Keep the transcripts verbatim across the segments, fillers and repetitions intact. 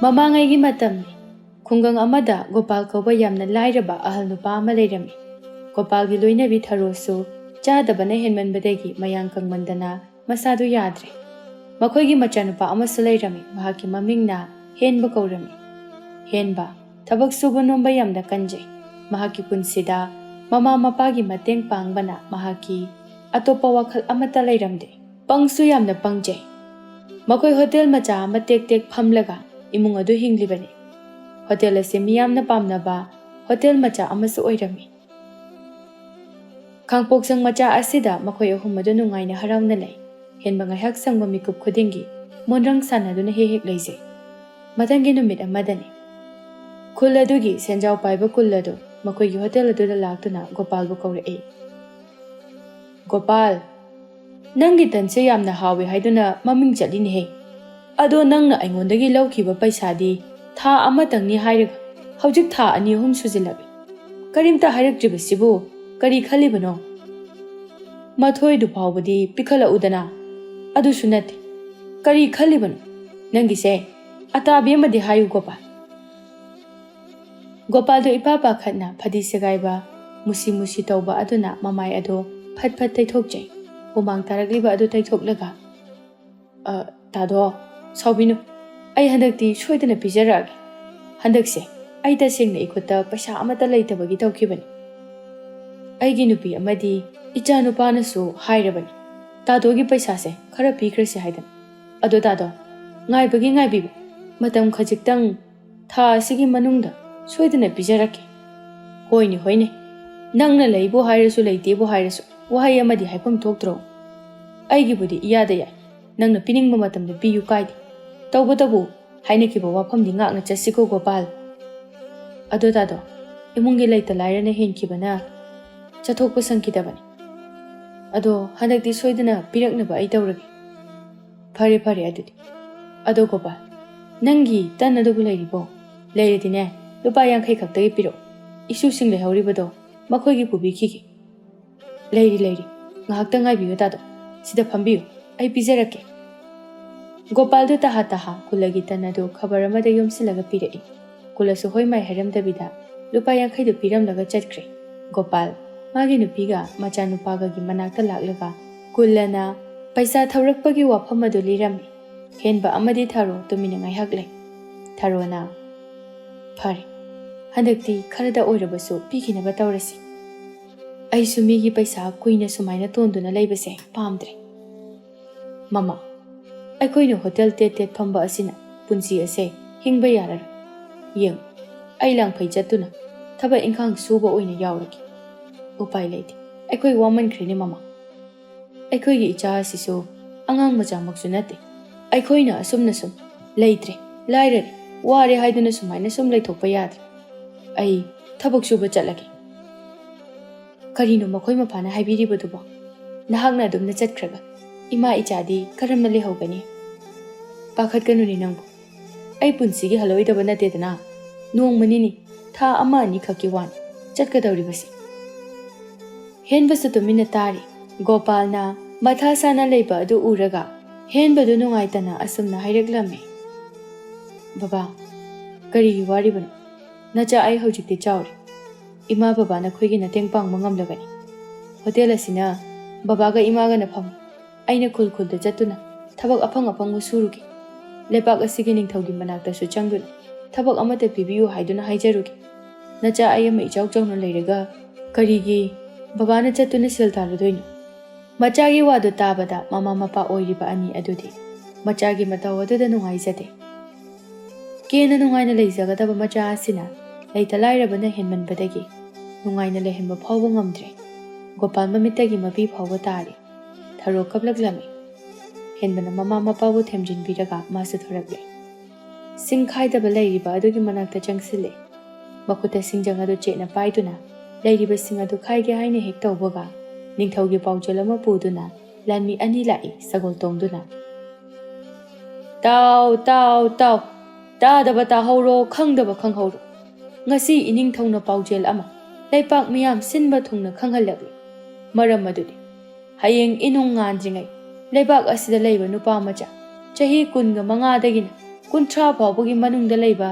ꯃꯃꯥꯡꯉꯩꯒꯤ ꯃꯇꯝꯅꯤ꯫ ꯈꯨꯡꯒꯪ ꯑꯃꯗ ꯒꯣꯄꯥꯜ ꯀꯧꯕ ꯌꯥꯝꯅ ꯂꯥꯏꯔꯕ ꯑꯍꯜ ꯅꯨꯄꯥ ꯑꯃ ꯂꯩꯔꯝꯃꯤ꯫ ꯒꯣꯄꯥꯜꯒꯤ ꯂꯣꯏꯅꯕꯤ ꯊꯔꯣꯁꯨ ꯆꯥꯗꯕꯅ ꯍꯦꯟꯃꯟꯕꯗꯒꯤ ꯃꯌꯥꯡ ꯀꯪꯃꯟꯗꯅ ꯃꯁꯥꯗꯨ ꯌꯥꯗ꯭ꯔꯦ꯫ ꯃꯈꯣꯏꯒꯤ ꯃꯆꯥꯅꯨꯄꯥ ꯑꯃꯁꯨ ꯂꯩꯔꯝꯃꯤ꯫ ꯃꯍꯥꯛꯀꯤ ꯃꯃꯤꯡꯅ ꯍꯦꯟꯕ ꯀꯧꯔꯝꯃꯤ꯫ ꯍꯦꯟꯕ ꯊꯕꯛ ꯁꯨꯕ ꯅꯣꯝꯕ ꯌꯥꯝꯅ ꯀꯟꯖꯩ꯫ ꯃꯍꯥꯛꯀꯤ ꯄꯨꯟꯁꯤꯗ ꯃꯃꯥ ꯃꯄꯥꯒꯤ ꯃꯇꯦꯡ ꯄꯥꯡꯕꯅ ꯃꯍꯥꯛꯀꯤ ꯑꯇꯣꯞꯄ ꯋꯥꯈꯜ ꯑꯃꯠꯇ ꯂꯩꯔꯝꯗꯦ꯫ ꯄꯪꯁꯨ ꯌꯥꯝꯅ ꯄꯪꯖꯩ꯫ ꯃꯈꯣꯏ ꯍꯣꯇꯦꯜ ꯃꯆꯥ ꯑꯃ ꯇꯦꯛ ꯇꯦꯛ ꯐꯝꯂꯒ ꯏꯃꯨꯡ ꯑꯗꯨ ꯍꯤꯡꯂꯤꯕꯅꯤ꯫ ꯍꯣꯇꯦꯜ ꯑꯁꯤ ꯃꯤꯌꯥꯝꯅ ꯄꯥꯝꯅꯕ ꯍꯣꯇꯦꯜ ꯃꯆꯥ ꯑꯃꯁꯨ ꯑꯣꯏꯔꯝꯃꯤ꯫ ꯈꯥꯡꯄꯣꯛꯁꯪ ꯃꯆꯥ ꯑꯁꯤꯗ ꯃꯈꯣꯏ ꯑꯍꯨꯝ ꯑꯗꯨ ꯅꯨꯡꯉꯥꯏꯅ ꯍꯔꯥꯎꯅ ꯂꯩ꯫ ꯍꯦꯟꯕ ꯉꯥꯏꯍꯥꯛ ꯁꯪꯕ ꯃꯤꯀꯨꯞ ꯈꯨꯗꯤꯡꯒꯤ ꯃꯣꯟꯗ꯭ꯔꯪ ꯁꯥꯟꯅꯗꯨꯅ ꯍꯦꯛ ꯍꯦꯛ ꯂꯩꯖꯩ꯫ ꯃꯊꯪꯒꯤ ꯅꯨꯃꯤꯠ ꯑꯃꯗꯅꯤ꯫ ꯈꯨꯜ ꯑꯗꯨꯒꯤ ꯁꯦꯟꯖꯥꯎ ꯄꯥꯏꯕ ꯀꯨꯜ ꯑꯗꯨ ꯃꯈꯣꯏꯒꯤ ꯍꯣꯇꯦꯜ ꯑꯗꯨꯗ ꯂꯥꯛꯇꯨꯅ ꯒꯣꯄꯥꯜꯕꯨ ꯀꯧꯔꯛꯏ꯫ "ꯒꯣꯄꯥꯜ, ꯅꯪꯒꯤ ꯇꯟꯁꯦ ꯌꯥꯝꯅ ꯍꯥꯎꯏ ꯍꯥꯏꯗꯨꯅ ꯃꯃꯤꯡ ꯆꯠꯂꯤꯅꯦꯍꯦ꯫ ꯑꯗꯣ ꯅꯪꯅ ꯑꯩꯉꯣꯟꯗꯒꯤ ꯂꯧꯈꯤꯕ ꯄꯩꯁꯥꯗꯤ ꯊꯥ ꯑꯃꯇꯪꯅꯤ ꯍꯥꯏꯔꯒ ꯍꯧꯖꯤꯛ ꯊꯥ ꯑꯅꯤ ꯑꯍꯨꯝ ꯁꯨꯖꯤꯜꯂꯛꯂꯦ꯫ ꯀꯔꯤꯝꯇ ꯍꯥꯏꯔꯛꯇ꯭ꯔꯤꯕꯁꯤꯕꯨ ꯀꯔꯤ ꯈꯜꯂꯤꯕꯅꯣ? ꯃꯊꯣꯏꯗꯨ ꯐꯥꯎꯕꯗꯤ ꯄꯤꯈꯠꯂꯛꯎꯗꯅ꯫ ꯑꯗꯨꯁꯨ ꯅꯠꯇꯦ꯫ ꯀꯔꯤ ꯈꯜꯂꯤꯕꯅꯣ? ꯅꯪꯒꯤꯁꯦ ꯑꯇꯥꯕꯤ ꯑꯃꯗꯤ ꯍꯥꯏꯌꯨ ꯒꯣꯄꯥꯜ꯫" ꯒꯣꯄꯥꯜꯗꯨ ꯏꯄꯥ ꯄꯥꯈꯠꯅ ꯐꯗꯤ ꯁꯦꯒꯥꯏꯕ ꯃꯨꯁꯤ ꯃꯨꯁꯤ ꯇꯧꯕ ꯑꯗꯨꯅ ꯃꯃꯥꯏ ꯑꯗꯨ ꯐꯠ ꯐꯠ ꯇꯩꯊꯣꯛꯆꯩ꯫ ꯍꯨꯃꯥꯡ ꯇꯥꯔꯛꯂꯤꯕ ꯑꯗꯨ ꯇꯩꯊꯣꯛꯂꯒ, "ꯑ, ꯇꯥꯗꯣ, ꯁꯥꯎꯕꯤꯅꯨ꯫ ꯑꯩ ꯍꯟꯗꯛꯇꯤ ꯁꯣꯏꯗꯅ ꯄꯤꯖꯔꯛꯑꯒꯦ꯫ ꯍꯟꯗꯛꯁꯦ ꯑꯩ ꯇꯁꯦꯡꯅ ꯏꯈꯨꯠꯇ ꯄꯩꯁꯥ ꯑꯃꯠꯇ ꯂꯩꯇꯕꯒꯤ ꯇꯧꯈꯤꯕꯅꯤ꯫ ꯑꯩꯒꯤ ꯅꯨꯄꯤ ꯑꯃꯗꯤ ꯏꯆꯥ ꯅꯨꯄꯥꯅꯁꯨ ꯍꯥꯏꯔꯕꯅꯤ ꯇꯥꯗꯣꯒꯤ ꯄꯩꯁꯥꯁꯦ ꯈꯔ ꯄꯤꯈ꯭ꯔꯁꯤ ꯍꯥꯏꯗꯅ꯫ ꯑꯗꯣ ꯇꯥꯗꯣ, ꯉꯥꯏꯕꯒꯤ ꯉꯥꯏꯕꯤꯕ, ꯃꯇꯝ ꯈꯖꯤꯛꯇꯪ ꯊꯥ ꯑꯁꯤꯒꯤ ꯃꯅꯨꯡꯗ ꯁꯣꯏꯗꯅ ꯄꯤꯖꯔꯛꯀꯦ꯫" "ꯍꯣꯏꯅꯦ, ꯍꯣꯏꯅꯦ꯫ ꯅꯪꯅ ꯂꯩꯕꯨ ꯍꯥꯏꯔꯁꯨ ꯂꯩꯇꯦꯕꯨ ꯍꯥꯏꯔꯁꯨ ꯋꯥꯍꯩ ꯑꯃꯗꯤ ꯍꯥꯏꯐꯝ ꯊꯣꯛꯇ꯭ꯔꯣ? ꯑꯩꯒꯤꯕꯨꯗꯤ ꯏꯌꯥꯗ ꯌꯥꯏ꯫ ꯅꯪꯅ ꯄꯤꯅꯤꯡꯕ ꯃꯇꯝꯗ ꯄꯤꯌꯨ ꯀꯥꯏꯗꯦ꯫ ꯇꯧꯕꯇꯕꯨ ꯍꯥꯏꯅꯈꯤꯕ ꯋꯥꯐꯝꯗꯤ ꯉꯥꯛꯅ ꯆꯠꯁꯤꯀꯣ ꯒꯣꯄꯥꯜ꯫ ꯑꯗꯣ ꯇꯥꯗꯣ, ꯏꯃꯨꯡꯒꯤ ꯂꯩꯇ ꯂꯥꯏꯔꯅ ꯍꯦꯟꯈꯤꯕꯅ ꯆꯠꯊꯣꯛꯄ ꯁꯪꯈꯤꯗꯕꯅꯤ꯫ ꯑꯗꯣ ꯍꯟꯗꯛꯇꯤ ꯁꯣꯏꯗꯅ ꯄꯤꯔꯛꯅꯕ ꯑꯩ ꯇꯧꯔꯒꯦ꯫" "ꯐꯔꯦ, ꯐꯔꯦ ꯑꯗꯨꯗꯤ꯫ ꯑꯗꯣ ꯒꯣꯄꯥꯜ, ꯅꯪꯒꯤ ꯇꯟ ꯑꯗꯨꯕꯨ ꯂꯩꯔꯤꯕꯣ? ꯂꯩꯔꯗꯤꯅꯦ, ꯂꯨꯄꯥ ꯌꯥꯡꯈꯩ ꯈꯛꯇꯒꯤ ꯄꯤꯔꯛꯑꯣ꯫ ꯏꯁꯨꯁꯤꯡ ꯂꯩꯍꯧꯔꯤꯕꯗꯣ ꯃꯈꯣꯏꯒꯤ ꯄꯨꯕꯤꯈꯤꯒꯦ꯫" "ꯂꯩꯔꯤ, ꯂꯩꯔꯤ꯫ ꯉꯥꯏꯍꯥꯛꯇ ꯉꯥꯏꯕꯤꯌꯨ ꯇꯥꯗꯣ꯫ ꯁꯤꯗ ꯐꯝꯕꯤꯌꯨ, ꯑꯩ ꯄꯤꯖꯔꯛꯀꯦ꯫" ꯒꯣꯄꯥꯜꯗꯨ ꯇꯍꯥ ꯇꯍꯥ ꯀꯨꯂꯒꯤ ꯇꯟ ꯑꯗꯨ ꯈꯕꯔ ꯑꯃꯗ ꯌꯣꯝꯁꯤꯜꯂꯒ ꯄꯤꯔꯛꯏ꯫ ꯀꯨꯂꯁꯨ ꯍꯣꯏ ꯃꯥꯏ ꯍꯥꯏꯔꯝꯗꯕꯤꯗ ꯂꯨꯄꯥ ꯌꯥꯡꯈꯩꯗꯨ ꯄꯤꯔꯝꯂꯒ ꯆꯠꯈ꯭ꯔꯦ꯫ ꯒꯣꯄꯥꯜ, ꯃꯥꯒꯤ ꯅꯨꯄꯤꯒ ꯃꯆꯥꯅꯨꯄꯥꯒꯒꯤ ꯃꯅꯥꯛꯇ ꯂꯥꯛꯂꯒ ꯀꯨꯂꯅ ꯄꯩꯁꯥ ꯊꯧꯔꯛꯄꯒꯤ ꯋꯥꯐꯝ ꯑꯗꯨ ꯂꯤꯔꯝꯃꯤ꯫ ꯍꯦꯟꯕ ꯑꯃꯗꯤ ꯊꯔꯣ ꯇꯨꯃꯤꯟꯅ ꯉꯥꯏꯍꯥꯛ ꯂꯩ꯫ ꯊꯔꯣꯅ, "ꯐꯔꯦ, ꯍꯟꯗꯛꯇꯤ ꯈꯔꯗ ꯑꯣꯏꯔꯕꯁꯨ ꯄꯤꯈꯤꯅꯕ ꯇꯧꯔꯁꯤ꯫ ꯑꯩꯁꯨ ꯃꯤꯒꯤ ꯄꯩꯁꯥ ꯀꯨꯏꯅ ꯁꯨꯃꯥꯏꯅ ꯇꯣꯟꯗꯨꯅ ꯂꯩꯕꯁꯦ ꯄꯥꯝꯗ꯭ꯔꯦ꯫ ꯃꯃꯥ, ꯑꯩꯈꯣꯏꯅ ꯍꯣꯇꯦꯜ ꯇꯦꯠ ꯇꯦꯠ ꯐꯝꯕ ꯑꯁꯤꯅ ꯄꯨꯟꯁꯤ ꯑꯁꯦ ꯍꯤꯡꯕ ꯌꯥꯔꯔꯣꯏ꯫ ꯌꯦꯡ, ꯑꯩ ꯂꯥꯡꯐꯩ ꯆꯠꯇꯨꯅ ꯊꯕꯛ ꯏꯪꯈꯥꯡ ꯁꯨꯕ ꯑꯣꯏꯅ ꯌꯥꯎꯔꯒꯦ꯫ ꯎꯄꯥꯏ ꯂꯩꯇꯦ, ꯑꯩꯈꯣꯏ ꯋꯥꯃꯟꯈ꯭ꯔꯦꯅꯦ ꯃꯃꯥ꯫ ꯑꯩꯈꯣꯏꯒꯤ ꯏꯆꯥ ꯑꯁꯤꯁꯨ ꯑꯉꯥꯡ ꯃꯆꯥꯃꯛꯁꯨ ꯅꯠꯇꯦ꯫ ꯑꯩꯈꯣꯏꯅ ꯑꯁꯨꯝꯅ ꯁꯨꯝ ꯂꯩꯇ꯭ꯔꯦ, ꯂꯥꯏꯔꯔꯦ, ꯋꯥꯔꯦ ꯍꯥꯏꯗꯨꯅ ꯁꯨꯃꯥꯏꯅ ꯁꯨꯝ ꯂꯩꯊꯣꯛꯄ ꯌꯥꯗ꯭ꯔꯦ꯫ ꯑꯩ ꯊꯕꯛ ꯁꯨꯕ ꯆꯠꯂꯒꯦ꯫" "ꯀꯔꯤꯅꯣ ꯃꯈꯣꯏ ꯃꯄꯥꯅ ꯍꯥꯏꯕꯤꯔꯤꯕꯗꯨꯕꯣ? ꯅꯍꯥꯛꯅ ꯑꯗꯨꯝꯅ ꯆꯠꯈ꯭ꯔꯒ ꯏꯃꯥ ꯏꯆꯥꯗꯤ ꯀꯔꯝꯅ ꯂꯩꯍꯧꯒꯅꯤ?" "ꯄꯥꯈꯠꯀꯅꯨꯅꯦ ꯅꯪꯕꯨ꯫ ꯑꯩ ꯄꯨꯟꯁꯤꯒꯤ ꯍꯜꯂꯣꯏꯗꯕ ꯅꯠꯇꯦꯗꯅ꯫ ꯅꯣꯡꯃ ꯅꯤꯅꯤ, ꯊꯥ ꯑꯃ ꯑꯅꯤꯈꯛꯀꯤ ꯋꯥꯅꯤ ꯆꯠꯀꯗꯧꯔꯤꯕꯁꯦ꯫" ꯍꯦꯟꯕꯁꯨ ꯇꯨꯃꯤꯟꯅ ꯇꯥꯔꯤ꯫ ꯒꯣꯄꯥꯜꯅ ꯃꯊꯥ ꯁꯥꯅ ꯂꯩꯕ ꯑꯗꯨ ꯎꯔꯒ ꯍꯦꯟꯕꯗꯨ ꯅꯨꯡꯉꯥꯏꯇꯅ ꯑꯁꯨꯝꯅ ꯍꯥꯏꯔꯛꯂꯝꯃꯤ, "ꯕꯕꯥ, ꯀꯔꯤꯒꯤ ꯋꯥꯔꯤꯕꯅꯣ? ꯅꯆꯥ ꯑꯩ ꯍꯧꯖꯤꯛꯇꯤ ꯆꯥꯎꯔꯦ꯫ ꯏꯃꯥ ꯕꯕꯥ ꯅꯈꯣꯏꯒꯤ ꯃꯇꯦꯡ ꯄꯥꯡꯕ ꯉꯝꯂꯒꯅꯤ꯫ ꯍꯣꯇꯦꯜ ꯑꯁꯤꯅ ꯕꯕꯥꯒ ꯏꯃꯥꯒꯅ ꯐꯝꯃꯤ꯫ ꯑꯩꯅ ꯈꯨꯜ ꯈꯨꯜꯗ ꯆꯠꯇꯨꯅ ꯊꯕꯛ ꯑꯐꯪ ꯑꯐꯪꯕ ꯁꯨꯔꯨꯒꯦ꯫ ꯂꯩꯕꯥꯛ ꯑꯁꯤꯒꯤ ꯅꯤꯡꯊꯧꯒꯤ ꯃꯅꯥꯛꯇꯁꯨ ꯆꯪꯗꯨꯅ ꯊꯕꯛ ꯑꯃꯠꯇ ꯄꯤꯕꯤꯌꯨ ꯍꯥꯏꯗꯨꯅ ꯍꯥꯏꯖꯔꯨꯒꯦ꯫ ꯅꯆꯥ ꯑꯩ ꯑꯃ ꯏꯆꯥꯎ ꯆꯥꯎꯅ ꯂꯩꯔꯒ ꯀꯔꯤꯒꯤ ꯕꯕꯥꯅ ꯆꯠꯇꯨꯅ ꯁꯦꯜ ꯇꯥꯜꯂꯨꯗꯣꯏꯅꯣ?" ꯃꯆꯥꯒꯤ ꯋꯥꯗꯨ ꯇꯥꯕꯗ ꯃꯃꯥ ꯃꯄꯥ ꯑꯣꯏꯔꯤꯕ ꯑꯅꯤ ꯑꯗꯨꯗꯤ ꯃꯆꯥꯒꯤ ꯃꯇꯧ ꯑꯗꯨꯗ ꯅꯨꯡꯉꯥꯏꯖꯗꯦ꯫ ꯀꯦꯅ ꯅꯨꯡꯉꯥꯏꯅ ꯂꯩꯖꯒꯗꯕ ꯃꯆꯥ ꯑꯁꯤꯅ ꯂꯩꯇ ꯂꯥꯏꯔꯕꯅ ꯍꯦꯟꯃꯟꯕꯗꯒꯤ ꯅꯨꯡꯉꯥꯏꯅ ꯂꯩꯍꯟꯕ ꯐꯥꯎꯕ ꯉꯝꯗ꯭ꯔꯦ꯫ ꯒꯣꯄꯥꯜ ꯃꯃꯤꯠꯇꯒꯤ ꯃꯄꯤ ꯐꯥꯎꯕ ꯇꯥꯔꯤ꯫ ꯊꯔꯣ ꯀꯞꯂꯛꯂꯝꯃꯤ꯫ ꯍꯦꯟꯕꯅ ꯃꯃꯥ ꯃꯄꯥꯕꯨ ꯊꯦꯝꯖꯤꯟꯕꯤꯔꯒ ꯃꯥꯁꯨ ꯊꯣꯔꯛꯂꯦ꯫ ꯁꯤꯡ ꯈꯥꯏꯗꯕ ꯂꯩꯔꯤꯕ ꯑꯗꯨꯒꯤ ꯃꯅꯥꯛꯇ ꯆꯪꯁꯤꯜꯂꯦ꯫ ꯃꯈꯨꯠꯇ ꯁꯤꯡꯖꯪ ꯑꯗꯨ ꯆꯦꯠꯅ ꯄꯥꯏꯗꯨꯅ ꯂꯩꯔꯤꯕ ꯁꯤꯡ ꯑꯗꯨ ꯈꯥꯏꯒꯦ ꯍꯥꯏꯅ ꯍꯦꯛ ꯇꯧꯕꯒ ꯅꯤꯡꯊꯧꯒꯤ ꯄꯥꯎꯖꯦꯜ ꯑꯃ ꯄꯨꯗꯨꯅ ꯂꯥꯟꯃꯤ ꯑꯅꯤ ꯂꯥꯛꯏ ꯁꯒꯣꯜ ꯇꯣꯡꯗꯨꯅ꯫ "ꯇꯥꯎ, ꯇꯥꯎ, ꯇꯥꯎ! ꯇꯥꯗꯕ ꯇꯥꯍꯧꯔꯣ, ꯈꯪꯗꯕ ꯈꯪꯍꯧꯔꯣ꯫ ꯉꯁꯤ ꯏꯅꯤꯡꯊꯧꯅ ꯄꯥꯎꯖꯦꯜ ꯑꯃ ꯂꯩꯄꯥꯛ ꯃꯤꯌꯥꯝ ꯁꯤꯟꯕ ꯊꯨꯡꯅ ꯈꯪꯍꯜꯂꯛꯂꯤ꯫ ꯃꯔꯝ ꯑꯗꯨꯗꯤ ꯍꯌꯦꯡ ꯏꯅꯨꯡ ꯉꯥꯟꯗ꯭ꯔꯤꯉꯩ ꯂꯩꯕꯥꯛ ꯑꯁꯤꯗ ꯂꯩꯕ ꯅꯨꯄꯥ ꯃꯆꯥ ꯆꯍꯤ ꯀꯨꯟꯒ ꯃꯉꯥꯗꯒꯤꯅ ꯀꯨꯟꯊ꯭ꯔꯥ ꯐꯥꯎꯕꯒꯤ ꯃꯅꯨꯡꯗ ꯂꯩꯕ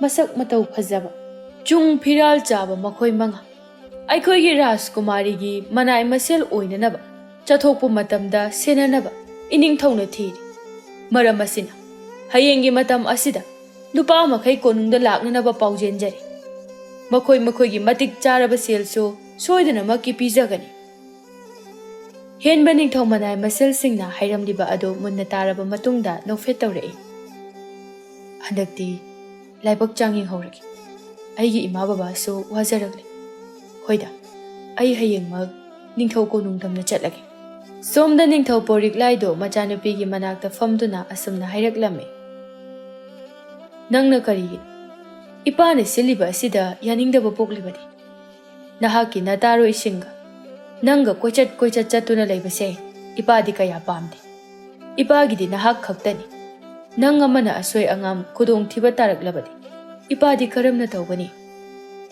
ꯃꯁꯛ ꯃꯇꯧ ꯐꯖꯕ, ꯆꯨꯡ ꯐꯤꯔꯥꯜ ꯆꯥꯕ ꯃꯈꯣꯏ ꯃꯉꯥ ꯑꯩꯈꯣꯏꯒꯤ ꯔꯥꯖꯀꯨꯃꯥꯔꯤꯒꯤ ꯃꯅꯥꯏ ꯃꯁꯦꯜ ꯑꯣꯏꯅꯅꯕ ꯆꯠꯊꯣꯛꯄ ꯃꯇꯝꯗ ꯁꯦꯟꯅꯅꯕ ꯏꯅꯤꯡꯊꯧꯅ ꯊꯤꯔꯤ꯫ ꯃꯔꯝ ꯑꯁꯤꯅ ꯍꯌꯦꯡꯒꯤ ꯃꯇꯝ ꯑꯁꯤꯗ ꯅꯨꯄꯥ ꯃꯈꯩ ꯀꯣꯅꯨꯡꯗ ꯂꯥꯛꯅꯅꯕ ꯄꯥꯎꯖꯦꯟꯖꯔꯤ꯫ ꯃꯈꯣꯏ ꯃꯈꯣꯏꯒꯤ ꯃꯇꯤꯛ ꯆꯥꯔꯕ ꯁꯦꯜꯁꯨ ꯁꯣꯏꯗꯅꯃꯛꯀꯤ ꯄꯤꯖꯒꯅꯤ꯫ ꯍꯦꯟꯕ ꯅꯤꯡꯊꯧ ꯃꯅꯥꯏ ꯃꯁꯦꯜꯁꯤꯡꯅ ꯍꯥꯏꯔꯝꯂꯤꯕ ꯑꯗꯨ ꯃꯨꯟꯅ ꯇꯥꯔꯕ ꯃꯇꯨꯡꯗ ꯅꯣꯛꯐꯦꯠ ꯇꯧꯔꯛꯏ꯫ ꯍꯟꯗꯛꯇꯤ ꯂꯥꯏꯕꯛ ꯆꯥꯡ ꯌꯦꯡꯍꯧꯔꯒꯦ꯫ ꯑꯩꯒꯤ ꯏꯃꯥ ꯕꯕꯥꯁꯨ ꯋꯥꯖꯔꯛꯂꯦ꯫ ꯍꯣꯏꯗ, ꯑꯩ ꯍꯌꯦꯡꯃꯛ ꯅꯤꯡꯊꯧ ꯀꯣꯅꯨꯡ ꯇꯝꯅ ꯆꯠꯂꯒꯦ꯫ ꯁꯣꯝꯗ ꯅꯤꯡꯊꯧ ꯄꯣꯔꯤꯛꯂꯥꯏꯗꯣ ꯃꯆꯥꯅꯨꯄꯤꯒꯤ ꯃꯅꯥꯛꯇ ꯐꯝꯗꯨꯅ ꯑꯁꯨꯝꯅ ꯍꯥꯏꯔꯛꯂꯝꯃꯤ꯫ ꯅꯪꯅ ꯀꯔꯤꯒꯤꯅꯣ ꯏꯄꯥꯅ ꯁꯤꯜꯂꯤꯕ ꯑꯁꯤꯗ ꯌꯥꯅꯤꯡꯗꯕ ꯄꯣꯛꯂꯤꯕꯗꯤ? ꯅꯍꯥꯛꯀꯤ ꯅꯇꯥꯔꯣꯏꯁꯤꯡꯒ ꯅꯪꯒ ꯀꯣꯏꯆꯠ ꯀꯣꯏꯆꯠ ꯆꯠꯇꯨꯅ ꯂꯩꯕꯁꯦ ꯏꯄꯥꯗꯤ ꯀꯌꯥ ꯄꯥꯝꯗꯦ꯫ ꯏꯄꯥꯒꯤꯗꯤ ꯅꯍꯥꯛ ꯈꯛꯇꯅꯤ꯫ ꯅꯪ ꯑꯃꯅ ꯑꯁꯣꯏ ꯑꯉꯥꯝ ꯈꯨꯗꯣꯡꯊꯤꯕ ꯇꯥꯔꯛꯂꯕꯗꯤ ꯏꯄꯥꯗꯤ ꯀꯔꯝꯅ ꯇꯧꯒꯅꯤ?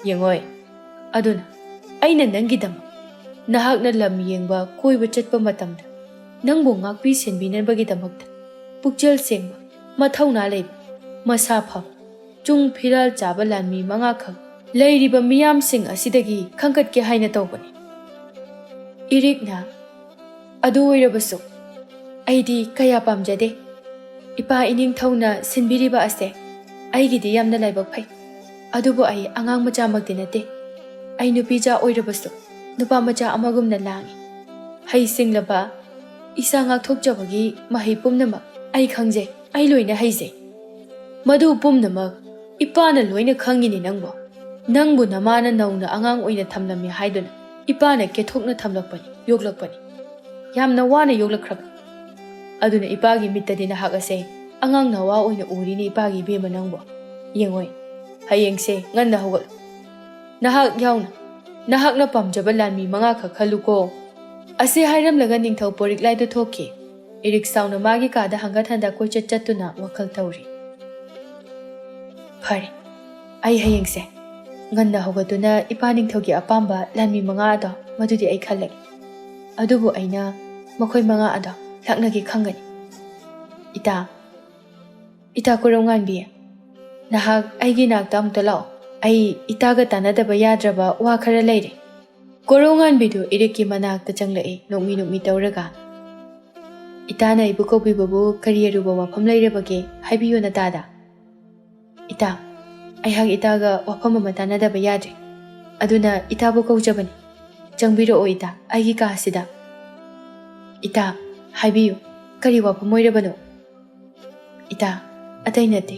ꯌꯦꯡꯉꯣꯏ, ꯑꯗꯨꯅ ꯑꯩꯅ ꯅꯪꯒꯤꯗꯃꯛ, ꯅꯍꯥꯛꯅ ꯂꯝ ꯌꯦꯡꯕ ꯀꯣꯏꯕ ꯆꯠꯄ ꯃꯇꯝꯗ ꯅꯪꯕꯨ ꯉꯥꯛꯄꯤ ꯁꯦꯟꯕꯤꯅꯕꯒꯤꯗꯃꯛꯇ ꯄꯨꯛꯆꯦꯜ ꯁꯦꯡꯕ, ꯃꯊꯧꯅꯥ ꯂꯩꯕ, ꯃꯁꯥ ꯐꯕ, ꯆꯨꯡ ꯐꯤꯔꯥꯜ ꯆꯥꯕ ꯂꯥꯟꯃꯤ ꯃꯉꯥꯈꯛ ꯂꯩꯔꯤꯕ ꯃꯤꯌꯥꯝꯁꯤꯡ ꯑꯁꯤꯗꯒꯤ ꯈꯟꯒꯠꯀꯦ ꯍꯥꯏꯅ ꯇꯧꯕꯅꯤ꯫ ꯏꯔꯤꯛꯅ, ꯑꯗꯨ ꯑꯣꯏꯔꯕꯁꯨ ꯑꯩꯗꯤ ꯀꯌꯥ ꯄꯥꯝꯖꯗꯦ꯫ ꯏꯄꯥ ꯏꯅꯤꯡꯊꯧꯅ ꯁꯤꯟꯕꯤꯔꯤꯕ ꯑꯁꯦ ꯑꯩꯒꯤꯗꯤ ꯌꯥꯝꯅ ꯂꯥꯏꯕꯛ ꯐꯩ꯫ ꯑꯗꯨꯕꯨ ꯑꯩ ꯑꯉꯥꯡ ꯃꯆꯥꯃꯛꯇꯤ ꯅꯠꯇꯦ꯫ ꯑꯩ ꯅꯨꯄꯤꯖꯥ ꯑꯣꯏꯔꯕꯁꯨ ꯅꯨꯄꯥ ꯃꯆꯥ ꯑꯃꯒꯨꯝꯅ ꯂꯥꯡꯏ꯫ ꯍꯩ ꯁꯤꯡꯂꯕ, ꯏꯁꯥ ꯉꯥꯛꯊꯣꯛꯆꯕꯒꯤ ꯃꯍꯩ ꯄꯨꯝꯅꯃꯛ ꯑꯩ ꯈꯪꯖꯩ, ꯑꯩ ꯂꯣꯏꯅ ꯍꯩꯖꯩ꯫ ꯃꯗꯨ ꯄꯨꯝꯅꯃꯛ ꯏꯄꯥꯅ ꯂꯣꯏꯅ ꯈꯪꯉꯤꯅꯦ ꯅꯪꯕꯣ꯫ ꯅꯪꯕꯨ ꯅꯃꯥꯅ ꯅꯧꯅ ꯑꯉꯥꯡ ꯑꯣꯏꯅ ꯊꯝꯂꯝꯃꯤ ꯍꯥꯏꯗꯨꯅ ꯏꯄꯥꯅ ꯀꯦꯊꯣꯛꯅ ꯊꯝꯂꯛꯄꯅꯤ, ꯌꯣꯛꯂꯛꯄꯅꯤ꯫ ꯌꯥꯝꯅ ꯋꯥꯅ ꯌꯣꯛꯂꯛꯈ꯭ꯔꯕ꯫ ꯑꯗꯨꯅ ꯏꯄꯥꯒꯤ ꯃꯤꯠꯇꯗꯤ ꯅꯍꯥꯛ ꯑꯁꯦ ꯑꯉꯥꯡ ꯅꯋꯥ ꯑꯣꯏꯅ ꯎꯔꯤꯅꯦ ꯏꯄꯥꯒꯤ ꯏꯕꯦꯝꯃ ꯅꯪꯕꯣ꯫ ꯌꯦꯡꯉꯣꯏ, ꯍꯌꯦꯡꯁꯦ ꯉꯟꯅ ꯍꯧꯒꯠꯂꯨ꯫ ꯅꯍꯥꯛ ꯌꯥꯎꯅ ꯅꯍꯥꯛꯅ ꯄꯥꯝꯖꯕ ꯂꯥꯟꯃꯤ ꯃꯉꯥꯈꯛ ꯈꯜꯂꯨꯀꯣ꯫ ꯑꯁꯤ ꯍꯥꯏꯔꯝꯂꯒ ꯅꯤꯡꯊꯧ ꯄꯣꯔꯤꯛꯂꯥꯏꯗꯨ ꯊꯣꯛꯈꯤ꯫ ꯏꯔꯤꯛ ꯁꯥꯎꯅ ꯃꯥꯒꯤ ꯀꯥꯗ ꯍꯪꯒꯠ ꯍꯟꯗ ꯀꯣꯏꯆꯠ ꯆꯠꯇꯨꯅ ꯋꯥꯈꯜ ꯇꯧꯔꯤ꯫ ꯐꯔꯦ, ꯑꯩ ꯍꯌꯦꯡꯁꯦ ꯉꯟꯅ ꯍꯧꯒꯠꯇꯨꯅ ꯏꯄꯥ ꯅꯤꯡꯊꯧꯒꯤ ꯑꯄꯥꯝꯕ ꯂꯥꯟꯃꯤ ꯃꯉꯥ ꯑꯗꯣ ꯃꯗꯨꯗꯤ ꯑꯩ ꯈꯜꯂꯒꯦ꯫ ꯑꯗꯨꯕꯨ ꯑꯩꯅ ꯃꯈꯣꯏ ꯃꯉꯥ ꯑꯗꯣ ꯂꯥꯛꯅꯒꯦ ꯈꯪꯒꯅꯤ꯫ ꯏꯇꯥ, ꯏꯇꯥ ꯀꯣꯔꯧꯉꯥꯟꯕꯤ, ꯅꯍꯥꯛ ꯑꯩꯒꯤ ꯅꯥꯛꯇ ꯑꯃꯨꯛꯇ ꯂꯥꯛꯑꯣ꯫ ꯑꯩ ꯏꯇꯥꯒ ꯇꯥꯟꯅꯗꯕ ꯌꯥꯗ꯭ꯔꯕ ꯋꯥ ꯈꯔ ꯂꯩꯔꯦ꯫ ꯀꯣꯔꯧꯉꯥꯟꯕꯤꯗꯨ ꯏꯔꯤꯛꯀꯤ ꯃꯅꯥꯛꯇ ꯆꯪꯂꯛꯏ, ꯅꯣꯛꯃꯤ ꯅꯣꯛꯃꯤ ꯇꯧꯔꯒ꯫ "ꯏꯇꯥꯅ ꯑꯩꯕꯨ ꯀꯧꯕꯤꯕꯕꯨ ꯀꯔꯤ ꯑꯔꯨꯕ ꯋꯥꯐꯝ ꯂꯩꯔꯕꯒꯦ? ꯍꯥꯏꯕꯤꯌꯨ ꯅꯇꯥꯗ꯫" "ꯏꯇꯥ, ꯑꯩꯍꯥꯛ ꯏꯇꯥꯒ ꯋꯥꯐꯝ ꯑꯃ ꯇꯥꯟꯅꯗꯕ ꯌꯥꯗ꯭ꯔꯦ꯫ ꯑꯗꯨꯅ ꯏꯇꯥꯕꯨ ꯀꯧꯖꯕꯅꯤ꯫ ꯆꯪꯕꯤꯔꯛꯑꯣ ꯏꯇꯥ, ꯑꯩꯒꯤ ꯀꯥ ꯑꯁꯤꯗ꯫" "ꯏꯇꯥ, ꯍꯥꯏꯕꯤꯌꯨ, ꯀꯔꯤ ꯋꯥꯐꯝ ꯑꯣꯏꯔꯕꯅꯣ?" "ꯏꯇꯥ, ꯑꯇꯩ ꯅꯠꯇꯦ꯫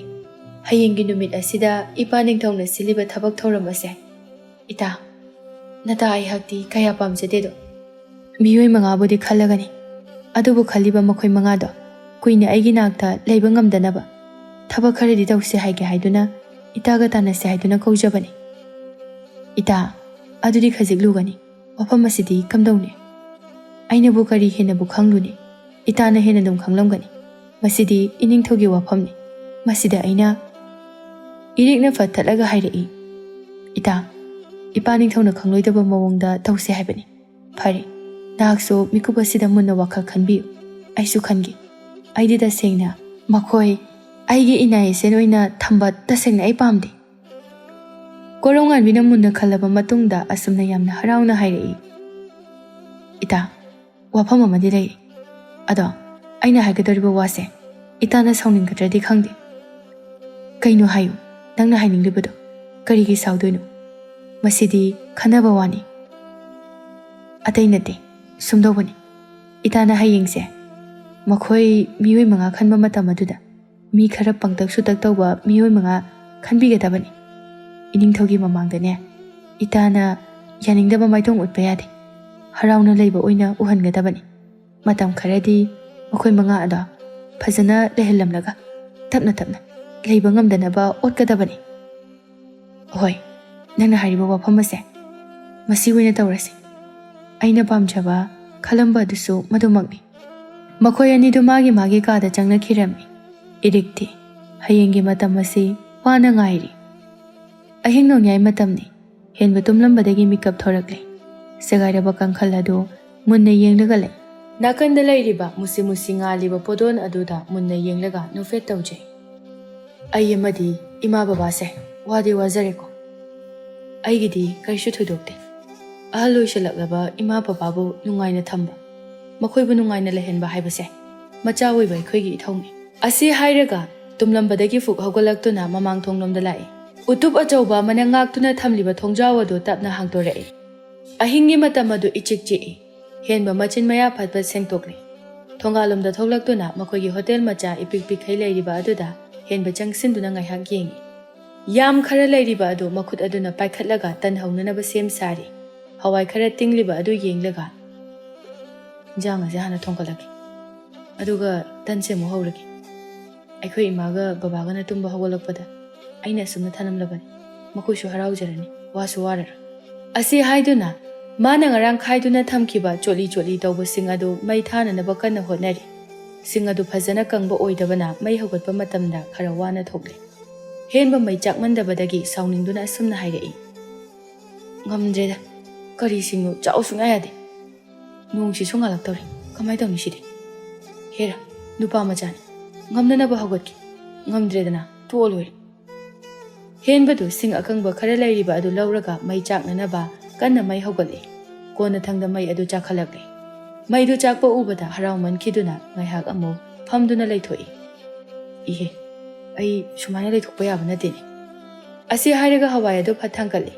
ꯍꯌꯦꯡꯒꯤ ꯅꯨꯃꯤꯠ ꯑꯁꯤꯗ ꯏꯄꯥ ꯅꯤꯡꯊꯧꯅ ꯁꯤꯜꯂꯤꯕ ꯊꯕꯛ ꯊꯧꯔꯝ ꯑꯁꯦ, ꯏꯇꯥ, ꯅꯇꯥ ꯑꯩꯍꯥꯛꯇꯤ ꯀꯌꯥ ꯄꯥꯝꯖꯗꯦꯗꯣ꯫ ꯃꯤꯑꯣꯏ ꯃꯉꯥꯕꯨꯗꯤ ꯈꯜꯂꯒꯅꯤ, ꯑꯗꯨꯕꯨ ꯈꯜꯂꯤꯕ ꯃꯈꯣꯏ ꯃꯉꯥꯗꯣ ꯀꯨꯏꯅ ꯑꯩꯒꯤ ꯅꯥꯛꯇ ꯂꯩꯕ ꯉꯝꯗꯅꯕ ꯊꯕꯛ ꯈꯔꯗꯤ ꯇꯧꯁꯦ ꯍꯥꯏꯒꯦ ꯍꯥꯏꯗꯨꯅ, ꯏꯇꯥꯒ ꯇꯥꯟꯅꯁꯦ ꯍꯥꯏꯗꯨꯅ ꯀꯧꯖꯕꯅꯤ꯫" "ꯏꯇꯥ, ꯑꯗꯨꯗꯤ ꯈꯖꯤꯛ ꯂꯨꯒꯅꯤ꯫ ꯋꯥꯐꯝ ꯑꯁꯤꯗꯤ ꯀꯝꯗꯧꯅꯤ? ꯑꯩꯅꯕꯨ ꯀꯔꯤ ꯍꯦꯟꯅꯕꯨ ꯈꯪꯂꯨꯅꯤ? ꯏꯇꯥꯅ ꯍꯦꯟꯅ ꯑꯗꯨꯝ ꯈꯪꯂꯝꯒꯅꯤ꯫ ꯃꯁꯤꯗꯤ ꯏꯅꯤꯡꯊꯧꯒꯤ ꯋꯥꯐꯝꯅꯤ꯫ ꯃꯁꯤꯗ ꯑꯩꯅ..." ꯏꯔꯤꯛꯅ ꯐꯠ ꯊꯠꯂꯒ ꯍꯥꯏꯔꯛꯏ, "ꯏꯇꯥ, ꯏꯄꯥ ꯅꯤꯡꯊꯧꯅ ꯈꯪꯂꯣꯏꯗꯕ ꯃꯑꯣꯡꯗ ꯇꯧꯁꯦ ꯍꯥꯏꯕꯅꯤ꯫ ꯐꯔꯦ, ꯅꯍꯥꯛꯁꯨ ꯃꯤꯀꯨꯞ ꯑꯁꯤꯗ ꯃꯨꯟꯅ ꯋꯥꯈꯜ ꯈꯟꯕꯤꯌꯨ꯫ ꯑꯩꯁꯨ ꯈꯟꯒꯦ꯫ ꯑꯩꯗꯤ ꯇꯁꯦꯡꯅ ꯃꯈꯣꯏ ꯑꯩꯒꯤ ꯏꯅꯥꯏ ꯏꯁꯦꯟ ꯑꯣꯏꯅ ꯊꯝꯕ ꯇꯁꯦꯡꯅ ꯑꯩ ꯄꯥꯝꯗꯦ꯫" ꯀꯣꯔꯧꯉꯥꯟꯕꯤꯅ ꯃꯨꯟꯅ ꯈꯜꯂꯕ ꯃꯇꯨꯡꯗ ꯑꯁꯨꯝꯅ ꯌꯥꯝꯅ ꯍꯔꯥꯎꯅ ꯍꯥꯏꯔꯛꯏ, "ꯏꯇꯥ, ꯋꯥꯐꯝ ꯑꯃꯗꯤ ꯂꯩꯔꯤ꯫ ꯑꯗꯣ ꯑꯩꯅ ꯍꯥꯏꯒꯗꯧꯔꯤꯕ ꯋꯥꯁꯦ ꯏꯇꯥꯅ ꯁꯥꯎꯅꯤꯡꯒꯗ꯭ꯔꯗꯤ ꯈꯪꯗꯦ꯫" "ꯀꯩꯅꯣ ꯍꯥꯏꯌꯨ, ꯅꯪꯅ ꯍꯥꯏꯅꯤꯡꯂꯤꯕꯗꯣ꯫ ꯀꯔꯤꯒꯤ ꯁꯥꯎꯗꯣꯏꯅꯣ? ꯃꯁꯤꯗꯤ ꯈꯟꯅꯕ ꯋꯥꯅꯤ꯫" "ꯑꯇꯩ ꯅꯠꯇꯦ, ꯁꯨꯝꯗꯧꯕꯅꯤ꯫ ꯏꯇꯥꯅ ꯍꯌꯦꯡꯁꯦ ꯃꯈꯣꯏ ꯃꯤꯑꯣꯏ ꯃꯉꯥ ꯈꯟꯕ ꯃꯇꯝ ꯑꯗꯨꯗ ꯃꯤ ꯈꯔ ꯄꯪꯇꯛ ꯁꯨꯇꯛ ꯇꯧꯕ ꯃꯤꯑꯣꯏ ꯃꯉꯥ ꯈꯟꯕꯤꯒꯗꯕꯅꯤ꯫ ꯏꯅꯤꯡꯊꯧꯒꯤ ꯃꯃꯥꯡꯗꯅꯦ, ꯏꯇꯥꯅ ꯌꯥꯅꯤꯡꯗꯕ ꯃꯥꯏꯊꯣꯡ ꯎꯠꯄ ꯌꯥꯗꯦ꯫ ꯍꯔꯥꯎꯅ ꯂꯩꯕ ꯑꯣꯏꯅ ꯎꯍꯟꯒꯗꯕꯅꯤ꯫ ꯃꯇꯝ ꯈꯔꯗꯤ ꯃꯈꯣꯏ ꯃꯉꯥ ꯑꯗꯣ ꯐꯖꯅ ꯂꯩꯍꯜꯂꯝꯂꯒ ꯇꯞꯅ ꯇꯞꯅ ꯂꯩꯕ ꯉꯝꯗꯅꯕ ꯑꯣꯠꯀꯗꯕꯅꯤ꯫" "ꯍꯣꯏ, ꯅꯪꯅ ꯍꯥꯏꯔꯤꯕ ꯋꯥꯐꯝ ꯑꯁꯦ, ꯃꯁꯤ ꯑꯣꯏꯅ ꯇꯧꯔꯁꯤ꯫ ꯑꯩꯅ ꯄꯥꯝꯖꯕ, ꯈꯜꯂꯝꯕ ꯑꯗꯨꯁꯨ ꯃꯗꯨꯃꯛꯅꯤ꯫" ꯃꯈꯣꯏ ꯑꯅꯤꯗꯨ ꯃꯥꯒꯤ ꯃꯥꯒꯤ ꯀꯥꯗ ꯆꯪꯅꯈꯤꯔꯝꯃꯤ꯫ ꯏꯔꯤꯛꯇꯤ ꯍꯌꯦꯡꯒꯤ ꯃꯇꯝ ꯑꯁꯤ ꯋꯥꯅ ꯉꯥꯏꯔꯤ꯫ ꯑꯍꯤꯡ ꯅꯣꯡꯌꯥꯏ ꯃꯇꯝꯅꯤ꯫ ꯍꯦꯟꯕ ꯇꯨꯝꯂꯝꯕꯗꯒꯤ ꯃꯤꯀꯞ ꯊꯣꯔꯛꯂꯦ꯫ ꯁꯦꯒꯥꯏꯔꯕ ꯀꯥꯡꯈꯜ ꯑꯗꯨ ꯃꯨꯟꯅ ꯌꯦꯡꯂꯒ ꯂꯩ꯫ ꯅꯥꯀꯟꯗ ꯂꯩꯔꯤꯕ ꯃꯨꯁꯤ ꯃꯨꯁꯤ ꯉꯥꯜꯂꯤꯕ ꯄꯣꯗꯣꯟ ꯑꯗꯨꯗ ꯃꯨꯟꯅ ꯌꯦꯡꯂꯒ ꯅꯣꯛꯐꯦꯠ ꯇꯧꯖꯩ꯫ ꯑꯩ ꯑꯃꯗꯤ ꯏꯃꯥ ꯕꯕꯥꯁꯦ ꯋꯥꯗꯤ ꯋꯥꯖꯔꯦꯀꯣ꯫ ꯑꯩꯒꯤꯗꯤ ꯀꯔꯤꯁꯨ ꯊꯣꯏꯗꯣꯛꯇꯦ꯫ ꯑꯍꯜ ꯑꯣꯏꯁꯜꯂꯛꯂꯕ ꯏꯃꯥ ꯕꯕꯥꯕꯨ ꯅꯨꯡꯉꯥꯏꯅ ꯊꯝꯕ, ꯃꯈꯣꯏꯕꯨ ꯅꯨꯡꯉꯥꯏꯅ ꯂꯩꯍꯟꯕ ꯍꯥꯏꯕꯁꯦ ꯃꯆꯥ ꯑꯣꯏꯕ ꯑꯩꯈꯣꯏꯒꯤ ꯏꯊꯧꯅꯤ꯫ ꯑꯁꯤ ꯍꯥꯏꯔꯒ ꯇꯨꯝꯂꯝꯕꯗꯒꯤ ꯐꯨꯛ ꯍꯧꯒꯠꯂꯛꯇꯨꯅ ꯃꯃꯥꯡ ꯊꯣꯡꯂꯣꯝꯗ ꯂꯥꯛꯏ꯫ ꯎꯇꯨꯞ ꯑꯆꯧꯕ ꯑꯃꯅ ꯉꯥꯛꯇꯨꯅ ꯊꯝꯂꯤꯕ ꯊꯣꯡꯖꯥꯎ ꯑꯗꯨ ꯇꯞꯅ ꯍꯥꯡꯗꯣꯔꯛꯏ꯫ ꯑꯍꯤꯡꯒꯤ ꯃꯇꯝ ꯑꯗꯨ ꯏꯆꯤꯛ ꯆꯤꯛꯏ꯫ ꯍꯦꯟꯕ ꯃꯆꯤꯟ ꯃꯌꯥ ꯐꯠ ꯐꯠ ꯁꯦꯡꯗꯣꯛꯂꯤ꯫ ꯊꯣꯡꯒꯥꯜꯂꯣꯝꯗ ꯊꯣꯛꯂꯛꯇꯨꯅ ꯃꯈꯣꯏꯒꯤ ꯍꯣꯇꯦꯜ ꯃꯆꯥ ꯏꯄꯤꯛ ꯄꯤꯛꯈꯩ ꯂꯩꯔꯤꯕ ꯑꯗꯨꯗ ꯍꯦꯟꯕ ꯆꯪꯁꯤꯟꯗꯨꯅ ꯉꯥꯏꯍꯥꯛ ꯌꯦꯡꯏ꯫ ꯌꯥꯝ ꯈꯔ ꯂꯩꯔꯤꯕ ꯑꯗꯨ ꯃꯈꯨꯠ ꯑꯗꯨꯅ ꯄꯥꯏꯈꯠꯂꯒ ꯇꯟ ꯍꯧꯅꯅꯕ ꯁꯦꯝ ꯁꯥꯔꯤ꯫ ꯍꯋꯥꯏ ꯈꯔ ꯇꯤꯡꯂꯤꯕ ꯑꯗꯨ ꯌꯦꯡꯂꯒ, "ꯏꯟꯖꯥꯡ ꯑꯁꯦ ꯍꯥꯟꯅ ꯊꯣꯡꯒꯠꯂꯒꯦ, ꯑꯗꯨꯒ ꯇꯟ ꯁꯦꯝꯃꯨ ꯍꯧꯔꯒꯦ꯫ ꯑꯩꯈꯣꯏ ꯏꯃꯥꯒ ꯕꯕꯥꯒꯅ ꯇꯨꯝꯕ ꯍꯧꯒꯠꯂꯛꯄꯗ ꯑꯩꯅ ꯑꯁꯨꯝꯅ ꯊꯅꯝꯂꯕꯅꯤ꯫ ꯃꯈꯣꯏꯁꯨ ꯍꯔꯥꯎꯖꯔꯅꯤ, ꯋꯥꯁꯨ ꯋꯥꯔꯔꯣꯏ"꯫ ꯑꯁꯤ ꯍꯥꯏꯗꯨꯅ ꯃꯥꯅ ꯉꯔꯥꯡ ꯈꯥꯏꯗꯨꯅ ꯊꯝꯈꯤꯕ ꯆꯣꯠꯂꯤ ꯆꯣꯠꯂꯤ ꯇꯧꯕꯁꯤꯡ ꯑꯗꯨ ꯃꯩ ꯊꯥꯅꯅꯕ ꯀꯟꯅ ꯍꯣꯠꯅꯔꯤ꯫ ꯁꯤꯡ ꯑꯗꯨ ꯐꯖꯅ ꯀꯪꯕ ꯑꯣꯏꯗꯕꯅ ꯃꯩ ꯍꯧꯒꯠꯄ ꯃꯇꯝꯗ ꯈꯔ ꯋꯥꯅ ꯊꯣꯛꯂꯦ꯫ ꯍꯦꯟꯕ ꯃꯩ ꯆꯥꯛꯃꯟꯗꯕꯗꯒꯤ ꯁꯥꯎꯅꯤꯡꯗꯨꯅ ꯑꯁꯨꯝꯅ ꯍꯥꯏꯔꯛꯏ, "ꯉꯝꯗ꯭ꯔꯦꯗ, ꯀꯔꯤ ꯁꯤꯡꯅꯣ ꯆꯥꯎ ꯁꯨꯡꯌꯥ ꯌꯥꯗꯦ꯫ ꯅꯣꯡꯁꯤꯁꯨ ꯉꯥꯜꯂꯛꯇꯧꯔꯦ, ꯀꯃꯥꯏ ꯇꯧꯅꯤ ꯁꯤꯗꯤ? ꯍꯦꯔꯥ, ꯅꯨꯄꯥ ꯃꯆꯥꯅꯤ, ꯉꯝꯅꯅꯕ ꯍꯧꯒꯠꯀꯦ, ꯉꯝꯗ꯭ꯔꯦꯗꯅ ꯇꯣꯛꯑ ꯂꯣꯏꯔꯦ"꯫ ꯍꯦꯟꯕꯗꯨ ꯁꯤꯡ ꯑꯀꯪꯕ ꯈꯔ ꯂꯩꯔꯤꯕ ꯑꯗꯨ ꯂꯧꯔꯒ ꯃꯩ ꯆꯥꯛꯅꯅꯕ ꯀꯟꯅ ꯃꯩ ꯍꯧꯒꯠꯂꯤ꯫ ꯀꯣꯟꯅꯊꯪꯗ ꯃꯩ ꯑꯗꯨ ꯆꯥꯛꯈꯠꯂꯛꯂꯦ꯫ ꯃꯩꯗꯨ ꯆꯥꯛꯄ ꯎꯕꯗ ꯍꯔꯥꯎꯃꯟꯈꯤꯗꯨꯅ ꯉꯥꯏꯍꯥꯛ ꯑꯃꯨꯛ ꯐꯝꯗꯨꯅ ꯂꯩꯊꯣꯛꯏ꯫ "ꯏꯍꯦ, ꯑꯩ ꯁꯨꯃꯥꯏꯅ ꯂꯩꯊꯣꯛꯄ ꯌꯥꯕ ꯅꯠꯇꯦꯅꯦ"꯫ ꯑꯁꯤ ꯍꯥꯏꯔꯒ ꯍꯋꯥꯏ ꯑꯗꯨ ꯐꯠ ꯊꯥꯡꯒꯠꯂꯤ꯫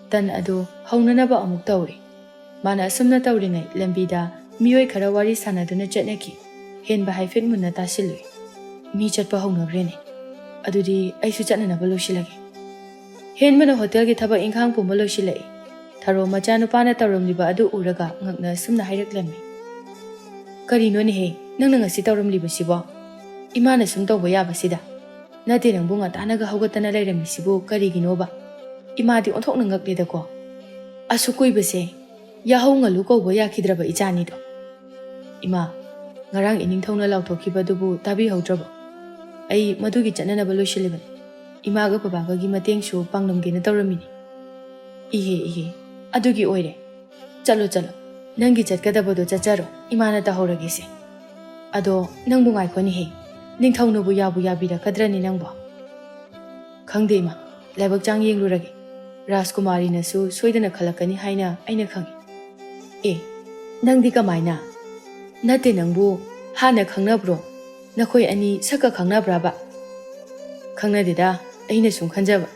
ꯇꯟ ꯑꯗꯨ ꯍꯧꯅꯅꯕ ꯑꯃꯨꯛ ꯇꯧꯔꯤ꯫ ꯃꯥꯅ ꯑꯁꯨꯝꯅ ꯇꯧꯔꯤꯉꯩ ꯂꯝꯕꯤꯗ ꯃꯤꯑꯣꯏ ꯈꯔ ꯋꯥꯔꯤ ꯁꯥꯟꯅꯗꯨꯅ ꯆꯠꯅꯈꯤ꯫ ꯍꯦꯟꯕ ꯍꯥꯏꯐꯦꯠ ꯃꯨꯟꯅ ꯇꯥꯁꯤꯜꯂꯨꯏ꯫ "ꯃꯤ ꯆꯠꯄ ꯍꯧꯅꯈ꯭ꯔꯦꯅꯦ꯫ ꯑꯗꯨꯗꯤ ꯑꯩꯁꯨ ꯆꯠꯅꯅꯕ ꯂꯣꯏꯁꯤꯜꯂꯒꯦ"꯫ ꯍꯦꯟꯕꯅ ꯍꯣꯇꯦꯜꯒꯤ ꯊꯕꯛ ꯏꯪꯈꯥꯡ ꯄꯨꯝꯕ ꯂꯣꯏꯁꯤꯜꯂꯛꯏ꯫ ꯊꯔꯣ ꯃꯆꯥꯅꯨꯄꯥꯅ ꯇꯧꯔꯝꯂꯤꯕ ꯑꯗꯨ ꯎꯔꯒ ꯉꯛꯅ ꯑꯁꯨꯝꯅ ꯍꯥꯏꯔꯛꯂꯝꯃꯤ, "ꯀꯔꯤꯅꯣꯅꯦꯍꯦ, ꯅꯪꯅ ꯉꯁꯤ ꯇꯧꯔꯝꯂꯤꯕꯁꯤꯕꯣ? ꯏꯃꯥꯅ ꯁꯨꯝ ꯇꯧꯕ ꯌꯥꯕꯁꯤꯗ? ꯅꯠꯇꯦ, ꯅꯪꯕꯨ ꯉꯟꯇꯥꯅꯒ ꯍꯧꯒꯠꯇꯅ ꯂꯩꯔꯝꯃꯤꯁꯤꯕꯨ ꯀꯔꯤꯒꯤꯅꯣꯕ? ꯏꯃꯥꯗꯤ ꯑꯣꯟꯊꯣꯛꯅ ꯉꯛꯂꯦꯗꯀꯣ꯫ ꯑꯁꯨꯛ ꯀꯨꯏꯕꯁꯦ ꯌꯥꯍꯧ ꯉꯜꯂꯨ ꯀꯧꯕ ꯌꯥꯈꯤꯗ꯭ꯔꯕ ꯏꯆꯥꯅꯤꯗꯣ꯫ ꯏꯃꯥ, ꯉꯔꯥꯡ ꯏꯅꯤꯡꯊꯧꯅ ꯂꯥꯎꯊꯣꯛꯈꯤꯕꯗꯨꯕꯨ ꯇꯥꯕꯤꯍꯧꯗ꯭ꯔꯕꯣ? ꯑꯩ ꯃꯗꯨꯒꯤ ꯆꯠꯅꯅꯕ ꯂꯣꯏꯁꯤꯜꯂꯤꯕꯅꯤ꯫ ꯏꯃꯥꯒ ꯕꯕꯥꯒꯒꯤ ꯃꯇꯦꯡꯁꯨ ꯄꯥꯡꯂꯝꯒꯦꯅ ꯇꯧꯔꯝꯃꯤꯅꯤ"꯫ "ꯏꯍꯦ, ꯏꯍꯦ, ꯑꯗꯨꯒꯤ ꯑꯣꯏꯔꯦ꯫ ꯆꯠꯂꯣ, ꯆꯠꯂꯣ꯫ ꯅꯪꯒꯤ ꯆꯠꯀꯗꯕꯗꯣ ꯆꯠꯆꯔꯣ, ꯏꯃꯥꯅ ꯇꯧꯍꯧꯔꯒꯦꯁꯦ꯫ ꯑꯗꯣ ꯅꯪꯕꯨ ꯉꯥꯏꯈꯣꯅꯦꯍꯦ, ꯅꯤꯡꯊꯧꯅꯕꯨ ꯌꯥꯕꯨ ꯌꯥꯕꯤꯔꯛꯀꯗ꯭ꯔꯅꯤ ꯅꯪꯕꯣ? ꯈꯪꯗꯦ ꯏꯃꯥ, ꯂꯥꯏꯕꯛ ꯆꯥꯡ ꯌꯦꯡꯂꯨꯔꯒꯦ꯫ ꯔꯥꯖꯀꯨꯃꯥꯔꯤꯅꯁꯨ ꯁꯣꯏꯗꯅ ꯈꯜꯂꯛꯀꯅꯤ ꯍꯥꯏꯅ ꯑꯩꯅ ꯈꯪꯏ꯫ ꯑꯦ, ꯅꯪꯗꯤ ꯀꯃꯥꯏꯅ? ꯅꯠꯇꯦ, ꯅꯪꯕꯨ ꯍꯥꯟꯅ ꯈꯪꯅꯕ꯭ꯔꯣ? ꯅꯈꯣꯏ ꯑꯅꯤ ꯁꯛꯀ ꯈꯪꯅꯕ꯭ꯔꯕ? ꯈꯪꯅꯗꯦꯗ, ꯑꯩꯅ ꯁꯨꯝ ꯈꯟꯖꯕ꯫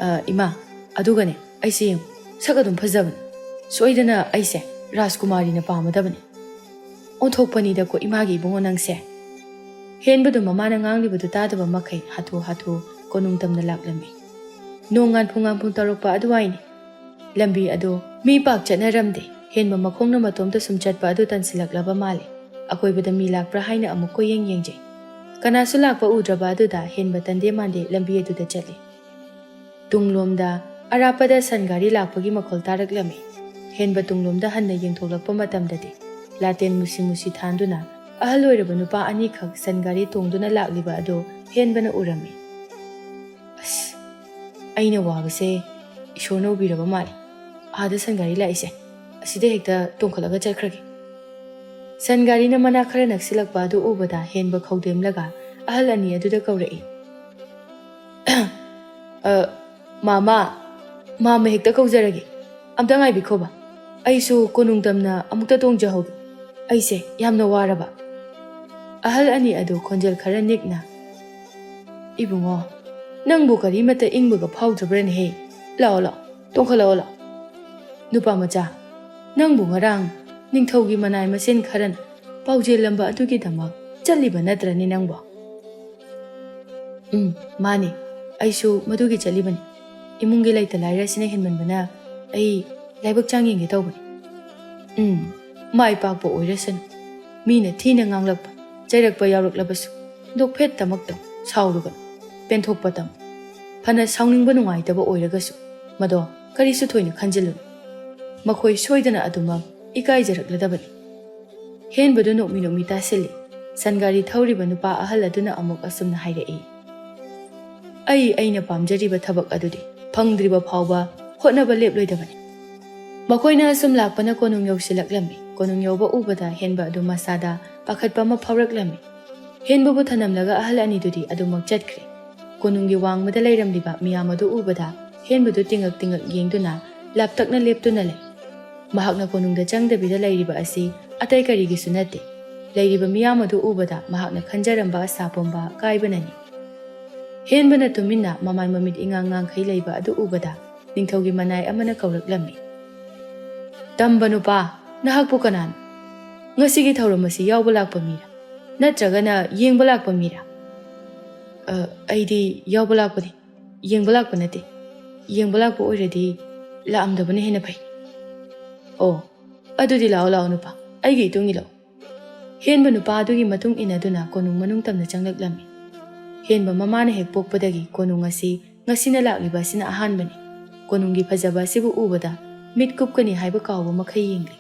ꯑ, ꯏꯃꯥ, ꯑꯗꯨꯒꯅꯦ, ꯑꯩꯁꯦ ꯌꯦꯡꯉꯨ, ꯁꯛ ꯑꯗꯨꯝ ꯐꯖꯕꯅꯤ꯫ ꯁꯣꯏꯗꯅ ꯑꯩꯁꯦ ꯔꯥꯖꯀꯨꯃꯥꯔꯤꯅ ꯄꯥꯝꯃꯗꯕꯅꯤ꯫ ꯑꯣꯟꯊꯣꯛꯄꯅꯤꯗꯀꯣ ꯏꯃꯥꯒꯤ ꯏꯕꯨꯡꯉꯣ ꯅꯪꯁꯦ꯫ ꯍꯦꯟꯕꯗꯨ ꯃꯃꯥꯅ ꯉꯥꯡꯂꯤꯕꯗꯨ ꯇꯥꯗꯕ ꯃꯈꯩ ꯍꯥꯊꯨ ꯍꯥꯊꯨ ꯀꯣꯅꯨꯡ ꯇꯝꯅ ꯂꯥꯛꯂꯝꯃꯤ꯫ ꯅꯣꯡ ꯉꯥꯟꯐꯨ ꯉꯥꯟꯐꯨ ꯇꯧꯔꯛꯄ ꯑꯗꯨꯋꯥꯏꯅꯤ꯫ ꯂꯝꯕꯤ ꯑꯗꯨ ꯃꯤ ꯄꯥꯛ ꯆꯠꯅꯔꯝꯗꯦ꯫ ꯍꯦꯟꯕ ꯃꯈꯣꯡꯅ ꯃꯇꯣꯝꯇ ꯁꯨꯝ ꯆꯠꯄ ꯑꯗꯨ ꯇꯟꯁꯤꯜꯂꯛꯂꯕ ꯃꯥꯜꯂꯦ꯫ ꯑꯀꯣꯏꯕꯗ ꯃꯤ ꯂꯥꯛꯄ꯭ꯔꯥ ꯍꯥꯏꯅ ꯑꯃꯨꯛ ꯀꯣꯏꯌꯦꯡ ꯌꯦꯡꯖꯩ꯫ ꯀꯅꯥꯁꯨ ꯂꯥꯛꯄ ꯎꯗ꯭ꯔꯕ ꯑꯗꯨꯗ ꯍꯦꯟꯕ ꯇꯟꯗꯦ ꯃꯥꯟꯗꯦ ꯂꯝꯕꯤ ꯑꯗꯨꯗ ꯆꯠꯂꯤ꯫ ꯇꯨꯡꯂꯣꯝꯗ ꯑꯔꯥꯞꯄꯗ ꯁꯟ ꯒꯥꯔꯤ ꯂꯥꯛꯄꯒꯤ ꯃꯈꯣꯜ ꯇꯥꯔꯛꯂꯝꯃꯤ꯫ ꯍꯦꯟꯕ ꯇꯨꯡꯂꯣꯝꯗ ꯍꯟꯅ ꯌꯦꯡꯊꯣꯛꯂꯛꯄ ꯃꯇꯝꯗꯗꯤ ꯂꯥꯇꯦꯟ ꯃꯨꯁꯤ ꯃꯨꯁꯤ ꯊꯥꯟꯗꯨꯅ ꯑꯍꯜ ꯑꯣꯏꯔꯕ ꯅꯨꯄꯥ ꯑꯅꯤꯈꯛ ꯁꯟ ꯒꯥꯔꯤ ꯇꯣꯡꯗꯨꯅ ꯂꯥꯛꯂꯤꯕ ꯑꯗꯨ ꯍꯦꯟꯕꯅ ꯎꯔꯝꯃꯤ꯫ ꯑꯁ, ꯑꯩꯅ ꯋꯥꯕꯁꯦ ꯏꯁꯣꯔꯅ ꯎꯕꯤꯔꯕ ꯃꯥꯜꯂꯦ꯫ ꯑꯥꯗ ꯁꯟ ꯒꯥꯔꯤ ꯂꯥꯛꯏꯁꯦ, ꯑꯁꯤꯗ ꯍꯦꯛꯇ ꯇꯣꯡꯈꯠꯂꯒ ꯆꯠꯈ꯭ꯔꯒꯦ꯫ ꯁꯟ ꯒꯥꯔꯤꯅ ꯃꯅꯥꯛ ꯈꯔ ꯅꯛꯁꯤꯜꯂꯛꯄ ꯑꯗꯨ ꯎꯕꯗ ꯍꯦꯟꯕ ꯈꯧꯗꯦꯝꯂꯒ ꯑꯍꯜ ꯑꯅꯤ ꯑꯗꯨꯗ ꯀꯧꯔꯛꯏ꯫ "ꯑ, ꯃꯥꯃꯥ, ꯃꯥꯃ ꯍꯦꯛꯇ ꯀꯧꯖꯔꯒꯦ꯫ ꯑꯝꯇ ꯉꯥꯏꯕꯤꯈꯣꯕ꯫ ꯑꯩꯁꯨ ꯀꯣꯅꯨꯡ ꯇꯝꯅ ꯑꯃꯨꯛꯇ ꯇꯣꯡꯖꯍꯧꯒꯦ꯫ ꯑꯩꯁꯦ ꯌꯥꯝꯅ ꯋꯥꯔꯕ꯫" ꯑꯍꯜ ꯑꯅꯤ ꯑꯗꯨ ꯈꯣꯟꯖꯦꯜ ꯈꯔ ꯅꯤꯛꯅ, "ꯏꯕꯨꯡꯉꯣ, ꯅꯪꯕꯨ ꯀꯔꯤꯃꯠꯇ ꯏꯪꯕꯒ ꯐꯥꯎꯗ꯭ꯔꯕ꯭ꯔꯅꯦꯍꯦ? ꯂꯥꯛꯑꯣ, ꯂꯥꯛꯑꯣ, ꯇꯣꯡꯈꯠꯂꯛꯑꯣ, ꯂꯥꯛꯑꯣ꯫ ꯅꯨꯄꯥ ꯃꯆꯥ, ꯅꯪꯕꯨ ꯉꯔꯥꯡ ꯅꯤꯡꯊꯧꯒꯤ ꯃꯅꯥꯏ ꯃꯁꯦꯟ ꯈꯔꯅ ꯄꯥꯎꯖꯦꯜꯂꯝꯕ ꯑꯗꯨꯒꯤꯗꯃꯛ ꯆꯠꯂꯤꯕ ꯅꯠꯇ꯭ꯔꯅꯦ ꯅꯪꯕꯣ?" "ꯎꯝ, ꯃꯥꯅꯦ꯫ ꯑꯩꯁꯨ ꯃꯗꯨꯒꯤ ꯆꯠꯂꯤꯕꯅꯤ꯫ ꯏꯃꯨꯡꯒꯤ ꯂꯩꯇ ꯂꯥꯏꯔ ꯑꯁꯤꯅ ꯍꯦꯟꯃꯟꯕꯅ ꯑꯩ ꯂꯥꯏꯕꯛ ꯆꯥꯡ ꯌꯦꯡꯒꯦ ꯇꯧꯕꯅꯤ꯫" "ꯎꯝ, ꯃꯥꯏ ꯄꯥꯛꯄ ꯑꯣꯏꯔꯁꯅꯨ꯫ ꯃꯤꯅ ꯊꯤꯅ ꯉꯥꯡꯂꯛꯄ, ꯆꯩꯔꯛꯄ ꯌꯥꯎꯔꯛꯂꯕꯁꯨ ꯅꯣꯛꯐꯦꯠꯇꯃꯛ ꯇꯧ, ꯁꯥꯎꯔꯨꯒꯅꯨ, ꯄꯦꯟꯊꯣꯛꯄ ꯇꯝꯃꯨ꯫ ꯐꯅ ꯁꯥꯎꯅꯤꯡꯕ ꯅꯨꯡꯉꯥꯏꯇꯕ ꯑꯣꯏꯔꯒꯁꯨ ꯃꯗꯣ ꯀꯔꯤꯁꯨ ꯊꯣꯏꯅ ꯈꯟꯖꯤꯜꯂꯨꯅꯨ꯫ ꯃꯈꯣꯏ ꯁꯣꯏꯗꯅ ꯑꯗꯨꯃꯛ ꯏꯀꯥꯏꯖꯔꯛꯂꯗꯕꯅꯤ꯫" ꯍꯦꯟꯕꯗꯨ ꯅꯣꯛꯃꯤ ꯅꯣꯛꯃꯤ ꯇꯥꯁꯤꯜꯂꯤ꯫ ꯁꯟ ꯒꯥꯔꯤ ꯊꯧꯔꯤꯕ ꯅꯨꯄꯥ ꯑꯍꯜ ꯑꯗꯨꯅ ꯑꯃꯨꯛ ꯑꯁꯨꯝꯅ ꯍꯥꯏꯔꯛꯏ, "ꯑꯩ ꯑꯩꯅ ꯄꯥꯝꯖꯔꯤꯕ ꯊꯕꯛ ꯑꯗꯨꯗꯤ ꯐꯪꯗ꯭ꯔꯤꯕ ꯐꯥꯎꯕ ꯍꯣꯠꯅꯕ ꯂꯦꯞꯂꯣꯏꯗꯕꯅꯤ꯫ ꯃꯈꯣꯏꯅ ꯑꯁꯨꯝ ꯂꯥꯛꯄꯅ ꯀꯣꯅꯨꯡ ꯌꯧꯁꯤꯜꯂꯛꯂꯝꯃꯤ꯫ ꯀꯣꯅꯨꯡ ꯌꯧꯕ ꯎꯕꯗ ꯍꯦꯟꯕ ꯑꯗꯨ ꯃꯁꯥꯗ ꯄꯥꯈꯠꯄ ꯑꯃ ꯐꯥꯎꯔꯛꯂꯝꯃꯤ꯫ ꯍꯦꯟꯕꯕꯨ ꯊꯅꯝꯂꯒ ꯑꯍꯜ ꯑꯅꯤꯗꯨꯗꯤ ꯑꯗꯨꯃꯛ ꯆꯠꯈ꯭ꯔꯦ꯫ ꯀꯣꯅꯨꯡꯒꯤ ꯋꯥꯡꯃꯗ ꯂꯩꯔꯝꯂꯤꯕ ꯃꯤꯌꯥꯝ ꯑꯗꯨ ꯎꯕꯗ ꯍꯦꯟꯕꯗꯨ ꯇꯤꯡꯉꯛ ꯇꯤꯡꯉꯛ ꯌꯦꯡꯗꯨꯅ ꯂꯥꯞꯇꯛꯅ ꯂꯦꯞꯇꯨꯅ ꯂꯩ꯫ ꯃꯍꯥꯛꯅ ꯀꯣꯅꯨꯡꯗ ꯆꯪꯗꯕꯤꯗ ꯂꯩꯔꯤꯕ ꯑꯁꯤ ꯑꯇꯩ ꯀꯔꯤꯒꯤꯁꯨ ꯅꯠꯇꯦ꯫ ꯂꯩꯔꯤꯕ ꯃꯤꯌꯥꯝ ꯑꯗꯨ ꯎꯕꯗ ꯃꯍꯥꯛꯅ ꯈꯟꯖꯔꯝꯕ ꯑꯁꯥ ꯄꯨꯝꯕ ꯀꯥꯏꯕꯅꯅꯤ꯫ ꯍꯦꯟꯕꯅ ꯇꯨꯃꯤꯟꯅ ꯃꯃꯥꯏ ꯃꯃꯤꯠ ꯏꯉꯥꯡ ꯉꯥꯡꯈꯩ ꯂꯩꯕ ꯑꯗꯨ ꯎꯕꯗ ꯅꯤꯡꯊꯧꯒꯤ ꯃꯅꯥꯏ ꯑꯃꯅ ꯀꯧꯔꯛꯂꯝꯃꯤ꯫ "ꯇꯝꯕ ꯅꯨꯄꯥ, ꯅꯍꯥꯛꯄꯨ ꯀꯅꯥꯅꯣ? ꯉꯁꯤꯒꯤ ꯊꯧꯔꯝ ꯑꯁꯤ ꯌꯥꯎꯕ ꯂꯥꯛꯄ ꯃꯤꯔꯥ? ꯅꯠꯇ꯭ꯔꯒꯅ ꯌꯦꯡꯕ ꯂꯥꯛꯄ ꯃꯤꯔꯥ?" "ꯑ, ꯑꯩꯗꯤ ꯌꯥꯎꯕ ꯂꯥꯛꯄꯅꯤ, ꯌꯦꯡꯕ ꯂꯥꯛꯄ ꯅꯠꯇꯦ꯫ ꯌꯦꯡꯕ ꯂꯥꯛꯄ ꯑꯣꯏꯔꯗꯤ ꯂꯥꯛꯑꯝꯗꯕꯅ ꯍꯦꯟꯅ ꯐꯩ꯫" "ꯑꯣ, ꯑꯗꯨꯗꯤ ꯂꯥꯛꯑꯣ, ꯂꯥꯛꯑꯣ ꯅꯨꯄꯥ, ꯑꯩꯒꯤ ꯏꯇꯨꯡ ꯏꯜꯂꯛꯑꯣ꯫" ꯍꯦꯟꯕ ꯅꯨꯄꯥ ꯑꯗꯨꯒꯤ ꯃꯇꯨꯡ ꯏꯟꯅꯗꯨꯅ ꯀꯣꯅꯨꯡ ꯃꯅꯨꯡ ꯇꯝꯅ ꯆꯪꯂꯛꯂꯝꯃꯤ꯫ ꯍꯦꯟꯕ ꯃꯃꯥꯅ ꯍꯦꯛ ꯄꯣꯛꯄꯗꯒꯤ ꯀꯣꯅꯨꯡ ꯑꯁꯤ ꯉꯁꯤꯅ ꯂꯥꯛꯂꯤꯕ ꯑꯁꯤꯅ ꯑꯍꯥꯟꯕꯅꯤ꯫ ꯀꯣꯅꯨꯡꯒꯤ ꯐꯖꯕ ꯑꯁꯤꯕꯨ ꯎꯕꯗ ꯃꯤꯠ ꯀꯨꯞꯀꯅꯤ ꯍꯥꯏꯕ ꯀꯥꯎꯕ ꯃꯈꯩ ꯌꯦꯡꯂꯤ꯫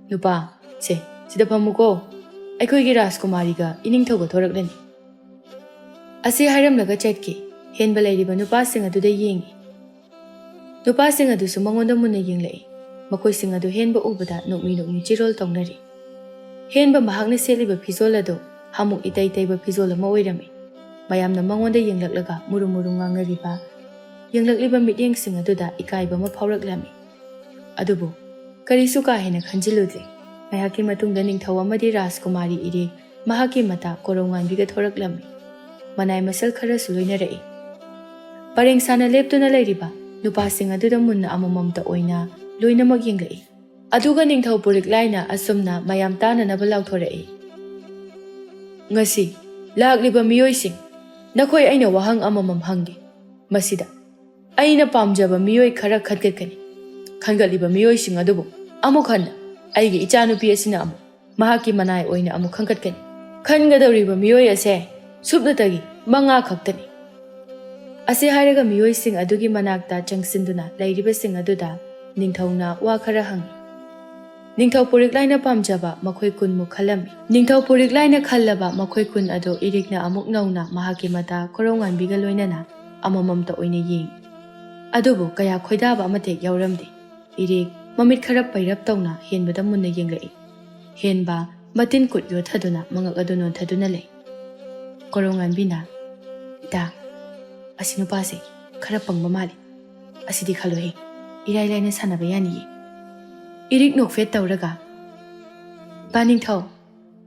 "ꯅꯨꯄꯥ, ꯁꯦ, ꯁꯤꯗ ꯐꯝꯃꯨꯀꯣ꯫ ꯑꯩꯈꯣꯏꯒꯤ ꯔꯥꯖꯀꯨꯃꯥꯔꯤꯒ ꯏꯅꯤꯡꯊꯧꯒ ꯊꯣꯔꯛꯂꯅꯤ꯫" ꯑꯁꯤ ꯍꯥꯏꯔꯝꯂꯒ ꯆꯠꯈꯤ꯫ ꯍꯦꯟꯕ ꯂꯩꯔꯤꯕ ꯅꯨꯄꯥꯁꯤꯡ ꯑꯗꯨꯗ ꯌꯦꯡꯉꯤ꯫ ꯅꯨꯄꯥꯁꯤꯡ ꯑꯗꯨꯁꯨ ꯃꯉꯣꯟꯗ ꯃꯨꯟꯅ ꯌꯦꯡꯂꯛꯏ꯫ ꯃꯈꯣꯏꯁꯤꯡ ꯑꯗꯨ ꯍꯦꯟꯕ ꯎꯕꯗ ꯅꯣꯛꯃꯤ ꯅꯣꯛꯃꯤ ꯆꯤꯔꯣꯜ ꯇꯧꯅꯔꯤ꯫ ꯍꯦꯟꯕ ꯃꯍꯥꯛꯅ ꯁꯦꯠꯂꯤꯕ ꯐꯤꯖꯣꯜ ꯑꯗꯨ ꯍꯥꯃꯨꯛ ꯏꯇꯩ ꯇꯩꯕ ꯐꯤꯖꯣꯜ ꯑꯃ ꯑꯣꯏꯔꯝꯃꯤ꯫ ꯃꯌꯥꯝꯅ ꯃꯉꯣꯟꯗ ꯌꯦꯡꯂꯛꯂꯒ ꯃꯨꯔꯨꯝ ꯃꯨꯔꯨꯝ ꯉꯥꯡꯅꯔꯤꯕ ꯌꯦꯡꯂꯛꯂꯤꯕ ꯃꯤꯠꯌꯦꯡꯁꯤꯡ ꯑꯗꯨꯗ ꯏꯀꯥꯏꯕ ꯑꯃ ꯐꯥꯎꯔꯛꯂꯝꯃꯤ꯫ ꯑꯗꯨꯕꯨ ꯀꯔꯤꯁꯨ ꯀꯥ ꯍꯦꯟꯅ ꯈꯟꯖꯤꯜꯂꯨꯗꯦ꯫ ꯉꯥꯏꯍꯥꯛꯀꯤ ꯃꯇꯨꯡꯗ ꯅꯤꯡꯊꯧ ꯑꯃꯗꯤ ꯔꯥꯖꯀꯨꯃꯥꯔꯤ ꯏꯔꯦ ꯃꯍꯥꯛꯀꯤ ꯃꯇꯥ ꯀꯣꯔꯧꯉꯥꯟꯕꯤꯒ ꯊꯣꯔꯛꯂꯝꯃꯤ꯫ ꯃꯅꯥꯏ ꯃꯁꯜ ꯈꯔꯁꯨ ꯂꯣꯏꯅꯔꯛꯏ꯫ ꯄꯔꯦꯡ ꯁꯥꯅ ꯂꯦꯞꯇꯨꯅ ꯂꯩꯔꯤꯕ ꯅꯨꯄꯥꯁꯤꯡ ꯑꯗꯨꯗ ꯃꯨꯟꯅ ꯑꯃꯃꯝꯇ ꯑꯣꯏꯅ ꯂꯣꯏꯅꯃꯛ ꯌꯦꯡꯂꯛꯏ꯫ ꯑꯗꯨꯒ ꯅꯤꯡꯊꯧ ꯄꯨꯔꯤꯛ ꯂꯥꯏꯅ ꯑꯁꯨꯝꯅ ꯃꯌꯥꯝ ꯇꯥꯅꯅꯕ ꯂꯥꯎꯊꯣꯔꯛꯏ, "ꯉꯁꯤ ꯂꯥꯛꯂꯤꯕ ꯃꯤꯑꯣꯏꯁꯤꯡ, ꯅꯈꯣꯏ ꯑꯩꯅ ꯋꯥꯍꯪ ꯑꯃꯃꯝ ꯍꯪꯒꯦ꯫ ꯃꯁꯤꯗ ꯑꯩꯅ ꯄꯥꯝꯖꯕ ꯃꯤꯑꯣꯏ ꯈꯔ ꯈꯟꯒꯠꯀꯅꯤ꯫ ꯈꯟꯒꯠꯂꯤꯕ ꯃꯤꯑꯣꯏꯁꯤꯡ ꯑꯗꯨꯕꯨ ꯑꯃꯨꯛ ꯍꯟꯅ ꯑꯩꯒꯤ ꯏꯆꯥꯅꯨꯄꯤ ꯑꯁꯤꯅ ꯑꯃꯨꯛ ꯃꯍꯥꯛꯀꯤ ꯃꯅꯥꯏ ꯑꯣꯏꯅ ꯑꯃꯨꯛ ꯈꯟꯒꯠꯀꯅꯤ꯫ ꯈꯟꯒꯗꯧꯔꯤꯕ ꯃꯤꯑꯣꯏ ꯑꯁꯦ ꯁꯨꯞꯅꯇꯒꯤ ꯃꯉꯥ ꯈꯛꯇꯅꯤ꯫" ꯑꯁꯤ ꯍꯥꯏꯔꯒ ꯃꯤꯑꯣꯏꯁꯤꯡ ꯑꯗꯨꯒꯤ ꯃꯅꯥꯛꯇ ꯆꯪꯁꯤꯟꯗꯨꯅ ꯂꯩꯔꯤꯕꯁꯤꯡ ꯑꯗꯨꯗ ꯅꯤꯡꯊꯧꯅ ꯋꯥ ꯈꯔ ꯍꯪꯉꯤ꯫ ꯅꯤꯡꯊꯧ ꯄꯨꯔꯤꯛ ꯂꯥꯏꯅ ꯄꯥꯝꯖꯕ ꯃꯈꯣꯏ ꯀꯨꯟꯃꯨꯛ ꯈꯜꯂꯝꯃꯤ꯫ ꯅꯤꯡꯊꯧ ꯄꯨꯔꯤꯛ ꯂꯥꯏꯅ ꯈꯜꯂꯕ ꯃꯈꯣꯏ ꯀꯨꯟ ꯑꯗꯨ ꯏꯔꯤꯛꯅ ꯑꯃꯨꯛ ꯅꯧꯅ ꯃꯍꯥꯛꯀꯤ ꯃꯇꯥ ꯀꯣꯔꯧꯉꯥꯟꯕꯤꯒ ꯂꯣꯏꯅꯅ ꯑꯃꯃꯝꯇ ꯑꯣꯏꯅ ꯌꯦꯡꯉꯤ꯫ ꯑꯗꯨꯕꯨ ꯀꯌꯥ ꯈꯣꯏꯗꯥꯕ ꯑꯃꯇ ꯍꯦꯛ ꯌꯥꯎꯔꯝꯗꯦ꯫ ꯏꯔꯤꯛ ꯃꯃꯤꯠ ꯈꯔ ꯄꯩꯔꯞ ꯇꯧꯅ ꯍꯦꯟꯕꯗ ꯃꯨꯟꯅ ꯌꯦꯡꯂꯛꯏ꯫ ꯍꯦꯟꯕ ꯃꯇꯤꯟ ꯀꯨꯠ ꯌꯣꯠꯊꯗꯨꯅ ꯃꯉꯛ ꯑꯗꯨ ꯅꯣꯟꯊꯗꯨꯅ ꯂꯩ꯫ ꯀꯣꯔꯧꯉꯥꯟꯕꯤꯅ, "ꯏꯇꯥ, ꯑꯁꯤ ꯅꯨꯄꯥꯁꯦ ꯈꯔ ꯄꯪꯕ ꯃꯥꯜꯂꯤ꯫ ꯑꯁꯤꯗꯤ ꯈꯜꯂꯨꯍꯦ, ꯏꯔꯥꯏ ꯂꯥꯏꯅ ꯁꯥꯟꯅꯕ ꯌꯥꯅꯤꯌꯦ"꯫ ꯏꯔꯤꯛ ꯅꯣꯛꯐꯦꯠ ꯇꯧꯔꯒ, "ꯄꯥꯅꯤꯡꯊꯧ,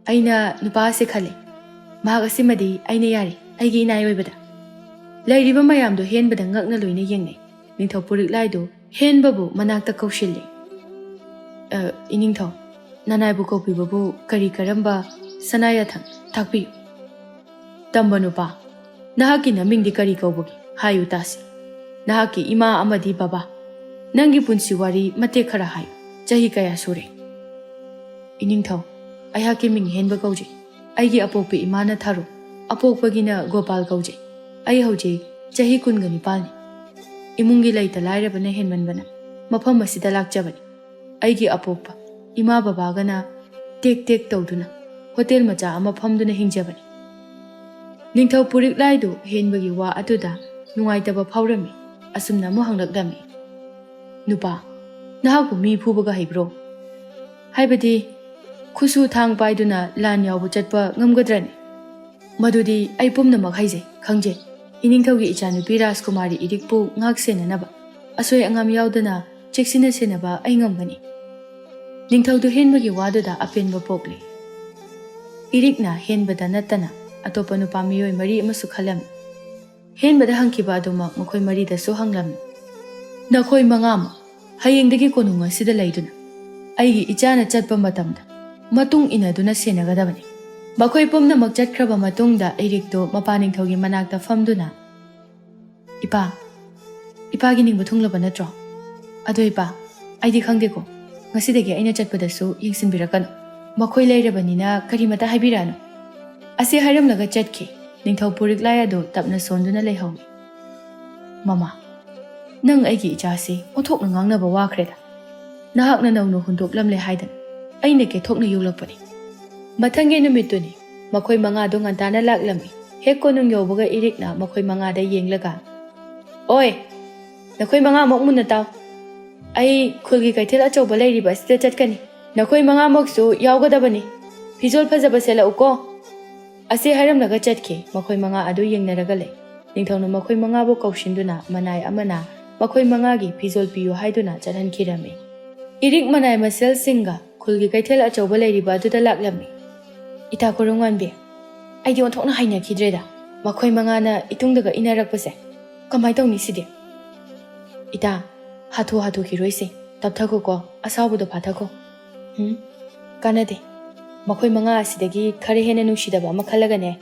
ꯑꯩꯅ ꯅꯨꯄꯥ ꯑꯁꯤ ꯈꯜꯂꯦ꯫ ꯃꯍꯥꯛ ꯑꯁꯤꯃꯗꯤ ꯑꯩꯅ ꯌꯥꯔꯦ, ꯑꯩꯒꯤ ꯏꯅꯥꯏ ꯑꯣꯏꯕꯗ"꯫ ꯂꯩꯔꯤꯕ ꯃꯌꯥꯝꯗꯣ ꯍꯦꯟꯕꯗ ꯉꯛꯅ ꯂꯣꯏꯅ ꯌꯦꯡꯅꯩ꯫ ꯅꯤꯡꯊꯧ ꯄꯨꯔꯤꯛꯂꯥꯏꯗꯨ ꯍꯦꯟꯕꯕꯨ ꯃꯅꯥꯛꯇ ꯀꯧꯁꯤꯜꯂꯤ꯫ "ꯑ, ꯏꯅꯤꯡꯊꯧ, ꯅꯅꯥꯏꯕꯨ ꯀꯧꯕꯤꯕꯕꯨ ꯀꯔꯤ ꯀꯔꯝꯕ ꯁꯅꯥ ꯌꯥꯊꯪ ꯇꯥꯛꯄꯤꯌꯨ"꯫ "ꯇꯝꯕ ꯅꯨꯄꯥ, ꯅꯍꯥꯛꯀꯤ ꯅꯃꯤꯡꯗꯤ ꯀꯔꯤ ꯀꯧꯕꯒꯦ? ꯍꯥꯏꯌꯨ ꯇꯥꯁꯤ꯫ ꯅꯍꯥꯛꯀꯤ ꯏꯃꯥ ꯑꯃꯗꯤ ꯕꯕꯥ, ꯅꯪꯒꯤ ꯄꯨꯟꯁꯤ ꯋꯥꯔꯤ ꯃꯇꯦꯛ ꯈꯔ ꯍꯥꯏꯌꯨ꯫ ꯆꯍꯤ ꯀꯌꯥ ꯁꯨꯔꯦ?" "ꯏꯅꯤꯡꯊꯧ, ꯑꯩꯍꯥꯛꯀꯤ ꯃꯤꯡ ꯍꯦꯟꯕ ꯀꯧꯖꯩ꯫ ꯑꯩꯒꯤ ꯑꯄꯣꯛꯄ ꯏꯃꯥꯅ ꯊꯥꯔꯨ, ꯑꯄꯣꯛꯄꯒꯤꯅ ꯒꯣꯄꯥꯜ ꯀꯧꯖꯩ꯫ ꯑꯩ ꯍꯧꯖꯤꯛ ꯆꯍꯤ ꯀꯨꯟꯒ ꯅꯤꯄꯥꯜꯅꯤ꯫ ꯏꯃꯨꯡꯒꯤ ꯂꯩꯇ ꯂꯥꯏꯔꯕꯅ ꯍꯦꯟꯃꯟꯕꯅ ꯃꯐꯝ ꯑꯁꯤꯗ ꯂꯥꯛꯆꯕꯅꯤ꯫ ꯑꯩꯒꯤ ꯑꯄꯣꯛꯄ ꯏꯃꯥ ꯕꯕꯥꯒꯅ ꯇꯦꯛ ꯇꯦꯛ ꯇꯧꯗꯨꯅ ꯍꯣꯇꯦꯜ ꯃꯆꯥ ꯑꯃ ꯐꯝꯗꯨꯅ ꯍꯤꯡꯖꯕꯅꯤ"꯫ ꯅꯤꯡꯊꯧ ꯄꯨꯔꯤꯛꯂꯥꯏꯗꯨ ꯍꯦꯟꯕꯒꯤ ꯋꯥ ꯑꯗꯨꯗ ꯅꯨꯡꯉꯥꯏꯇꯕ ꯐꯥꯎꯔꯝꯃꯤ꯫ ꯑꯁꯨꯝꯅ ꯑꯃꯨꯛ ꯍꯪꯂꯛꯂꯝꯃꯤ, "ꯅꯨꯄꯥ, ꯅꯍꯥꯛꯄꯨ ꯃꯤ ꯐꯨꯕꯒ ꯍꯩꯕ꯭ꯔꯣ? ꯍꯥꯏꯕꯗꯤ ꯈꯨꯠꯁꯨ ꯊꯥꯡ ꯄꯥꯏꯗꯨꯅ ꯂꯥꯟ ꯌꯥꯎꯕ ꯆꯠꯄ ꯉꯝꯒꯗ꯭ꯔꯅꯦ?" "ꯃꯗꯨꯗꯤ ꯑꯩ ꯄꯨꯝꯅꯃꯛ ꯍꯩꯖꯩ, ꯈꯪꯖꯩ꯫ ꯏꯅꯤꯡꯊꯧꯒꯤ ꯏꯆꯥꯅꯨꯄꯤ ꯔꯥꯖꯀꯨꯃꯥꯔꯤ ꯏꯔꯤꯛꯄꯨ ꯉꯥꯛ ꯁꯦꯟꯅꯅꯕ, ꯑꯁꯣꯏ ꯑꯉꯥꯝ ꯌꯥꯎꯗꯅ ꯆꯦꯛꯁꯤꯟꯅ ꯁꯦꯟꯅꯕ ꯑꯩ ꯉꯝꯒꯅꯤ"꯫ ꯅꯤꯡꯊꯧꯗꯨ ꯍꯦꯟꯕꯒꯤ ꯋꯥꯗꯨꯗ ꯑꯄꯦꯟꯕ ꯄꯣꯛꯂꯦ꯫ ꯏꯔꯤꯛꯅ ꯍꯦꯟꯕꯗ ꯅꯠꯇꯅ ꯑꯇꯣꯞꯄ ꯅꯨꯄꯥ ꯃꯤꯑꯣꯏ ꯃꯔꯤ ꯑꯃꯁꯨ ꯈꯜꯂꯝꯃꯤ꯫ ꯍꯦꯟꯕꯗ ꯍꯪꯈꯤꯕ ꯑꯗꯨꯃꯛ ꯃꯈꯣꯏ ꯃꯔꯤꯗꯁꯨ ꯍꯪꯂꯝꯃꯤ꯫ "ꯅꯈꯣꯏ ꯃꯉꯥꯃꯛ ꯍꯌꯦꯡꯗꯒꯤ ꯀꯣꯅꯨꯡ ꯑꯁꯤꯗ ꯂꯩꯗꯨꯅ ꯑꯩꯒꯤ ꯏꯆꯥꯅ ꯆꯠꯄ ꯃꯇꯝꯗ ꯃꯇꯨꯡ ꯏꯟꯅꯗꯨꯅ ꯁꯦꯟꯅꯒꯗꯕꯅꯤ"꯫ ꯃꯈꯣꯏ ꯄꯨꯝꯅꯃꯛ ꯆꯠꯈ꯭ꯔꯕ ꯃꯇꯨꯡꯗ ꯏꯔꯤꯛꯇꯨ ꯃꯄꯥ ꯅꯤꯡꯊꯧꯒꯤ ꯃꯅꯥꯛꯇ ꯐꯝꯗꯨꯅ, "ꯏꯄꯥ, ꯏꯄꯥꯒꯤ ꯅꯤꯡꯕ ꯊꯨꯡꯂꯕ ꯅꯠꯇ꯭ꯔꯣ? ꯑꯗꯣ ꯏꯄꯥ, ꯑꯩꯗꯤ ꯈꯪꯗꯦꯀꯣ, ꯉꯁꯤꯗꯒꯤ ꯑꯩꯅ ꯆꯠꯄꯗꯁꯨ ꯌꯦꯡꯁꯤꯟꯕꯤꯔꯛꯀꯅꯨ꯫ ꯃꯈꯣꯏ ꯂꯩꯔꯕꯅꯤꯅ ꯀꯔꯤꯃꯇ ꯍꯥꯏꯕꯤꯔꯛꯑꯅꯨ"꯫ ꯑꯁꯤ ꯍꯥꯏꯔꯝꯂꯒ ꯆꯠꯈꯤ꯫ ꯅꯤꯡꯊꯧ ꯄꯨꯔꯤꯛꯂꯥꯏ ꯑꯗꯨ ꯇꯞꯅ ꯁꯣꯟꯗꯨꯅ ꯂꯩꯍꯧꯏ꯫ "ꯃꯃꯥ, ꯅꯪ ꯑꯩꯒꯤ ꯏꯆꯥꯁꯤ ꯑꯣꯟꯊꯣꯛꯅ ꯉꯥꯡꯅꯕ ꯋꯥꯈ꯭ꯔꯦꯗ꯫ ꯅꯍꯥꯛꯅ ꯅꯧꯅ ꯍꯨꯟꯗꯣꯛꯂꯝꯂꯦ ꯍꯥꯏꯗꯅ ꯑꯩꯅ ꯀꯦꯊꯣꯛꯅ ꯌꯣꯛꯂꯛꯄꯅꯤ"꯫ ꯃꯊꯪꯒꯤ ꯅꯨꯃꯤꯠꯇꯨꯅꯤ꯫ ꯃꯈꯣꯏ ꯃꯉꯥꯗꯨ ꯉꯟꯇꯥꯅ ꯂꯥꯛꯂꯝꯃꯤ꯫ ꯍꯦꯛ ꯀꯣꯅꯨꯡ ꯌꯧꯕꯒ ꯏꯔꯤꯛꯅ ꯃꯈꯣꯏ ꯃꯉꯥꯗ ꯌꯦꯡꯂꯒ, "ꯑꯣꯏ, ꯅꯈꯣꯏ ꯃꯉꯥꯃꯛ ꯃꯨꯟꯅ ꯇꯥꯎ꯫ "ꯑꯩ ꯈꯨꯜꯒꯤ ꯀꯩꯊꯦꯜ ꯑꯆꯧꯕ ꯂꯩꯔꯤꯕ ꯑꯁꯤꯗ ꯆꯠꯀꯅꯤ꯫ ꯅꯈꯣꯏ ꯃꯉꯥꯃꯛꯁꯨ ꯌꯥꯎꯒꯗꯕꯅꯤ꯫ ꯐꯤꯖꯣꯜ ꯐꯖꯕ ꯁꯦꯠꯂꯛꯎꯀꯣ꯫" ꯑꯁꯤ ꯍꯥꯏꯔꯝꯂꯒ ꯆꯠꯈꯤ꯫ ꯃꯈꯣꯏ ꯃꯉꯥ ꯑꯗꯨ ꯌꯦꯡꯅꯔꯒ ꯂꯩ꯫ ꯅꯤꯡꯊꯧꯅ ꯃꯈꯣꯏ ꯃꯉꯥꯕꯨ ꯀꯧꯁꯤꯟꯗꯨꯅ ꯃꯅꯥꯏ ꯑꯃꯅ ꯃꯈꯣꯏ ꯃꯉꯥꯒꯤ ꯐꯤꯖꯣꯜ ꯄꯤꯌꯨ ꯍꯥꯏꯗꯨꯅ ꯆꯠꯍꯟꯈꯤꯔꯝꯃꯤ꯫ ꯏꯔꯤꯛ ꯃꯅꯥꯏ ꯃꯁꯦꯜꯁꯤꯡꯒ ꯈꯨꯜꯒꯤ ꯀꯩꯊꯦꯜ ꯑꯆꯧꯕ ꯂꯩꯔꯤꯕ ꯑꯗꯨꯗ ꯂꯥꯛꯂꯝꯃꯤ꯫ "ꯏꯇꯥ ꯀꯣꯔꯧꯉꯥꯟꯕꯤ, ꯑꯩꯗꯤ ꯑꯣꯟꯊꯣꯛꯅ ꯍꯩꯅꯈꯤꯗ꯭ꯔꯦꯗ꯫ ꯃꯈꯣꯏ ꯃꯉꯥꯅ ꯏꯇꯨꯡꯗꯒ ꯏꯟꯅꯔꯛꯄꯁꯦ꯫ ꯀꯃꯥꯏ ꯇꯧꯅꯤ ꯁꯤꯗꯤ?" "ꯏꯇꯥ, ꯍꯥꯊꯨ ꯍꯥꯊꯨ ꯈꯤꯔꯣꯏꯁꯦ꯫ ꯇꯞꯊꯈꯣꯀꯣ, ꯑꯁꯥꯎꯕꯗꯣ ꯐꯥꯊꯈꯣ꯫" "ꯎꯝ, ꯀꯥꯟꯅꯗꯦ꯫ ꯃꯈꯣꯏ ꯃꯉꯥ ꯑꯁꯤꯗꯒꯤ ꯈꯔ ꯍꯦꯟꯅ ꯅꯨꯡꯁꯤꯗꯕ ꯑꯃ ꯈꯜꯂꯒꯅꯦ,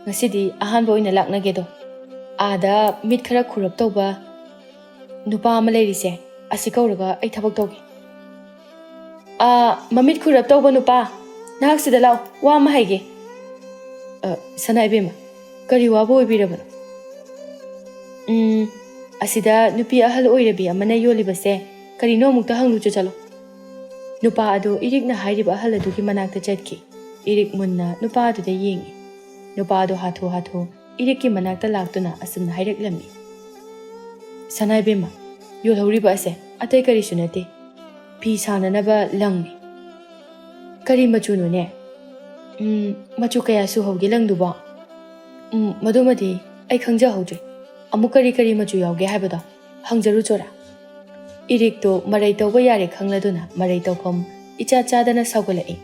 ꯉꯁꯤꯗꯤ ꯑꯍꯥꯟꯕ ꯑꯣꯏꯅ ꯂꯥꯛꯅꯒꯦꯗꯣ꯫ ꯑꯥꯗ ꯃꯤꯠ ꯈꯔ ꯈꯨꯔꯞ ꯇꯧꯕ ꯅꯨꯄꯥ ꯑꯃ ꯂꯩꯔꯤꯁꯦ, ꯑꯁꯤ ꯀꯧꯔꯒ ꯑꯩ ꯊꯕꯛ ꯇꯧꯒꯦ꯫" "ꯑꯥ, ꯃꯃꯤꯠ ꯈꯨꯔꯞ ꯇꯧꯕ ꯅꯨꯄꯥ, ꯅꯍꯥꯛ ꯁꯤꯗ ꯂꯥꯛꯑꯣ, ꯋꯥ ꯑꯃ ꯍꯥꯏꯒꯦ꯫" "ꯑ, ꯁꯅꯥ ꯏꯕꯦꯝꯃ, ꯀꯔꯤ ꯋꯥꯕꯨ ꯑꯣꯏꯕꯤꯔꯕꯅꯣ?" "ꯎꯝ, ꯑꯁꯤꯗ ꯅꯨꯄꯤ ꯑꯍꯜ ꯑꯣꯏꯔꯕꯤ ꯑꯃꯅ ꯌꯣꯜꯂꯤꯕꯁꯦ ꯀꯔꯤꯅꯣ ꯑꯃꯨꯛꯇ ꯍꯪꯂꯨꯆꯣ ꯆꯠꯂꯣ꯫" ꯅꯨꯄꯥ ꯑꯗꯨ ꯏꯔꯤꯛꯅ ꯍꯥꯏꯔꯤꯕ ꯑꯍꯜ ꯑꯗꯨꯒꯤ ꯃꯅꯥꯛꯇ ꯆꯠꯈꯤ꯫ ꯏꯔꯤꯛ ꯃꯨꯟꯅ ꯅꯨꯄꯥ ꯑꯗꯨꯗ ꯌꯦꯡꯉꯤ꯫ ꯅꯨꯄꯥ ꯑꯗꯨ ꯍꯥꯊꯨ ꯍꯥꯊꯨ ꯏꯔꯤꯛꯀꯤ ꯃꯅꯥꯛꯇ ꯂꯥꯛꯇꯨꯅ ꯑꯁꯨꯝꯅ ꯍꯥꯏꯔꯛꯂꯝꯃꯤ꯫ "ꯁꯅꯥ ꯏꯕꯦꯝꯃ, ꯌꯣꯜꯍꯧꯔꯤꯕ ꯑꯁꯦ ꯑꯇꯩ ꯀꯔꯤꯁꯨ ꯅꯠꯇꯦ, ꯐꯤ ꯁꯥꯅꯅꯕ ꯂꯪꯅꯤ꯫" "ꯀꯔꯤ ꯃꯆꯨꯅꯣꯅꯦ?" "ꯎꯝ, ꯃꯆꯨ ꯀꯌꯥ ꯁꯨꯍꯧꯒꯦ ꯂꯪꯗꯨꯕꯣ?" "ꯎꯝ, ꯃꯗꯨꯃꯗꯤ ꯑꯩ ꯈꯪꯖꯍꯧꯗ꯭ꯔꯦ꯫ ꯑꯃꯨꯛ ꯀꯔꯤ ꯀꯔꯤ ꯃꯆꯨ ꯌꯥꯎꯒꯦ ꯍꯥꯏꯕꯗꯣ ꯍꯪꯖꯔꯨꯆꯣꯔꯥ?" ꯏꯔꯤꯛꯇꯣ ꯃꯔꯩ ꯇꯧꯕ ꯌꯥꯔꯦ ꯈꯪꯂꯗꯨꯅ ꯃꯔꯩ ꯇꯧꯐꯝ ꯏꯆꯥ ꯆꯥꯗꯅ ꯁꯥꯎꯒꯠꯂꯛꯏ꯫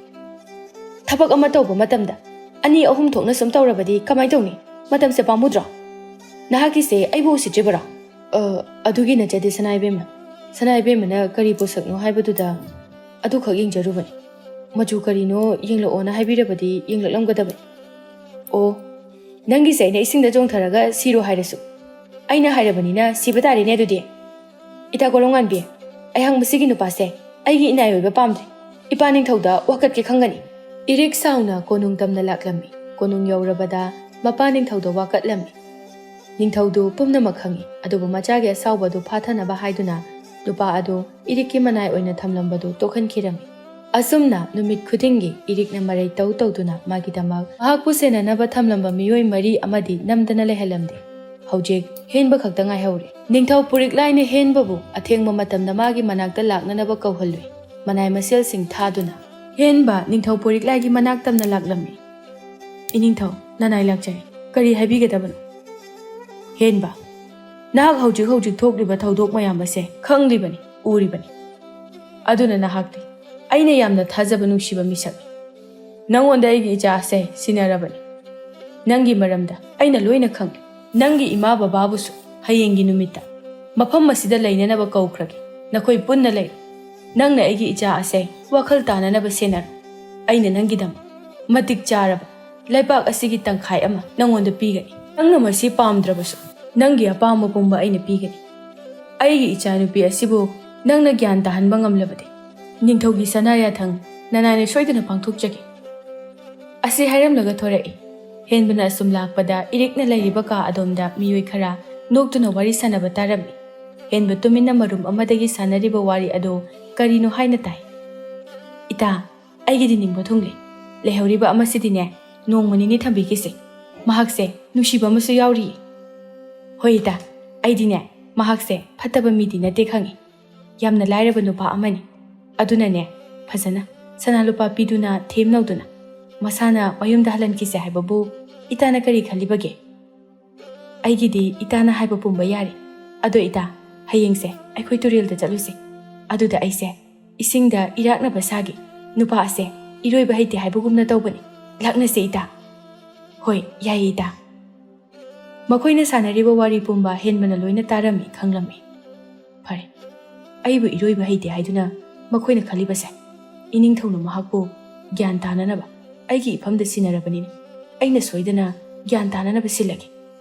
"ꯊꯕꯛ ꯑꯃ ꯇꯧꯕ ꯃꯇꯝꯗ ꯑꯅꯤ ꯑꯍꯨꯝ ꯊꯣꯛꯅ ꯁꯨꯝ ꯇꯧꯔꯕꯗꯤ ꯀꯃꯥꯏ ꯇꯧꯅꯤ? ꯃꯇꯝꯁꯦ ꯄꯥꯝꯃꯨꯗ꯭ꯔꯣ? ꯅꯍꯥꯛꯀꯤꯁꯦ ꯑꯩꯕꯨ ꯎꯁꯤꯠꯇ꯭ꯔꯤꯕꯔꯣ?" "ꯑ, ꯑꯗꯨꯒꯤ ꯅꯠꯆꯗꯦ ꯁꯅꯥ ꯏꯕꯦꯝꯃ꯫ ꯁꯅꯥ ꯏꯕꯦꯝꯃꯅ ꯀꯔꯤ ꯄꯣꯠꯁꯛꯅꯣ ꯍꯥꯏꯕꯗꯨꯗ ꯑꯗꯨꯈꯛ ꯌꯦꯡꯖꯔꯨꯕꯅꯤ꯫ ꯃꯆꯨ ꯀꯔꯤꯅꯣ ꯌꯦꯡꯂꯛꯑꯣꯅ ꯍꯥꯏꯕꯤꯔꯕꯗꯤ ꯌꯦꯡꯂꯛꯂꯝꯒꯗꯕꯅꯤ꯫" "ꯑꯣ, ꯅꯪꯒꯤꯁꯦ ꯑꯩꯅ ꯏꯁꯤꯡꯗ ꯆꯣꯡꯊꯔꯒ ꯁꯤꯔꯣ ꯍꯥꯏꯔꯁꯨ ꯑꯩꯅ ꯍꯥꯏꯔꯕꯅꯤꯅ ꯁꯤꯕ ꯇꯥꯔꯦꯅꯦ ꯑꯗꯨꯗꯤ꯫ ꯏꯇꯥ ꯀꯣꯔꯧꯉꯥꯟꯕꯤ, ꯑꯩꯍꯥꯛ ꯃꯁꯤꯒꯤ ꯅꯨꯄꯥꯁꯦ ꯑꯩꯒꯤ ꯏꯅꯥꯏ ꯑꯣꯏꯕ ꯄꯥꯝꯗ꯭ꯔꯦ꯫ ꯏꯄꯥ ꯅꯤꯡꯊꯧꯗ ꯋꯥꯀꯠꯀꯦ ꯈꯪꯒꯅꯤ꯫" ꯏꯔꯤꯛ ꯁꯥꯎꯅ ꯀꯣꯅꯨꯡ ꯇꯝꯅ ꯂꯥꯛꯂꯝꯃꯤ꯫ ꯀꯣꯅꯨꯡ ꯌꯧꯔꯕꯗ ꯃꯄꯥ ꯅꯤꯡꯊꯧꯗ ꯋꯥꯀꯠꯂꯝꯃꯤ꯫ ꯅꯤꯡꯊꯧꯗꯨ ꯄꯨꯝꯅꯃꯛ ꯈꯪꯏ, ꯑꯗꯨꯕꯨ ꯃꯆꯥꯒꯤ ꯑꯁꯥꯎꯕꯗꯨ ꯐꯥꯊꯅꯕ ꯍꯥꯏꯗꯨꯅ ꯅꯨꯄꯥ ꯑꯗꯨ ꯏꯔꯤꯛꯀꯤ ꯃꯅꯥꯏ ꯑꯣꯏꯅ ꯊꯝꯂꯝꯕꯗꯨ ꯇꯣꯛꯍꯟꯈꯤꯔꯝꯃꯤ꯫ ꯑꯁꯨꯝꯅ ꯅꯨꯃꯤꯠ ꯈꯨꯗꯤꯡꯒꯤ ꯏꯔꯤꯛꯅ ꯃꯔꯩ ꯇꯧ ꯇꯧꯗꯨꯅ ꯃꯥꯒꯤꯗꯃꯛ ꯃꯍꯥꯛꯄꯨ ꯁꯦꯟꯅꯅꯕ ꯊꯝꯂꯝꯕ ꯃꯤꯑꯣꯏ ꯃꯔꯤ ꯑꯃꯗꯤ ꯅꯝꯗꯅ ꯂꯩꯍꯜꯂꯝꯗꯦ꯫ ꯍꯧꯖꯤꯛ ꯍꯦꯟꯕ ꯈꯛꯇ ꯉꯥꯏꯍꯧꯔꯦ꯫ ꯅꯤꯡꯊꯧ ꯄꯨꯔꯤꯛꯂꯥꯏꯅ ꯍꯦꯟꯕꯕꯨ ꯑꯊꯦꯡꯕ ꯃꯇꯝꯗ ꯃꯥꯒꯤ ꯃꯅꯥꯛꯇ ꯂꯥꯛꯅꯅꯕ ꯀꯧꯍꯜꯂꯨꯏ꯫ ꯃꯅꯥꯏ ꯃꯁꯦꯜꯁꯤꯡ ꯊꯥꯗꯨꯅ, "ꯍꯦꯟꯕ, ꯅꯤꯡꯊꯧ ꯄꯨꯔꯤꯛꯂꯥꯏꯒꯤ ꯃꯅꯥꯛ ꯇꯝꯅ ꯂꯥꯛꯂꯝꯃꯤ꯫" "ꯏꯅꯤꯡꯊꯧ, ꯅꯅꯥꯏ ꯂꯥꯛꯆꯔꯤ꯫ ꯀꯔꯤ ꯍꯥꯏꯕꯤꯒꯗꯕꯅꯣ?" "ꯍꯦꯟꯕ, ꯅꯍꯥꯛ ꯍꯧꯖꯤꯛ ꯍꯧꯖꯤꯛ ꯊꯣꯛꯂꯤꯕ ꯊꯧꯗꯣꯛ ꯃꯌꯥꯝ ꯑꯁꯦ ꯈꯪꯂꯤꯕꯅꯤ, ꯎꯔꯤꯕꯅꯤ꯫ ꯑꯗꯨꯅ ꯅꯍꯥꯛꯇꯤ ꯑꯩꯅ ꯌꯥꯝꯅ ꯊꯥꯖꯕ ꯅꯨꯡꯁꯤꯕ ꯃꯤꯁꯛꯅꯤ꯫ ꯅꯪꯉꯣꯟꯗ ꯑꯩꯒꯤ ꯏꯆꯥ ꯑꯁꯦ ꯁꯤꯟꯅꯔꯕꯅꯤ꯫ ꯅꯪꯒꯤ ꯃꯔꯝꯗ ꯑꯩꯅ ꯂꯣꯏꯅ ꯈꯪꯏ꯫ ꯅꯪꯒꯤ ꯏꯃꯥ ꯕꯕꯥꯕꯨꯁꯨ ꯍꯌꯦꯡꯒꯤ ꯅꯨꯃꯤꯠꯇ ꯃꯐꯝ ꯑꯁꯤꯗ ꯂꯩꯅꯅꯕ ꯀꯧꯈ꯭ꯔꯒꯦ꯫ ꯅꯈꯣꯏ ꯄꯨꯟꯅ ꯂꯩꯔꯣ꯫ ꯅꯪꯅ ꯑꯩꯒꯤ ꯏꯆꯥ ꯑꯁꯦ ꯋꯥꯈꯜ ꯇꯥꯅꯅꯕ ꯁꯦꯟꯅꯔꯣ꯫ ꯑꯩꯅ ꯅꯪꯒꯤꯗꯃꯛ ꯃꯇꯤꯛ ꯆꯥꯔꯕ ꯂꯩꯕꯥꯛ ꯑꯁꯤꯒꯤ ꯇꯪꯈꯥꯏ ꯑꯃ ꯅꯪꯉꯣꯟꯗ ꯄꯤꯒꯅꯤ꯫ ꯅꯪꯅ ꯃꯁꯤ ꯄꯥꯝꯗ꯭ꯔꯕꯁꯨ, ꯅꯪꯒꯤ ꯑꯄꯥꯝꯕ ꯄꯨꯝꯕ ꯑꯩꯅ ꯄꯤꯒꯅꯤ꯫ ꯑꯩꯒꯤ ꯏꯆꯥꯅꯨꯄꯤ ꯑꯁꯤꯕꯨ ꯅꯪꯅ ꯒ꯭ꯌꯥꯟ ꯇꯥꯍꯟꯕ ꯉꯝꯂꯕꯗꯤ, ꯅꯤꯡꯊꯧꯒꯤ ꯁꯅꯥ ꯌꯥꯊꯪ ꯅꯅꯥꯏꯅ ꯁꯣꯏꯗꯅ ꯄꯥꯡꯊꯣꯛꯆꯒꯦ꯫" ꯑꯁꯤ ꯍꯥꯏꯔꯝꯂꯒ ꯊꯣꯔꯛꯏ꯫ ꯍꯦꯟꯕꯅ ꯑꯁꯨꯝ ꯂꯥꯛꯄꯗ ꯏꯔꯤꯛꯅ ꯂꯩꯔꯤꯕ ꯀꯥ ꯑꯗꯣꯝꯗ ꯃꯤꯑꯣꯏ ꯈꯔ ꯅꯣꯛꯇꯨꯅ ꯋꯥꯔꯤ ꯁꯥꯟꯅꯕ ꯇꯥꯔꯝꯃꯤ꯫ ꯍꯦꯟꯕ ꯇꯨꯃꯤꯟꯅ ꯃꯔꯨꯝ ꯑꯃꯗꯒꯤ ꯁꯥꯟꯅꯔꯤꯕ ꯋꯥꯔꯤ ꯑꯗꯨ ꯀꯔꯤꯅꯣ ꯍꯥꯏꯅ ꯇꯥꯏ꯫ "ꯏꯇꯥ, ꯑꯩꯒꯤꯗꯤ ꯅꯤꯡꯕ ꯊꯨꯡꯂꯦ꯫ ꯂꯩꯍꯧꯔꯤꯕ ꯑꯃꯁꯤꯗꯤꯅꯦ, ꯅꯣꯡꯃ ꯅꯤꯅꯤ ꯊꯝꯕꯤꯈꯤꯁꯦ꯫ ꯃꯍꯥꯛꯁꯦ ꯅꯨꯡꯁꯤꯕ ꯑꯃꯁꯨ ꯌꯥꯎꯔꯤꯌꯦ꯫" "ꯍꯣꯏ ꯏꯇꯥ, ꯑꯩꯗꯤꯅꯦ ꯃꯍꯥꯛꯁꯦ ꯐꯠꯇꯕ ꯃꯤꯗꯤ ꯅꯠꯇꯦ ꯈꯪꯉꯤ꯫ ꯌꯥꯝꯅ ꯂꯥꯏꯔꯕ ꯅꯨꯄꯥ ꯑꯃꯅꯤ꯫ ꯑꯗꯨꯅꯅꯦ, ꯐꯖꯅ ꯁꯅꯥ ꯂꯨꯄꯥ ꯄꯤꯗꯨꯅ ꯊꯦꯝꯅꯧꯗꯨꯅ ꯃꯁꯥꯅ ꯃꯌꯨꯝꯗ ꯍꯜꯍꯟꯈꯤꯁꯦ ꯍꯥꯏꯕꯕꯨ ꯏꯇꯥꯅ ꯀꯔꯤ ꯈꯜꯂꯤꯕꯒꯦ?" "ꯑꯩꯒꯤꯗꯤ ꯏꯇꯥꯅ ꯍꯥꯏꯕ ꯄꯨꯝꯕ ꯌꯥꯔꯦ꯫ ꯑꯗꯣ ꯏꯇꯥ, ꯍꯌꯦꯡꯁꯦ ꯑꯩꯈꯣꯏ ꯇꯨꯔꯦꯜꯗ ꯆꯠꯂꯨꯁꯦ꯫ ꯑꯗꯨꯗ ꯑꯩꯁꯦ ꯏꯁꯤꯡꯗ ꯏꯔꯥꯛꯅꯕ ꯁꯥꯒꯦ꯫ ꯅꯨꯄꯥ ꯑꯁꯦ ꯏꯔꯣꯏꯕ ꯍꯩꯇꯦ ꯍꯥꯏꯕꯒꯨꯝꯅ ꯇꯧꯕꯅꯤ꯫ ꯂꯥꯛꯅꯁꯦ ꯏꯇꯥ꯫" "ꯍꯣꯏ, ꯌꯥꯏꯌꯦ ꯏꯇꯥ꯫" ꯃꯈꯣꯏꯅ ꯁꯥꯟꯅꯔꯤꯕ ꯋꯥꯔꯤ ꯄꯨꯝꯕ ꯍꯦꯟꯕꯅ ꯂꯣꯏꯅ ꯇꯥꯔꯝꯃꯤ, ꯈꯪꯂꯝꯃꯤ꯫ "ꯐꯔꯦ, ꯑꯩꯕꯨ ꯏꯔꯣꯏꯕ ꯍꯩꯇꯦ ꯍꯥꯏꯗꯨꯅ ꯃꯈꯣꯏꯅ ꯈꯜꯂꯤꯕꯁꯦ, ꯏꯅꯤꯡꯊꯧꯅ ꯃꯍꯥꯛꯄꯨ ꯒ꯭ꯌꯥꯟ ꯇꯥꯅꯅꯕ ꯑꯩꯒꯤ ꯏꯐꯝꯗ ꯁꯤꯟꯅꯔꯕꯅꯤꯅ, ꯑꯩꯅ ꯁꯣꯏꯗꯅ ꯒ꯭ꯌꯥꯟ ꯇꯥꯅꯅꯕ ꯁꯤꯜꯂꯒꯦ꯫"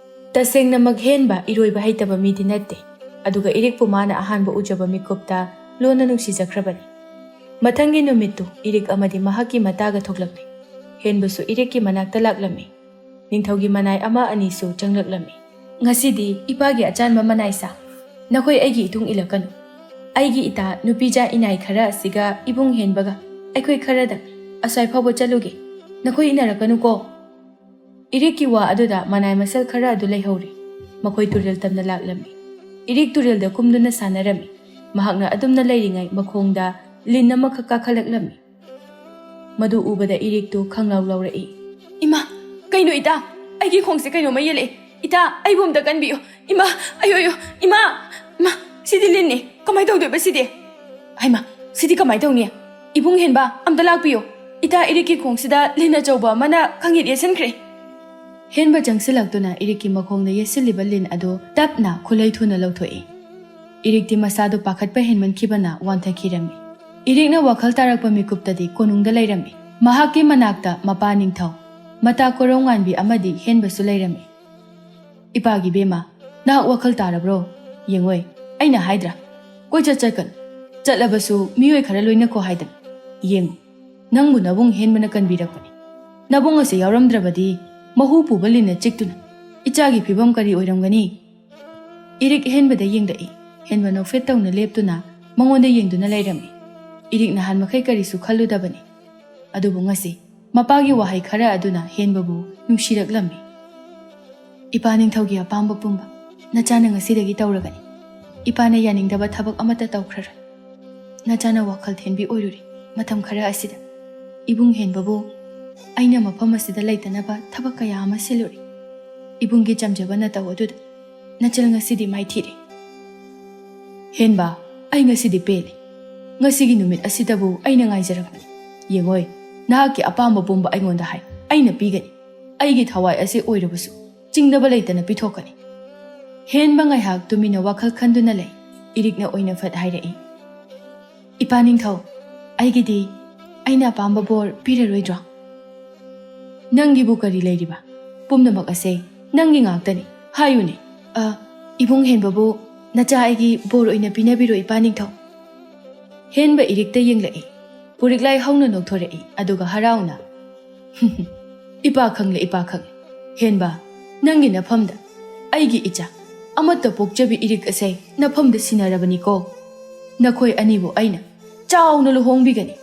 ꯇꯁꯦꯡꯅꯃꯛ ꯍꯦꯟꯕ ꯏꯔꯣꯏꯕ ꯍꯩꯇꯕ ꯃꯤꯗꯤ ꯅꯠꯇꯦ, ꯑꯗꯨꯒ ꯏꯔꯤꯛꯄꯨ ꯃꯥꯅ ꯑꯍꯥꯟꯕ ꯎꯖꯕ ꯃꯤꯀꯨꯞꯇ ꯂꯣꯟꯅ ꯅꯨꯡꯁꯤꯖꯈ꯭ꯔꯕꯅꯤ꯫ ꯃꯊꯪꯒꯤ ꯅꯨꯃꯤꯠꯇꯨ ꯏꯔꯤꯛ ꯑꯃꯗꯤ ꯃꯍꯥꯛꯀꯤ ꯃꯇꯥꯒ ꯊꯣꯛꯂꯛꯂꯦ꯫ ꯍꯦꯟꯕꯁꯨ ꯏꯔꯤꯛꯀꯤ ꯃꯅꯥꯛꯇ ꯂꯥꯛꯂꯝꯃꯤ꯫ ꯅꯤꯡꯊꯧꯒꯤ ꯃꯅꯥꯏ ꯑꯃ ꯑꯅꯤꯁꯨ ꯆꯪꯂꯛꯂꯝꯃꯤ꯫ "ꯉꯁꯤꯗꯤ ꯏꯄꯥꯒꯤ ꯑꯆꯥꯟꯕ ꯃꯅꯥꯏ ꯁꯥ꯫ ꯅꯈꯣꯏ ꯑꯩꯒꯤ ꯏꯇꯨꯡ ꯏꯜꯂꯛꯀꯅꯨ꯫ ꯑꯩꯒꯤ ꯏꯇꯥ ꯅꯨꯄꯤꯖꯥ ꯏꯅꯥꯏ ꯈꯔ ꯑꯁꯤꯒ ꯏꯕꯨꯡ ꯍꯦꯟꯕꯒ ꯑꯩꯈꯣꯏ ꯈꯔꯗꯪ ꯑꯁ꯭ꯋꯥꯏ ꯐꯥꯎꯕ ꯆꯠꯂꯨꯒꯦ꯫ ꯅꯈꯣꯏ ꯏꯟꯅꯔꯛꯀꯅꯨꯀꯣ꯫" ꯏꯔꯤꯛꯀꯤ ꯋꯥ ꯑꯗꯨꯗ ꯃꯅꯥꯏ ꯃꯁꯦꯜ ꯈꯔ ꯑꯗꯨ ꯂꯩꯍꯧꯔꯤ꯫ ꯃꯈꯣꯏ ꯇꯨꯔꯦꯜ ꯇꯝꯅ ꯂꯥꯛꯂꯝꯃꯤ꯫ ꯏꯔꯤꯛ ꯇꯨꯔꯦꯜꯗ ꯀꯨꯝꯗꯨꯅ ꯁꯥꯟꯅꯔꯝꯃꯤ꯫ ꯃꯍꯥꯛꯅ ꯑꯗꯨꯝꯅ ꯂꯩꯔꯤꯉꯩ ꯃꯈꯣꯡꯗ ꯂꯤꯟ ꯑꯃꯈꯛ ꯀꯥꯈꯠꯂꯛꯂꯝꯃꯤ꯫ ꯃꯗꯨ ꯎꯕꯗ ꯏꯔꯤꯛꯇꯨ ꯈꯪꯂꯥꯎ ꯂꯥꯎꯔꯛꯏ꯫ "ꯏꯃꯥ, ꯀꯩꯅꯣ ꯏꯇꯥ? ꯑꯩꯒꯤ ꯈꯣꯡꯁꯦ ꯀꯩꯅꯣꯝꯃ ꯌꯦꯜꯂꯛꯏ꯫ ꯏꯇꯥ, ꯑꯩꯕꯨ ꯑꯝꯇ ꯀꯟꯕꯤꯌꯨ꯫ ꯏꯃꯥ, ꯑꯌꯣ, ꯑꯌꯣ, ꯏꯃꯥ! ꯏꯃꯥ, ꯁꯤꯗꯤ ꯂꯤꯟꯅꯤ꯫ ꯀꯃꯥꯏ ꯇꯧꯗꯣꯏꯕ ꯁꯤꯗꯤ? ꯍꯩꯃꯥ, ꯁꯤꯗꯤ ꯀꯃꯥꯏ ꯇꯧꯅꯤ? ꯏꯕꯨꯡ ꯍꯦꯟꯕ, ꯑꯝꯇ ꯂꯥꯛꯄꯤꯌꯨ꯫ ꯏꯇꯥ ꯏꯔꯤꯛꯀꯤ ꯈꯣꯡꯁꯤꯗ ꯂꯤꯟ ꯑꯆꯧꯕ ꯑꯃꯅ ꯈꯪꯌꯦꯠ ꯌꯦꯠꯁꯤꯟꯈ꯭ꯔꯦ꯫" ꯍꯦꯟꯕ ꯆꯪꯁꯤꯜꯂꯛꯇꯨꯅ ꯏꯔꯤꯛꯀꯤ ꯃꯈꯣꯡꯗ ꯌꯦꯠꯁꯤꯜꯂꯤꯕ ꯂꯤꯟ ꯑꯗꯨ ꯇꯞꯅ ꯈꯨꯠꯂꯩ ꯊꯨꯅ ꯂꯧꯊꯣꯛꯏ꯫ ꯏꯔꯤꯛꯇꯤ ꯃꯁꯥꯗꯨ ꯄꯥꯈꯠꯄ ꯍꯦꯟꯃꯟꯈꯤꯕꯅ ꯋꯥꯟꯊꯈꯤꯔꯝꯃꯤ꯫ ꯏꯔꯤꯛꯅ ꯋꯥꯈꯜ ꯇꯥꯔꯛꯄ ꯃꯤꯀꯨꯞꯇꯗꯤ ꯀꯣꯅꯨꯡꯗ ꯂꯩꯔꯝꯃꯤ꯫ ꯃꯍꯥꯛꯀꯤ ꯃꯅꯥꯛꯇ ꯃꯄꯥ ꯅꯤꯡꯊꯧ, ꯃꯇꯥ ꯀꯣꯔꯧꯉꯥꯟꯕꯤ ꯑꯃꯗꯤ ꯍꯦꯟꯕꯁꯨ ꯂꯩꯔꯝꯃꯤ꯫ "ꯏꯄꯥꯒꯤ ꯕꯦꯝꯃ, ꯅꯍꯥꯛ ꯋꯥꯈꯜ ꯇꯥꯔꯕ꯭ꯔꯣ? ꯌꯦꯡꯉꯣꯏ, ꯑꯩꯅ ꯍꯥꯏꯗ꯭ꯔꯥ? ꯀꯣꯏꯆꯠ ꯆꯠꯀꯅꯨ꯫ ꯆꯠꯂꯕꯁꯨ ꯃꯤꯑꯣꯏ ꯈꯔ ꯂꯣꯏꯅꯈꯣ ꯍꯥꯏꯗꯅ꯫ ꯌꯦꯡꯉꯨ, ꯅꯪꯕꯨ ꯅꯕꯨꯡ ꯍꯦꯟꯕꯅ ꯀꯟꯕꯤꯔꯛꯄꯅꯤ꯫ ꯅꯕꯨꯡ ꯑꯁꯦ ꯌꯥꯎꯔꯝꯗ꯭ꯔꯕꯗꯤ ꯃꯍꯨ ꯄꯨꯕ ꯂꯤꯟꯅ ꯆꯤꯛꯇꯨꯅ ꯏꯆꯥꯒꯤ ꯐꯤꯕꯝ ꯀꯔꯤ ꯑꯣꯏꯔꯝꯒꯅꯤ?" ꯏꯔꯤꯛ ꯍꯦꯟꯕꯗ ꯌꯦꯡꯂꯛꯏ꯫ ꯍꯦꯟꯕ ꯅꯣꯛꯐꯦꯠ ꯇꯧꯅ ꯂꯦꯞꯇꯨꯅ ꯃꯉꯣꯟꯗ ꯌꯦꯡꯗꯨꯅ ꯂꯩꯔꯝꯃꯤ꯫ ꯏꯔꯤꯛ ꯅꯍꯥꯟ ꯃꯈꯩ ꯀꯔꯤꯁꯨ ꯈꯜꯂꯨꯗꯕꯅꯤ꯫ ꯑꯗꯨꯕꯨ ꯉꯁꯤ ꯃꯄꯥꯒꯤ ꯋꯥꯍꯩ ꯈꯔ ꯑꯗꯨꯅ ꯍꯦꯟꯕꯕꯨ ꯅꯨꯡꯁꯤꯔꯛꯂꯝꯃꯤ꯫ "ꯏꯄꯥ ꯅꯤꯡꯊꯧꯒꯤ ꯑꯄꯥꯝꯕ ꯄꯨꯝꯕ ꯅꯆꯥꯅ ꯉꯁꯤꯗꯒꯤ ꯇꯧꯔꯒꯅꯤ꯫ ꯏꯄꯥꯅ ꯌꯥꯅꯤꯡꯗꯕ ꯊꯕꯛ ꯑꯃꯠꯇ ꯇꯧꯈ꯭ꯔꯔꯣꯏ꯫ ꯅꯆꯥꯅ ꯋꯥꯈꯜ ꯊꯦꯟꯕꯤ ꯑꯣꯏꯔꯨꯔꯦ꯫ ꯃꯇꯝ ꯈꯔ ꯑꯁꯤꯗ ꯏꯕꯨꯡ ꯍꯦꯟꯕꯕꯨ ꯑꯩꯅ ꯃꯐꯝ ꯑꯁꯤꯗ ꯂꯩꯇꯅꯕ ꯊꯕꯛ ꯀꯌꯥ ꯑꯃ ꯁꯤꯜꯂꯨꯔꯦ꯫ ꯏꯕꯨꯡꯒꯤ ꯆꯝꯖꯕ ꯅꯇꯧ ꯑꯗꯨꯗ ꯅꯆꯜ ꯉꯁꯤꯗꯤ ꯃꯥꯏꯊꯤꯔꯦ꯫ ꯍꯦꯟꯕ, ꯑꯩ ꯉꯁꯤꯗꯤ ꯄꯦꯜꯂꯦ꯫ ꯉꯁꯤꯒꯤ ꯅꯨꯃꯤꯠ ꯑꯁꯤꯗꯕꯨ ꯑꯩꯅ ꯉꯥꯏꯖꯔꯕꯅꯤ꯫ ꯌꯦꯡꯉꯣꯏ, ꯅꯍꯥꯛꯀꯤ ꯑꯄꯥꯝꯕ ꯄꯨꯝꯕ ꯑꯩꯉꯣꯟꯗ ꯍꯥꯏ, ꯑꯩꯅ ꯄꯤꯒꯅꯤ꯫ ꯑꯩꯒꯤ ꯊꯋꯥꯏ ꯑꯁꯤ ꯑꯣꯏꯔꯕꯁꯨ ꯆꯤꯡꯅꯕ ꯂꯩꯇꯅ ꯄꯤꯊꯣꯛꯀꯅꯤ꯫" ꯍꯦꯟꯕ ꯉꯥꯏꯍꯥꯛ ꯇꯨꯃꯤꯟꯅ ꯋꯥꯈꯜ ꯈꯟꯗꯨꯅ ꯂꯩ꯫ ꯏꯔꯤꯛꯅ ꯑꯣꯏꯅ ꯐꯠ ꯍꯥꯏꯔꯛꯏ, "ꯏꯄꯥ ꯅꯤꯡꯊꯧ, ꯑꯩꯒꯤꯗꯤ ꯑꯩꯅ ꯑꯄꯥꯝꯕ ꯕꯣꯔ ꯄꯤꯔꯔꯣꯏꯗ꯭ꯔꯣ?" "ꯅꯪꯒꯤꯕꯨ ꯀꯔꯤ ꯂꯩꯔꯤꯕ? ꯄꯨꯝꯅꯃꯛ ꯑꯁꯦ ꯅꯪꯒꯤ ꯉꯥꯛꯇꯅꯤ꯫ ꯍꯥꯏꯌꯨꯅꯦ꯫" "ꯑ, ꯏꯕꯨꯡ ꯍꯦꯟꯕꯕꯨ ꯅꯆꯥ ꯑꯩꯒꯤ ꯕꯣꯔ ꯑꯣꯏꯅ ꯄꯤꯅꯕꯤꯔꯣ, ꯏꯄꯥ ꯅꯤꯡꯊꯧ꯫" ꯍꯦꯟꯕ ꯏꯔꯤꯛꯇ ꯌꯦꯡꯂꯛꯏ꯫ ꯄꯨꯔꯤꯛꯂꯥꯏ ꯍꯧꯅ ꯅꯣꯛꯊꯣꯔꯛꯏ, ꯑꯗꯨꯒ ꯍꯔꯥꯎꯅ, "ꯏꯄꯥ ꯈꯪꯂꯦ, ꯏꯄꯥ ꯈꯪꯂꯦ꯫ ꯍꯦꯟꯕ, ꯅꯪꯒꯤ ꯅꯐꯝꯗ ꯑꯩꯒꯤ ꯏꯆꯥ ꯑꯃꯠꯇ ꯄꯣꯛꯆꯕꯤ ꯏꯔꯤꯛ ꯑꯁꯦ ꯅꯐꯝꯗ ꯁꯤꯟꯅꯔꯕꯅꯤꯀꯣ꯫ ꯅꯈꯣꯏ ꯑꯅꯤꯕꯨ ꯑꯩꯅ ꯆꯥꯎꯅ ꯂꯨꯍꯣꯡꯕꯤꯒꯅꯤ꯫"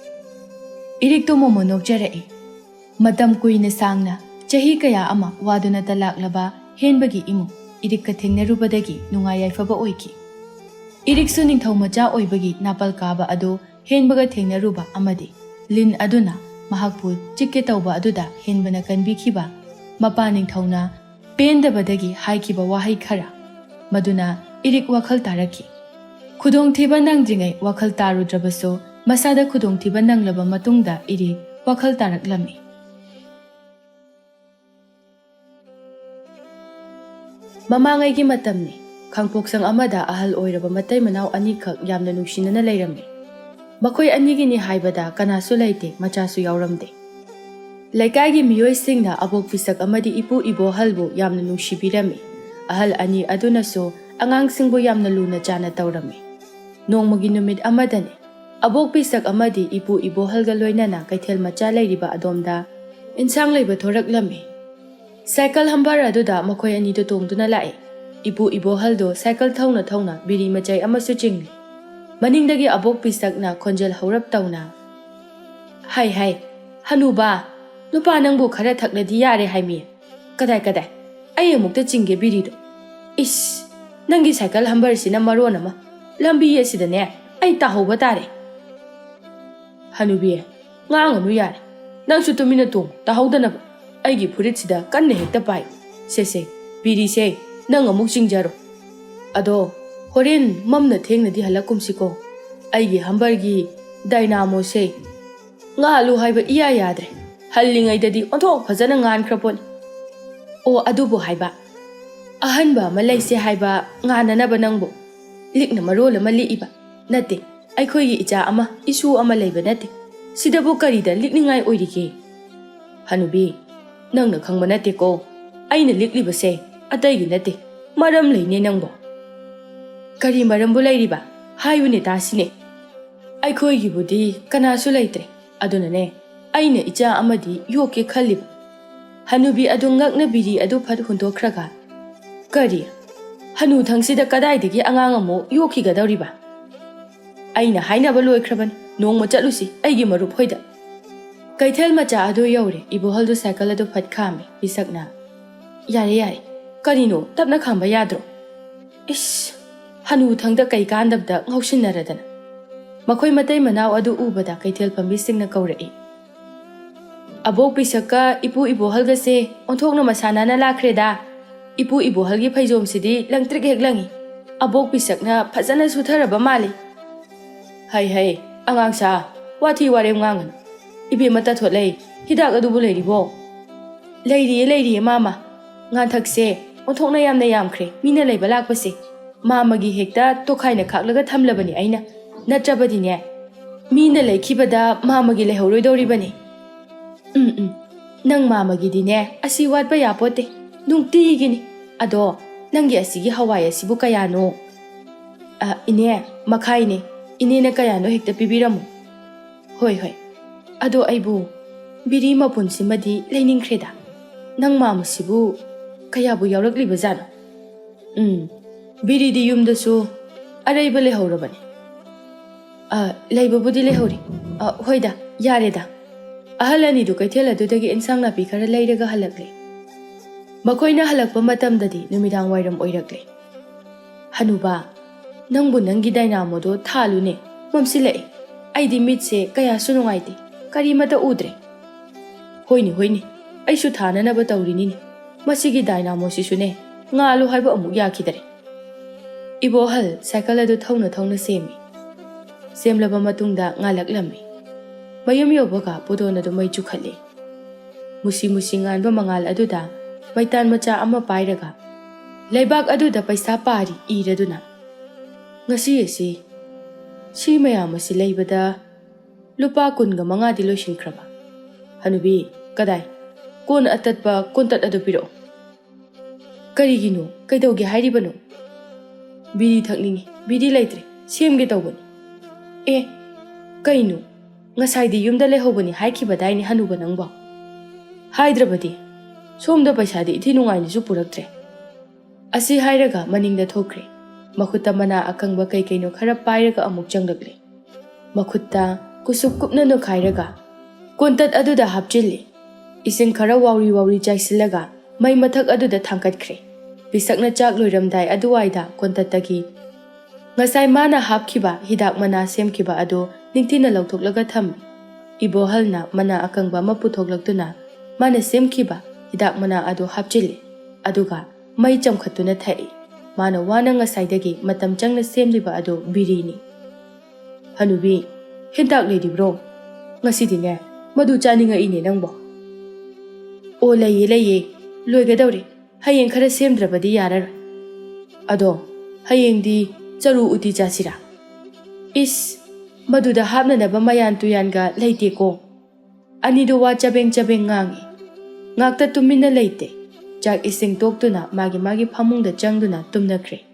ꯏꯔꯤꯛꯇꯣ ꯃꯣꯃꯣꯟ ꯅꯣꯛꯆꯔꯛꯏ꯫ ꯃꯇꯝ ꯀꯨꯏꯅ ꯁꯥꯡꯅ, ꯆꯍꯤ ꯀꯌꯥ ꯑꯃ ꯋꯥꯗꯨꯅꯇ ꯂꯥꯛꯂꯕ ꯍꯦꯟꯕꯒꯤ ꯏꯃꯨꯡ꯫ ꯏꯔꯤꯛꯀ ꯊꯦꯡꯅꯔꯨꯕꯗꯒꯤ ꯅꯨꯡꯉꯥꯏ ꯌꯥꯏꯐꯕ ꯑꯣꯏꯈꯤ꯫ ꯏꯔꯤꯛꯁꯨ ꯅꯤꯡꯊꯧ ꯃꯆꯥ ꯑꯣꯏꯕꯒꯤ ꯅꯥꯄꯜ ꯀꯥꯕ ꯑꯗꯨ ꯍꯦꯟꯕꯒ ꯊꯦꯡꯅꯔꯨꯕ ꯑꯃꯗꯤ ꯂꯤꯟ ꯑꯗꯨꯅ ꯃꯍꯥꯛꯄꯨ ꯆꯤꯛꯀꯦ ꯇꯧꯕ ꯑꯗꯨꯗ ꯍꯦꯟꯕꯅ ꯀꯟꯕꯤꯈꯤꯕ ꯃꯄꯥ ꯅꯤꯡꯊꯧꯅ ꯄꯦꯟꯗꯕꯗꯒꯤ ꯍꯥꯏꯈꯤꯕ ꯋꯥꯍꯩ ꯈꯔ, ꯃꯗꯨꯅ ꯏꯔꯤꯛ ꯋꯥꯈꯜ ꯇꯥꯔꯛꯈꯤ꯫ ꯈꯨꯗꯣꯡꯊꯤꯕ ꯅꯪꯗ꯭ꯔꯤꯉꯩ ꯋꯥꯈꯜ ꯇꯥꯔꯨꯗ꯭ꯔꯕꯁꯨ, ꯃꯁꯥꯗ ꯈꯨꯗꯣꯡꯊꯤꯕ ꯅꯪꯂꯕ ꯃꯇꯨꯡꯗ ꯏꯔꯤꯛ ꯋꯥꯈꯜ ꯇꯥꯔꯛꯂꯝꯃꯤ꯫ ꯃꯃꯥꯡꯉꯩꯒꯤ ꯃꯇꯝꯅꯤ꯫ ꯈꯥꯡꯄꯣꯛꯁꯪ ꯑꯃꯗ ꯑꯍꯜ ꯑꯣꯏꯔꯕ ꯃꯇꯩ ꯃꯅꯥꯎ ꯑꯅꯤꯈꯛ ꯌꯥꯝꯅ ꯅꯨꯡꯁꯤꯅꯅ ꯂꯩꯔꯝꯃꯤ꯫ ꯃꯈꯣꯏ ꯑꯅꯤꯒꯤꯅꯤ ꯍꯥꯏꯕꯗ ꯀꯅꯥꯁꯨ ꯂꯩꯇꯦ, ꯃꯆꯥꯁꯨ ꯌꯥꯎꯔꯝꯗꯦ꯫ ꯂꯩꯀꯥꯏꯒꯤ ꯃꯤꯑꯣꯏꯁꯤꯡꯅ ꯑꯕꯣꯛ ꯄꯤꯁꯛ ꯑꯃꯗꯤ ꯏꯄꯨ ꯏꯕꯣꯍꯜꯕꯨ ꯌꯥꯝꯅ ꯅꯨꯡꯁꯤꯕꯤꯔꯝꯃꯤ꯫ ꯑꯍꯜ ꯑꯅꯤ ꯑꯗꯨꯅꯁꯨ ꯑꯉꯥꯡꯁꯤꯡꯕꯨ ꯌꯥꯝꯅ ꯂꯨꯅ ꯆꯥꯅ ꯇꯧꯔꯝꯃꯤ꯫ ꯅꯣꯡꯃꯒꯤ ꯅꯨꯃꯤꯠ ꯑꯃꯗꯅꯤ꯫ ꯑꯕꯣꯛ ꯄꯤꯁꯛ ꯑꯃꯗꯤ ꯏꯄꯨ ꯏꯕꯣꯍꯜꯒ ꯂꯣꯏꯅꯅ ꯀꯩꯊꯦꯜ ꯃꯆꯥ ꯂꯩꯔꯤꯕ ꯑꯗꯣꯝꯗ ꯏꯟꯁꯥꯡ ꯂꯩꯕ ꯊꯣꯔꯛꯂꯝꯃꯤ꯫ ꯁꯥꯏꯀꯜ ꯍꯝꯕꯔ ꯑꯗꯨꯗ ꯃꯈꯣꯏ ꯑꯅꯤꯗꯨ ꯇꯣꯡꯗꯨꯅ ꯂꯥꯛꯏ꯫ ꯏꯄꯨ ꯏꯕꯣꯍꯜꯗꯣ ꯁꯥꯏꯀꯜ ꯊꯧꯅ ꯊꯧꯅ ꯕꯤꯔꯤ ꯃꯆꯩ ꯑꯃꯁꯨ ꯆꯤꯡꯂꯤ꯫ ꯃꯅꯤꯡꯗꯒꯤ ꯑꯕꯣꯛ ꯄꯤꯁꯛꯅ ꯈꯣꯟꯖꯦꯜ ꯍꯧꯔꯞ ꯇꯧꯅ, "ꯍꯩ ꯍꯩ, ꯍꯅꯨꯕ, ꯅꯨꯄꯥ ꯅꯪꯕꯨ ꯈꯔ ꯊꯛꯂꯗꯤ ꯌꯥꯔꯦ ꯍꯥꯏꯃꯤ꯫ ꯀꯗꯥꯏ ꯀꯗꯥꯏ, ꯑꯩ ꯑꯃꯨꯛꯇ ꯆꯤꯡꯒꯦ ꯕꯤꯔꯤꯗꯣ꯫ ꯏꯁ, ꯅꯪꯒꯤ ꯁꯥꯏꯀꯜ ꯍꯝꯕꯔꯁꯤꯅ ꯃꯔꯣꯟ ꯑꯃ, ꯂꯝꯕꯤ ꯑꯁꯤꯗꯅꯦ ꯑꯩ ꯇꯥꯍꯧꯕ ꯇꯥꯔꯦ꯫" "ꯍꯅꯨꯕꯤ, ꯉꯥꯡꯉꯅꯨ ꯌꯥꯔꯦ꯫ ꯅꯪꯁꯨ ꯇꯨꯃꯤꯟꯅ ꯇꯣꯡ, ꯇꯥꯍꯧꯗꯅꯕ꯫ ꯑꯩꯒꯤ ꯐꯨꯔꯤꯠꯁꯤꯗ ꯀꯟꯅ ꯍꯦꯛꯇ ꯄꯥꯏ꯫ ꯁꯦ ꯁꯦ, ꯕꯤꯔꯤꯁꯦ ꯅꯪ ꯑꯃꯨꯛ ꯆꯤꯡꯖꯔꯣ꯫ ꯑꯗꯣ ꯍꯣꯔꯦꯟ ꯃꯝꯅ ꯊꯦꯡꯅꯗꯤ ꯍꯜꯂꯛꯀꯨꯝꯁꯤꯀꯣ꯫ ꯑꯩꯒꯤ ꯍꯝꯕꯔꯒꯤ ꯗꯥꯏꯅꯥꯃꯣꯁꯦ ꯉꯥꯜꯂꯨ ꯍꯥꯏꯕ ꯏꯌꯥ ꯌꯥꯗ꯭ꯔꯦ꯫ ꯍꯜꯂꯤꯉꯩꯗꯗꯤ ꯑꯣꯟꯊꯣꯛ ꯐꯖꯅ ꯉꯥꯟꯈ꯭ꯔ ꯄꯣꯠꯅꯤ꯫ ꯑꯣ, ꯑꯗꯨꯕꯨ ꯍꯥꯏꯕ, ꯑꯍꯟꯕ ꯑꯃ ꯂꯩꯁꯦ ꯍꯥꯏꯕ ꯉꯥꯟꯅꯅꯕ ꯅꯪꯕꯨ ꯂꯤꯛꯅ ꯃꯔꯣꯜ ꯑꯃ ꯂꯤꯛꯏꯕ꯫ ꯅꯠꯇꯦ, ꯑꯩꯈꯣꯏꯒꯤ ꯏꯆꯥ ꯑꯃ, ꯏꯁꯨ ꯑꯃ ꯂꯩꯕ ꯅꯠꯇꯦ꯫ ꯁꯤꯗꯕꯨ ꯀꯔꯤꯗ ꯂꯤꯛꯅꯤꯡꯉꯥꯏ ꯑꯣꯏꯔꯤꯒꯦ?" "ꯍꯅꯨꯕꯤ, ꯅꯪꯅ ꯈꯪꯕ ꯅꯠꯇꯦꯀꯣ꯫ ꯑꯩꯅ ꯂꯤꯛꯂꯤꯕꯁꯦ ꯑꯇꯩꯒꯤ ꯅꯠꯇꯦ, ꯃꯔꯝ ꯂꯩꯅꯦ ꯅꯪꯕꯣ꯫" "ꯀꯔꯤ ꯃꯔꯝꯕꯨ ꯂꯩꯔꯤꯕ? ꯍꯥꯏꯌꯨꯅꯦ ꯇꯥꯁꯤꯅꯦ꯫" "ꯑꯩꯈꯣꯏꯒꯤꯕꯨꯗꯤ ꯀꯅꯥꯁꯨ ꯂꯩꯇ꯭ꯔꯦ꯫ ꯑꯗꯨꯅꯅꯦ ꯑꯩꯅ ꯏꯆꯥ ꯑꯃꯗꯤ ꯌꯣꯛꯀꯦ ꯈꯜꯂꯤꯕ꯫" ꯍꯅꯨꯕꯤ ꯑꯗꯨ ꯉꯛꯅ ꯕꯤꯔꯤ ꯑꯗꯨ ꯐꯠ ꯍꯨꯟꯗꯣꯛꯈ꯭ꯔꯒ, "ꯀꯔꯤ? ꯍꯅꯨꯊꯪꯁꯤꯗ ꯀꯗꯥꯏꯗꯒꯤ ꯑꯉꯥꯡ ꯑꯃꯨꯛ ꯌꯣꯛꯈꯤꯒꯗꯧꯔꯤꯕ?" "ꯑꯩꯅ ꯍꯥꯏꯅꯕ ꯂꯣꯏꯈ꯭ꯔꯕꯅꯤ꯫ ꯅꯣꯡꯃ ꯆꯠꯂꯨꯁꯤ ꯑꯩꯒꯤ ꯃꯔꯨꯞ ꯍꯣꯏꯗ꯫" ꯀꯩꯊꯦꯜ ꯃꯆꯥ ꯑꯗꯨ ꯌꯧꯔꯦ꯫ ꯏꯕꯣꯍꯜꯗꯨ ꯁꯥꯏꯀꯜ ꯑꯗꯨ ꯐꯠ ꯈꯥꯝꯃꯤ꯫ ꯄꯤꯁꯛꯅ, "ꯌꯥꯔꯦ, ꯌꯥꯔꯦ, "ꯀꯔꯤꯅꯣ, ꯇꯞꯅ ꯈꯥꯝꯕ ꯌꯥꯗ꯭ꯔꯣ?" "ꯏꯁ, ꯍꯅꯨꯊꯪꯗ ꯀꯩ ꯀꯥꯟꯗꯕꯗ ꯉꯥꯎꯁꯤꯟꯅꯔꯗꯅ!" ꯃꯈꯣꯏ ꯃꯇꯩ ꯃꯅꯥꯎ ꯑꯗꯨ ꯎꯕꯗ ꯀꯩꯊꯦꯜ ꯐꯝꯕꯤꯁꯤꯡꯅ ꯀꯧꯔꯛꯏ꯫ "ꯑꯕꯣꯛ ꯄꯤꯁꯛꯀ ꯏꯄꯨ ꯏꯕꯣꯍꯜꯒꯁꯦ ꯑꯣꯟꯊꯣꯛꯅ ꯃꯁꯥ ꯅꯥꯟꯅ ꯂꯥꯛꯈ꯭ꯔꯦꯗ꯫ ꯏꯄꯨ ꯏꯕꯣꯍꯜꯒꯤ ꯐꯩꯖꯣꯝꯁꯤꯗꯤ ꯂꯪꯇ꯭ꯔꯤꯛ ꯍꯦꯛ ꯂꯪꯉꯤ꯫ ꯑꯕꯣꯛ ꯄꯤꯁꯛꯅ ꯐꯖꯅ ꯁꯨꯊꯔꯕ ꯃꯥꯜꯂꯤ꯫" "ꯍꯩ ꯍꯩ, ꯑꯉꯥꯡꯁꯥ, ꯋꯥꯊꯤ ꯋꯥꯔꯦꯝ ꯉꯥꯡꯒꯅꯨ꯫ ꯏꯕꯦꯝꯃ ꯇꯥꯊꯣꯠꯂꯩ, ꯍꯤꯗꯥꯛ ꯑꯗꯨꯕꯨ ꯂꯩꯔꯤꯕꯣ?" "ꯂꯩꯔꯤꯌꯦ, ꯂꯩꯔꯤꯌꯦ, ꯃꯥꯃ꯫ ꯉꯥꯟꯊꯛꯁꯦ ꯑꯣꯟꯊꯣꯛꯅ ꯌꯥꯝꯅ ꯌꯥꯝꯈ꯭ꯔꯦ, ꯃꯤꯅ ꯂꯩꯕ ꯂꯥꯛꯄꯁꯦ꯫ ꯃꯥꯃꯒꯤ ꯍꯦꯛꯇ ꯇꯣꯈꯥꯏꯅ ꯈꯥꯛꯂꯒ ꯊꯝꯂꯕꯅꯤ ꯑꯩꯅ꯫ ꯅꯠꯇ꯭ꯔꯕꯗꯤꯅꯦ, ꯃꯤꯅ ꯂꯩꯈꯤꯕꯗ ꯃꯥꯃꯒꯤ ꯂꯩꯍꯧꯔꯣꯏꯗꯧꯔꯤꯕꯅꯤ꯫ ꯎꯝ, ꯎꯝ, ꯅꯪ ꯃꯥꯃꯒꯤꯗꯤꯅꯦ, ꯑꯁꯤ ꯋꯥꯠꯄ ꯌꯥꯄꯣꯠꯇꯦ꯫ ꯅꯨꯡꯇꯤꯒꯤꯅꯤ꯫ ꯑꯗꯣ, ꯅꯪꯒꯤ ꯑꯁꯤꯒꯤ ꯍꯋꯥꯏ ꯑꯁꯤꯕꯨ ꯀꯌꯥꯅꯣ?" "ꯑ, ꯏꯅꯦ, ꯃꯈꯥꯏꯅꯦ꯫ ꯏꯅꯦꯅ ꯀꯌꯥꯅꯣ ꯍꯦꯛꯇ ꯄꯤꯕꯤꯔꯝꯃꯨ꯫" "ꯍꯣꯏ, ꯍꯣꯏ꯫ ꯑꯗꯣ ꯑꯩꯕꯨ ꯕꯤꯔꯤ ꯃꯄꯨꯟꯁꯤꯃꯗꯤ ꯂꯩꯅꯤꯡꯈ꯭ꯔꯦꯗ꯫ ꯅꯪ ꯃꯥꯃꯁꯤꯕꯨ ꯀꯌꯥꯕꯨ ꯌꯥꯎꯔꯛꯂꯤꯕꯖꯥꯠꯅꯣ?" "ꯎꯝ, ꯕꯤꯔꯤꯗꯤ ꯌꯨꯝꯗꯁꯨ ꯑꯔꯩꯕ ꯂꯩꯍꯧꯔꯕꯅꯤ꯫" "ꯑ, ꯂꯩꯕꯕꯨꯗꯤ ꯂꯩꯍꯧꯔꯤ꯫ ꯑ, ꯍꯣꯏꯗ, ꯌꯥꯔꯦꯗ꯫" ꯑꯍꯜ ꯑꯅꯤꯗꯨ ꯀꯩꯊꯦꯜ ꯑꯗꯨꯗꯒꯤ ꯏꯟꯁꯥꯡ ꯅꯥꯄꯤ ꯈꯔ ꯂꯩꯔꯒ ꯍꯜꯂꯛꯂꯦ꯫ ꯃꯈꯣꯏꯅ ꯍꯜꯂꯛꯄ ꯃꯇꯝꯗꯗꯤ ꯅꯨꯃꯤꯗꯥꯡ ꯋꯥꯏꯔꯝ ꯑꯣꯏꯔꯛꯂꯦ꯫ "ꯍꯅꯨꯕ, ꯅꯪꯕꯨ ꯅꯪꯒꯤ ꯗꯥꯏꯅꯥꯃꯣꯗꯣ ꯊꯥꯜꯂꯨꯅꯦ, ꯃꯝꯁꯤꯜꯂꯛꯑꯦ꯫ ꯑꯩꯗꯤ ꯃꯤꯠꯁꯦ ꯀꯌꯥꯁꯨ ꯅꯨꯡꯉꯥꯏꯇꯦ, ꯀꯔꯤꯃꯠꯇ ꯎꯗ꯭ꯔꯦ꯫" "ꯍꯣꯏꯅꯦ, ꯍꯣꯏꯅꯦ, ꯑꯩꯁꯨ ꯊꯥꯅꯅꯕ ꯇꯧꯔꯤꯅꯤꯅꯦ꯫ ꯃꯁꯤꯒꯤ ꯗꯥꯏꯅꯥꯃꯣꯁꯤꯁꯨꯅꯦ, ꯉꯥꯜꯂꯨ ꯍꯥꯏꯕ ꯑꯃꯨꯛ ꯌꯥꯈꯤꯗꯔꯦ꯫" ꯏꯕꯣꯍꯜ ꯁꯥꯏꯀꯜ ꯑꯗꯨ ꯊꯧꯅ ꯊꯧꯅ ꯁꯦꯝꯃꯤ꯫ ꯁꯦꯝꯂꯕ ꯃꯇꯨꯡꯗ ꯉꯥꯜꯂꯛꯂꯝꯃꯤ꯫ ꯃꯌꯨꯝ ꯌꯧꯕꯒ ꯄꯨꯗꯣꯟ ꯑꯗꯨ ꯃꯩ ꯆꯨꯈꯠꯂꯤ꯫ ꯃꯨꯁꯤ ꯃꯨꯁꯤ ꯉꯥꯟꯕ ꯃꯉꯥꯜ ꯑꯗꯨꯗ ꯃꯩꯇꯥꯟ ꯃꯆꯥ ꯑꯃ ꯄꯥꯏꯔꯒ ꯂꯩꯕꯥꯛ ꯑꯗꯨꯗ ꯄꯩꯁꯥ ꯄꯥꯔꯤ ꯏꯔꯗꯨꯅ꯫ "ꯉꯁꯤ ꯑꯁꯤ ꯁꯤ ꯃꯌꯥꯝ ꯑꯁꯤ ꯂꯩꯕꯗ ꯂꯨꯄꯥ ꯀꯨꯟꯒ ꯃꯉꯥꯗꯤ ꯂꯣꯏꯁꯤꯟꯈ꯭ꯔꯕ꯫ ꯍꯅꯨꯕꯤ, ꯀꯗꯥꯏ? ꯀꯣꯟ ꯑꯇꯠꯄ ꯀꯣꯟꯇꯠ ꯑꯗꯨ ꯄꯤꯔꯛꯑꯣ꯫" "ꯀꯔꯤꯒꯤꯅꯣ? ꯀꯩꯗꯧꯒꯦ ꯍꯥꯏꯔꯤꯕꯅꯣ?" "ꯕꯤꯔꯤ ꯊꯛꯅꯤꯡꯉꯤ, ꯕꯤꯔꯤ ꯂꯩꯇ꯭ꯔꯦ, ꯁꯦꯝꯒꯦ ꯇꯧꯕꯅꯤ꯫" "ꯑꯦ, ꯀꯩꯅꯣ? ꯉꯁꯥꯏꯗꯤ ꯌꯨꯝꯗ ꯂꯩꯍꯧꯕꯅꯤ ꯍꯥꯏꯈꯤꯕꯗꯥꯏꯅꯦ ꯍꯅꯨꯕ ꯅꯪꯕꯣ?" "ꯍꯥꯏꯗ꯭ꯔꯕꯗꯤ, ꯁꯣꯝꯗ ꯄꯩꯁꯥꯗꯤ ꯏꯊꯤ ꯅꯨꯡꯉꯥꯏꯅꯁꯨ ꯄꯨꯔꯛꯇ꯭ꯔꯦ꯫" ꯑꯁꯤ ꯍꯥꯏꯔꯒ ꯃꯅꯤꯡꯗ ꯊꯣꯛꯈ꯭ꯔꯦ꯫ ꯃꯈꯨꯠꯇ ꯃꯅꯥ ꯑꯀꯪꯕ ꯀꯩ ꯀꯩꯅꯣ ꯈꯔ ꯄꯥꯏꯔꯒ ꯑꯃꯨꯛ ꯆꯪꯂꯛꯂꯦ꯫ ꯃꯈꯨꯠꯇ ꯀꯨꯁꯨꯞ ꯀꯨꯞꯅ ꯅꯣꯏꯈꯥꯏꯔꯒ ꯀꯣꯟꯇꯠ ꯑꯗꯨꯗ ꯍꯥꯞꯆꯤꯜꯂꯤ꯫ ꯏꯁꯤꯡ ꯈꯔ ꯋꯥꯎꯔꯤ ꯋꯥꯎꯔꯤ ꯆꯥꯏꯁꯤꯜꯂꯒ ꯃꯩ ꯃꯊꯛ ꯑꯗꯨꯗ ꯊꯥꯡꯒꯠꯈ꯭ꯔꯦ꯫ ꯄꯤꯁꯛꯅ ꯆꯥꯛ ꯂꯣꯏꯔꯝꯗꯥꯏ ꯑꯗꯨꯋꯥꯏꯗ ꯀꯣꯟꯇꯠꯇꯒꯤ ꯉꯁꯥꯏ ꯃꯥꯅ ꯍꯥꯞꯈꯤꯕ ꯍꯤꯗꯥꯛ ꯃꯅꯥ ꯁꯦꯝꯈꯤꯕ ꯑꯗꯨ ꯅꯤꯡꯊꯤꯅ ꯂꯧꯊꯣꯛꯂꯒ ꯊꯝꯃꯤ꯫ ꯏꯕꯣꯍꯜꯅ ꯃꯅꯥ ꯑꯀꯪꯕ ꯑꯃ ꯄꯨꯊꯣꯛꯂꯛꯇꯨꯅ ꯃꯥꯅ ꯁꯦꯝꯈꯤꯕ ꯍꯤꯗꯥꯛ ꯃꯅꯥ ꯑꯗꯨ ꯍꯥꯞꯆꯤꯜꯂꯤ, ꯑꯗꯨꯒ ꯃꯩ ꯆꯝꯈꯠꯇꯨꯅ ꯊꯛꯏ꯫ ꯃꯥꯅ ꯋꯥꯅ ꯉꯁꯥꯏꯗꯒꯤ ꯃꯇꯝ ꯆꯪꯅ ꯁꯦꯝꯂꯤꯕ ꯑꯗꯨ ꯕꯤꯔꯤꯅꯤ꯫ "ꯍꯅꯨꯕꯤ, ꯍꯦꯟꯇꯥꯛ ꯂꯩꯔꯤꯕ꯭ꯔꯣ? ꯉꯁꯤꯗꯤꯅꯦ, ꯃꯗꯨ ꯆꯥꯅꯤꯡꯉꯛꯏꯅꯦ ꯅꯪꯕꯣ?" "ꯑꯣ, ꯂꯩꯌꯦ, ꯂꯩꯌꯦ, ꯂꯣꯏꯒꯗꯧꯔꯦ꯫ ꯍꯌꯦꯡ ꯈꯔ ꯁꯦꯝꯗ꯭ꯔꯕꯗꯤ ꯌꯥꯔꯔꯣꯏ꯫ ꯑꯗꯣ, ꯍꯌꯦꯡꯗꯤ ꯆꯔꯨ ꯎꯇꯤ ꯆꯥꯁꯤꯔꯥ?" "ꯏꯁ, ꯃꯗꯨꯗ ꯍꯥꯞꯅꯅꯕ ꯃꯌꯥꯟ ꯇꯨꯌꯥꯟꯒ ꯂꯩꯇꯦꯀꯣ꯫" ꯑꯅꯤꯗꯨ ꯋꯥ ꯆꯕꯦꯡ ꯆꯕꯦꯡ ꯉꯥꯡꯏ꯫ ꯉꯥꯛꯇ ꯇꯨꯃꯤꯟꯅ ꯂꯩꯇꯦ꯫ ꯆꯥꯛ ꯏꯁꯤꯡ ꯇꯣꯛꯇꯨꯅ ꯃꯥꯒꯤ ꯃꯥꯒꯤ ꯐꯃꯨꯡꯗ ꯆꯪꯗꯨꯅ ꯇꯨꯝꯅꯈ꯭ꯔꯦ꯫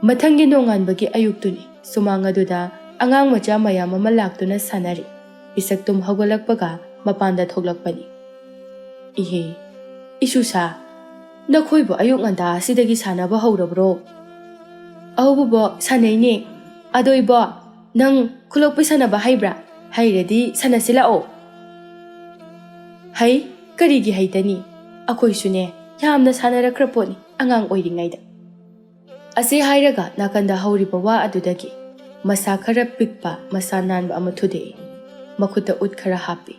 ꯃꯊꯪꯒꯤ ꯅꯣꯡꯉꯥꯟꯕꯒꯤ ꯑꯌꯨꯛꯇꯨꯅꯤ꯫ ꯁꯨꯃꯥꯡ ꯑꯗꯨꯗ ꯑꯉꯥꯡ ꯃꯆꯥ ꯃꯌꯥꯝ ꯑꯃ ꯂꯥꯛꯇꯨꯅ ꯁꯥꯟꯅꯔꯤ꯫ ꯄꯤꯁꯛ ꯇꯨꯝ ꯍꯧꯒꯠꯂꯛꯄꯒ ꯃꯄꯥꯟꯗ ꯊꯣꯛꯂꯛꯄꯅꯤ꯫ "ꯏꯍꯦ, ꯏꯁꯨꯁꯥ, ꯅꯈꯣꯏꯕꯨ ꯑꯌꯨꯛ ꯉꯟꯇꯥ ꯑꯁꯤꯗꯒꯤ ꯁꯥꯟꯅꯕ ꯍꯧꯔꯕ꯭ꯔꯣ?" "ꯑꯧ ꯕꯣꯕꯣꯛ, ꯁꯥꯟꯅꯩꯅꯦ꯫ ꯑꯗꯣ ꯏꯕꯣꯛ, ꯅꯪ ꯈꯨꯂꯣꯛꯄꯤ ꯁꯥꯟꯅꯕ ꯍꯩꯕ꯭ꯔꯥ? ꯍꯩꯔꯗꯤ ꯁꯥꯟꯅꯁꯤ ꯂꯥꯛꯑꯣ꯫" "ꯍꯩ, ꯀꯔꯤꯒꯤ ꯍꯩꯇꯅꯤ? ꯑꯩꯈꯣꯏꯁꯨꯅꯦ ꯌꯥꯝꯅ ꯁꯥꯟꯅꯔꯛꯈ꯭ꯔ ꯄꯣꯠꯅꯤ ꯑꯉꯥꯡ ꯑꯣꯏꯔꯤꯉꯩꯗ꯫" ꯑꯁꯤ ꯍꯥꯏꯔꯒ ꯅꯥꯀꯟꯗ ꯍꯧꯔꯤꯕ ꯋꯥ ꯑꯗꯨꯗꯒꯤ ꯃꯁꯥ ꯈꯔ ꯄꯤꯛꯄ, ꯃꯁꯥ ꯅꯥꯟꯕ ꯑꯃ ꯊꯨꯗꯦꯛꯏ꯫ ꯃꯈꯨꯠꯇ ꯎꯠ ꯈꯔ ꯍꯥꯞꯄꯤ,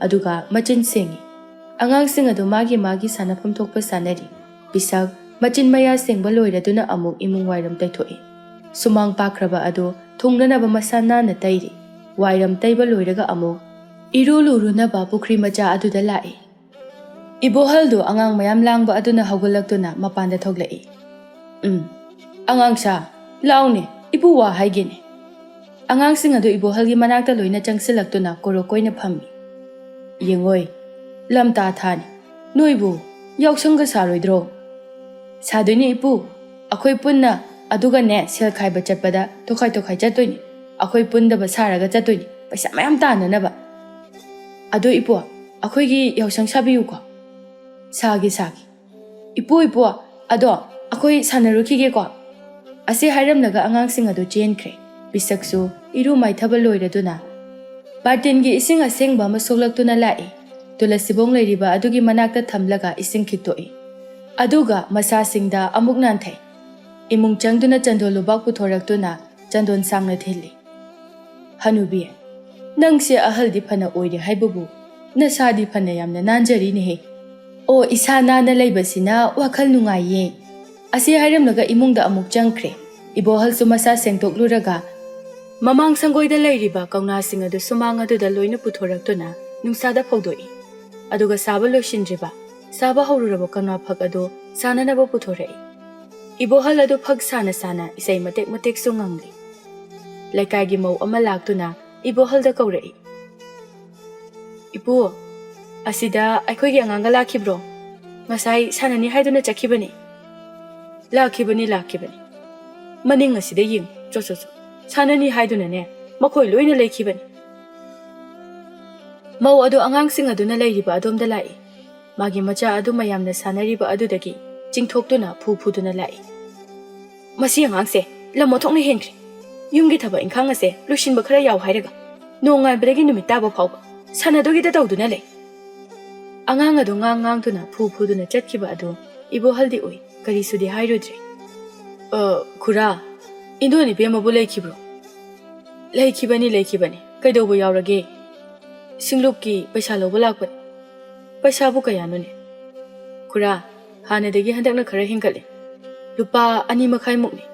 ꯑꯗꯨꯒ ꯃꯆꯤꯟ ꯁꯦꯡꯏ꯫ ꯑꯉꯥꯡꯁꯤꯡ ꯑꯗꯨ ꯃꯥꯒꯤ ꯃꯥꯒꯤ ꯁꯥꯟꯅꯐꯝ ꯊꯣꯛꯄ ꯁꯥꯟꯅꯔꯤ꯫ ꯄꯤꯁꯛ ꯃꯆꯤꯟ ꯃꯌꯥ ꯁꯦꯡꯕ ꯂꯣꯏꯔꯗꯨꯅ ꯑꯃꯨꯛ ꯏꯃꯨꯡ ꯋꯥꯏꯔꯝ ꯇꯩꯊꯣꯛꯏ꯫ ꯁꯨꯃꯥꯡ ꯄꯥꯛꯈ꯭ꯔꯕ ꯑꯗꯨ ꯊꯨꯡꯅꯅꯕ ꯃꯁꯥ ꯅꯥꯟꯅ ꯇꯩꯔꯤ꯫ ꯋꯥꯏꯔꯝ ꯇꯩꯕ ꯂꯣꯏꯔꯒ ꯑꯃꯨꯛ ꯏꯔꯨ ꯂꯨꯔꯨꯅꯕ ꯄꯨꯈ꯭ꯔꯤ ꯃꯆꯥ ꯑꯗꯨꯗ ꯂꯥꯛꯏ꯫ ꯏꯕꯣꯍꯜꯗꯨ ꯑꯉꯥꯡ ꯃꯌꯥꯝ ꯂꯥꯡꯕ ꯑꯗꯨꯅ ꯍꯧꯒꯠꯂꯛꯇꯨꯅ ꯃꯄꯥꯟꯗ ꯊꯣꯛꯂꯛꯏ꯫ "ꯎꯝ, ꯑꯉꯥꯡꯁꯥ, ꯂꯥꯎꯅꯦ, ꯏꯄꯨ ꯋꯥ ꯍꯥꯏꯒꯦꯅꯦ꯫" ꯑꯉꯥꯡꯁꯤꯡ ꯑꯗꯨ ꯏꯕꯣꯍꯜꯒꯤ ꯃꯅꯥꯛꯇ ꯂꯣꯏꯅ ꯆꯪꯁꯤꯜꯂꯛꯇꯨꯅ ꯀꯣꯔꯣꯛ ꯑꯣꯏꯅ ꯐꯝꯃꯤ꯫ "ꯌꯦꯡꯉꯣꯏ, ꯂꯝ ꯇꯥ ꯊꯥꯅꯤ, ꯅꯣꯏꯕꯨ ꯌꯥꯎꯁꯪꯒ ꯁꯥꯔꯣꯏꯗ꯭ꯔꯣ?" "ꯁꯥꯗꯣꯏꯅꯦ ꯏꯄꯨ, ꯑꯩꯈꯣꯏ ꯄꯨꯟꯅ, ꯑꯗꯨꯒꯅꯦ, ꯁꯦꯜ ꯈꯥꯏꯕ ꯆꯠꯄꯗ ꯇꯣꯈꯥꯏ ꯇꯣꯈꯥꯏ ꯆꯠꯇꯣꯏꯅꯦ꯫ ꯑꯩꯈꯣꯏ ꯄꯨꯟꯗꯕ ꯁꯥꯔꯒ ꯆꯠꯇꯣꯏꯅꯦ, ꯄꯩꯁꯥ ꯃꯌꯥꯝ ꯇꯥꯅꯅꯕ꯫" "ꯑꯗꯣ ꯏꯄꯨ, ꯑꯩꯈꯣꯏꯒꯤ ꯌꯥꯎꯁꯪ ꯁꯥꯕꯤꯌꯨꯀꯣ꯫" "ꯁꯥꯒꯦ, ꯁꯥꯒꯦ꯫ ꯏꯄꯨ, ꯏꯄꯨ, ꯑꯗꯣ ꯑꯩꯈꯣꯏ ꯁꯥꯟꯅꯔꯨꯈꯤꯒꯦꯀꯣ꯫" ꯑꯁꯤ ꯍꯥꯏꯔꯝꯂꯒ ꯑꯉꯥꯡꯁꯤꯡ ꯑꯗꯨ ꯆꯦꯟꯈ꯭ꯔꯦ꯫ ꯄꯤꯁꯛꯁꯨ ꯏꯔꯨ ꯃꯥꯏꯊꯕ ꯂꯣꯏꯔꯗꯨꯅ ꯕꯥꯔꯇꯤꯟꯒꯤ ꯏꯁꯤꯡ ꯑꯁꯦꯡꯕ ꯑꯃ ꯁꯣꯛꯂꯛꯇꯨꯅ ꯂꯥꯛꯏ꯫ ꯇꯨꯂꯁꯤꯕꯣꯡ ꯂꯩꯔꯤꯕ ꯑꯗꯨꯒꯤ ꯃꯅꯥꯛꯇ ꯊꯝꯂꯒ ꯏꯁꯤꯡ ꯈꯤꯛꯇꯣꯛꯏ꯫ ꯑꯗꯨꯒ ꯃꯁꯥꯁꯤꯡꯗ ꯑꯃꯨꯛ ꯅꯥꯟꯊꯩ꯫ ꯏꯃꯨꯡ ꯆꯪꯗꯨꯅ ꯆꯟꯗꯣꯟ ꯂꯨꯕꯥꯛ ꯄꯨꯊꯣꯔꯛꯇꯨꯅ ꯆꯟꯗꯣꯟ ꯁꯥꯡꯅ ꯊꯤꯜꯂꯤ꯫ "ꯍꯅꯨꯕꯤ, ꯅꯪꯁꯦ ꯑꯍꯜꯗꯤ ꯐꯅ ꯑꯣꯏꯔꯦ ꯍꯥꯏꯕꯕꯨ ꯅꯁꯥꯗꯤ ꯐꯅ ꯌꯥꯝꯅ ꯅꯥꯟꯖꯔꯤꯅꯦꯍꯦ꯫ ꯑꯣ, ꯏꯁꯥ ꯅꯥꯟꯅ ꯂꯩꯕꯁꯤꯅ ꯋꯥꯈꯜ ꯅꯨꯡꯉꯥꯏꯌꯦ꯫" ꯑꯁꯤ ꯍꯥꯏꯔꯝꯂꯒ ꯏꯃꯨꯡꯗ ꯑꯃꯨꯛ ꯆꯪꯈ꯭ꯔꯦ꯫ ꯏꯕꯣꯍꯜꯁꯨ ꯃꯁꯥ ꯁꯦꯡꯗꯣꯛꯂꯨꯔꯒ ꯃꯃꯥꯡ ꯁꯪꯒꯣꯏꯗ ꯂꯩꯔꯤꯕ ꯀꯧꯅꯥꯁꯤꯡ ꯑꯗꯨ ꯁꯨꯃꯥꯡ ꯑꯗꯨꯗ ꯂꯣꯏꯅ ꯄꯨꯊꯣꯔꯛꯇꯨꯅ ꯅꯨꯡꯁꯥꯗ ꯐꯧꯗꯣꯛꯏ꯫ ꯑꯗꯨꯒ ꯁꯥꯕ ꯂꯣꯏꯁꯤꯟꯗ꯭ꯔꯤꯕ, ꯁꯥꯕ ꯍꯧꯔꯨꯔꯕ ꯀꯧꯅꯥ ꯐꯛ ꯑꯗꯨ ꯁꯥꯅꯅꯕ ꯄꯨꯊꯣꯔꯛꯏ꯫ ꯏꯕꯣꯍꯜ ꯑꯗꯨ ꯐꯛ ꯁꯥꯅ ꯁꯥꯅ ꯏꯁꯩ ꯃꯇꯦꯛ ꯃꯇꯦꯛꯁꯨ ꯉꯪꯂꯤ꯫ ꯂꯩꯀꯥꯏꯒꯤ ꯃꯧ ꯑꯃ ꯂꯥꯛꯇꯨꯅ ꯏꯕꯣꯍꯜꯗ ꯀꯧꯔꯛꯏ꯫ "ꯏꯄꯨ, ꯑꯁꯤꯗ ꯑꯩꯈꯣꯏꯒꯤ ꯑꯉꯥꯡꯒ ꯂꯥꯛꯈꯤꯕ꯭ꯔꯣ? ꯉꯁꯥꯏ ꯁꯥꯟꯅꯅꯤ ꯍꯥꯏꯗꯨꯅ ꯆꯠꯈꯤꯕꯅꯤ꯫" "ꯂꯥꯛꯈꯤꯕꯅꯤ, ꯂꯥꯛꯈꯤꯕꯅꯤ꯫ ꯃꯅꯤꯡ ꯑꯁꯤꯗ ꯌꯦꯡꯉꯨ, ꯆꯣ, ꯆꯣ, ꯆꯣ꯫ ꯁꯥꯟꯅꯅꯤ ꯍꯥꯏꯗꯨꯅꯅꯦ, ꯃꯈꯣꯏ ꯂꯣꯏꯅ ꯂꯩꯈꯤꯕꯅꯤ꯫" ꯃꯧ ꯑꯗꯨ ꯑꯉꯥꯡꯁꯤꯡ ꯑꯗꯨꯅ ꯂꯩꯔꯤꯕ ꯑꯗꯣꯝꯗ ꯂꯥꯛꯏ꯫ ꯃꯥꯒꯤ ꯃꯆꯥ ꯑꯗꯨ ꯃꯌꯥꯝꯅ ꯁꯥꯟꯅꯔꯤꯕ ꯑꯗꯨꯗꯒꯤ ꯆꯤꯡꯊꯣꯛꯇꯨꯅ ꯐꯨ ꯐꯨꯗꯨꯅ ꯂꯥꯛꯏ꯫ "ꯃꯁꯤ ꯑꯉꯥꯡꯁꯦ ꯂꯝ ꯑꯣꯟꯊꯣꯛꯅ ꯍꯦꯟꯈ꯭ꯔꯦ꯫ ꯌꯨꯝꯒꯤ ꯊꯕꯛ ꯏꯪꯈꯥꯡ ꯑꯁꯦ ꯂꯣꯏꯁꯤꯟꯕ ꯈꯔ ꯌꯥꯎ ꯍꯥꯏꯔꯒ ꯅꯣꯡꯉꯥꯟꯕꯗꯒꯤ ꯅꯨꯃꯤꯠ ꯇꯥꯕ ꯐꯥꯎꯕ ꯁꯥꯟꯅꯗꯨꯒꯤꯗ ꯇꯧꯗꯨꯅ ꯂꯩ꯫" ꯑꯉꯥꯡ ꯑꯗꯨ ꯉꯥꯡ ꯉꯥꯡꯗꯨꯅ ꯐꯨ ꯐꯨꯗꯨꯅ ꯆꯠꯈꯤꯕ ꯑꯗꯨ ꯏꯕꯣꯍꯜꯗꯤ ꯎꯏ, ꯀꯔꯤꯁꯨꯗꯤ ꯍꯥꯏꯔꯨꯗ꯭ꯔꯦ꯫ "ꯑ, ꯈꯨꯔꯥ, ꯏꯟꯗꯣꯟ ꯏꯕꯦꯝꯃꯕꯨ ꯂꯩꯈꯤꯕ꯭ꯔꯣ?" "ꯂꯩꯈꯤꯕꯅꯤ, ꯂꯩꯈꯤꯕꯅꯤ꯫ ꯀꯩꯗꯧꯕ ꯌꯥꯎꯔꯒꯦ?" "ꯁꯤꯡꯂꯨꯞꯀꯤ ꯄꯩꯁꯥ ꯂꯧꯕ ꯂꯥꯛꯄꯅꯤ꯫" "ꯄꯩꯁꯥꯕꯨ ꯀꯌꯥꯅꯣꯅꯦ?" "ꯈꯨꯔꯥ, ꯍꯥꯟꯅꯗꯒꯤ ꯍꯟꯗꯛꯅ ꯈꯔ ꯍꯦꯟꯒꯠꯂꯦ꯫ ꯂꯨꯄꯥ ꯑꯅꯤ ꯃꯈꯥꯏꯃꯨꯛꯅꯤ꯫"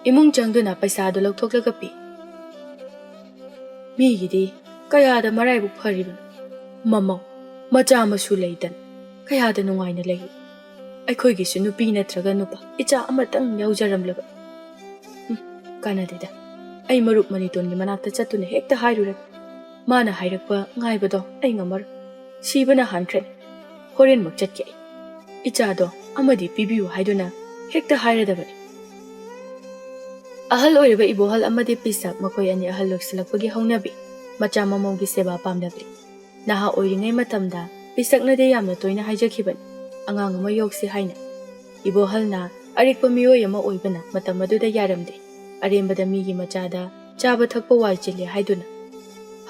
ꯏꯃꯨꯡ ꯆꯪꯗꯨꯅ ꯄꯩꯁꯥꯗꯨ ꯂꯧꯊꯣꯛꯂꯒ ꯄꯤ꯫ "ꯃꯤꯒꯤꯗꯤ ꯀꯌꯥꯗ ꯃꯔꯥꯏꯕꯛ ꯐꯔꯤꯕꯅꯣ꯫ ꯃꯃꯧ, ꯃꯆꯥ ꯃꯁꯨ ꯂꯩꯇꯅ ꯀꯌꯥꯗ ꯅꯨꯡꯉꯥꯏꯅ ꯂꯩ꯫ ꯑꯩꯈꯣꯏꯒꯤꯁꯨ ꯅꯨꯄꯤ ꯅꯠꯇ꯭ꯔꯒ ꯅꯨꯄꯥ ꯏꯆꯥ ꯑꯃꯇꯪ ꯌꯥꯎꯖꯔꯝꯂꯕ꯫ ꯍꯨꯝ, ꯀꯥꯟꯅꯗꯦꯗ꯫ ꯑꯩ ꯃꯔꯨꯞ ꯃꯅꯤꯇꯣꯟꯒꯤ ꯃꯅꯥꯛꯇ ꯆꯠꯇꯨꯅ ꯍꯦꯛꯇ ꯍꯥꯏꯔꯨꯔꯒꯦ꯫ ꯃꯥꯅ ꯍꯥꯏꯔꯛꯄ ꯉꯥꯏꯕꯗꯣ ꯑꯩ ꯉꯝꯃꯔꯣꯏ꯫ ꯁꯤꯕꯅ ꯍꯥꯟꯈ꯭ꯔꯦ꯫ ꯍꯣꯔꯦꯟꯃꯛ ꯆꯠꯀꯦ ꯑꯩ꯫ ꯏꯆꯥꯗꯣ ꯑꯃꯗꯤ ꯄꯤꯕꯤꯌꯨ ꯍꯥꯏꯗꯨꯅ ꯍꯦꯛꯇ ꯍꯥꯏꯔꯗꯕꯅꯤ꯫" ꯑꯍꯜ ꯑꯣꯏꯔꯕ ꯏꯕꯣꯍꯜ ꯑꯃꯗꯤ ꯄꯤꯁꯛ, ꯃꯈꯣꯏ ꯑꯅꯤ ꯑꯍꯜ ꯑꯣꯏꯁꯤꯜꯂꯛꯄꯒꯤ ꯍꯧꯅꯕꯤ, ꯃꯆꯥ ꯃꯃꯧꯒꯤ ꯁꯦꯕꯥ ꯄꯥꯝꯂꯛꯂꯤ꯫ ꯅꯍꯥ ꯑꯣꯏꯔꯤꯉꯩ ꯃꯇꯝꯗ ꯄꯤꯁꯛꯅꯗꯤ ꯌꯥꯝꯅ ꯇꯣꯏꯅ ꯍꯥꯏꯖꯈꯤꯕꯅꯤ, ꯑꯉꯥꯡ ꯑꯃ ꯌꯣꯛꯁꯤ ꯍꯥꯏꯅ꯫ ꯏꯕꯣꯍꯜꯅ ꯑꯔꯤꯛꯄ ꯃꯤꯑꯣꯏ ꯑꯃ ꯑꯣꯏꯕꯅ ꯃꯇꯝ ꯑꯗꯨꯗ ꯌꯥꯔꯝꯗꯦ꯫ ꯑꯔꯦꯝꯕꯗ ꯃꯤꯒꯤ ꯃꯆꯥꯗ ꯆꯥꯕ ꯊꯛꯄ ꯋꯥꯏ ꯆꯤꯜꯂꯦ ꯍꯥꯏꯗꯨꯅ꯫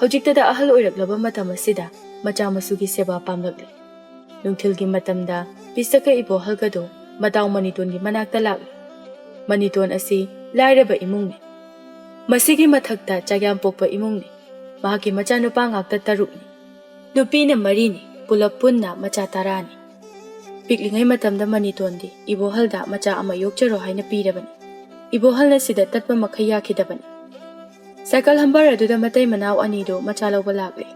ꯍꯧꯖꯤꯛꯇꯗ ꯑꯍꯜ ꯑꯣꯏꯔꯛꯂꯕ ꯃꯇꯝ ꯑꯁꯤꯗ ꯃꯆꯥ ꯃꯁꯨꯒꯤ ꯁꯦꯕꯥ ꯄꯥꯝꯂꯛꯂꯤ꯫ ꯅꯨꯡꯊꯤꯜꯒꯤ ꯃꯇꯝꯗ ꯄꯤꯁꯛꯀ ꯏꯕꯣꯍꯜꯒꯗꯣ ꯃꯇꯥꯎ ꯃꯅꯤꯇꯣꯟꯒꯤ ꯃꯅꯥꯛꯇ ꯂꯥꯛꯂꯦ꯫ ꯃꯅꯤꯇꯣꯟ ꯑꯁꯤ ꯂꯥꯏꯔꯕ ꯏꯃꯨꯡꯅꯤ꯫ ꯃꯁꯤꯒꯤ ꯃꯊꯛꯇ ꯆꯥꯛꯌꯥꯝ ꯄꯣꯛꯄ ꯏꯃꯨꯡꯅꯤ꯫ ꯃꯍꯥꯛꯀꯤ ꯃꯆꯥꯅꯨꯄꯥ ꯉꯥꯛꯇ ꯇꯔꯨꯛꯅꯤ꯫ ꯅꯨꯄꯤꯅ ꯃꯔꯤꯅꯤ, ꯄꯨꯂꯞ ꯄꯨꯟꯅ ꯃꯆꯥ ꯇꯔꯥꯅꯤ꯫ ꯄꯤꯛꯂꯤꯉꯩ ꯃꯇꯝꯗ ꯃꯅꯤꯇꯣꯟꯗꯤ ꯏꯕꯣꯍꯜꯗ ꯃꯆꯥ ꯑꯃ ꯌꯣꯛꯆꯔꯣ ꯍꯥꯏꯅ ꯄꯤꯔꯕꯅꯤ꯫ ꯏꯕꯣꯍꯜꯅ ꯁꯤꯗ ꯇꯠꯄ ꯃꯈꯩ ꯌꯥꯈꯤꯗꯕꯅꯤ꯫ ꯁꯥꯏꯀꯜ ꯍꯝꯕꯔ ꯑꯗꯨꯗ ꯃꯇꯩ ꯃꯅꯥꯎ ꯑꯅꯤꯗꯨ ꯃꯆꯥ ꯂꯧꯕ ꯂꯥꯛꯂꯦ꯫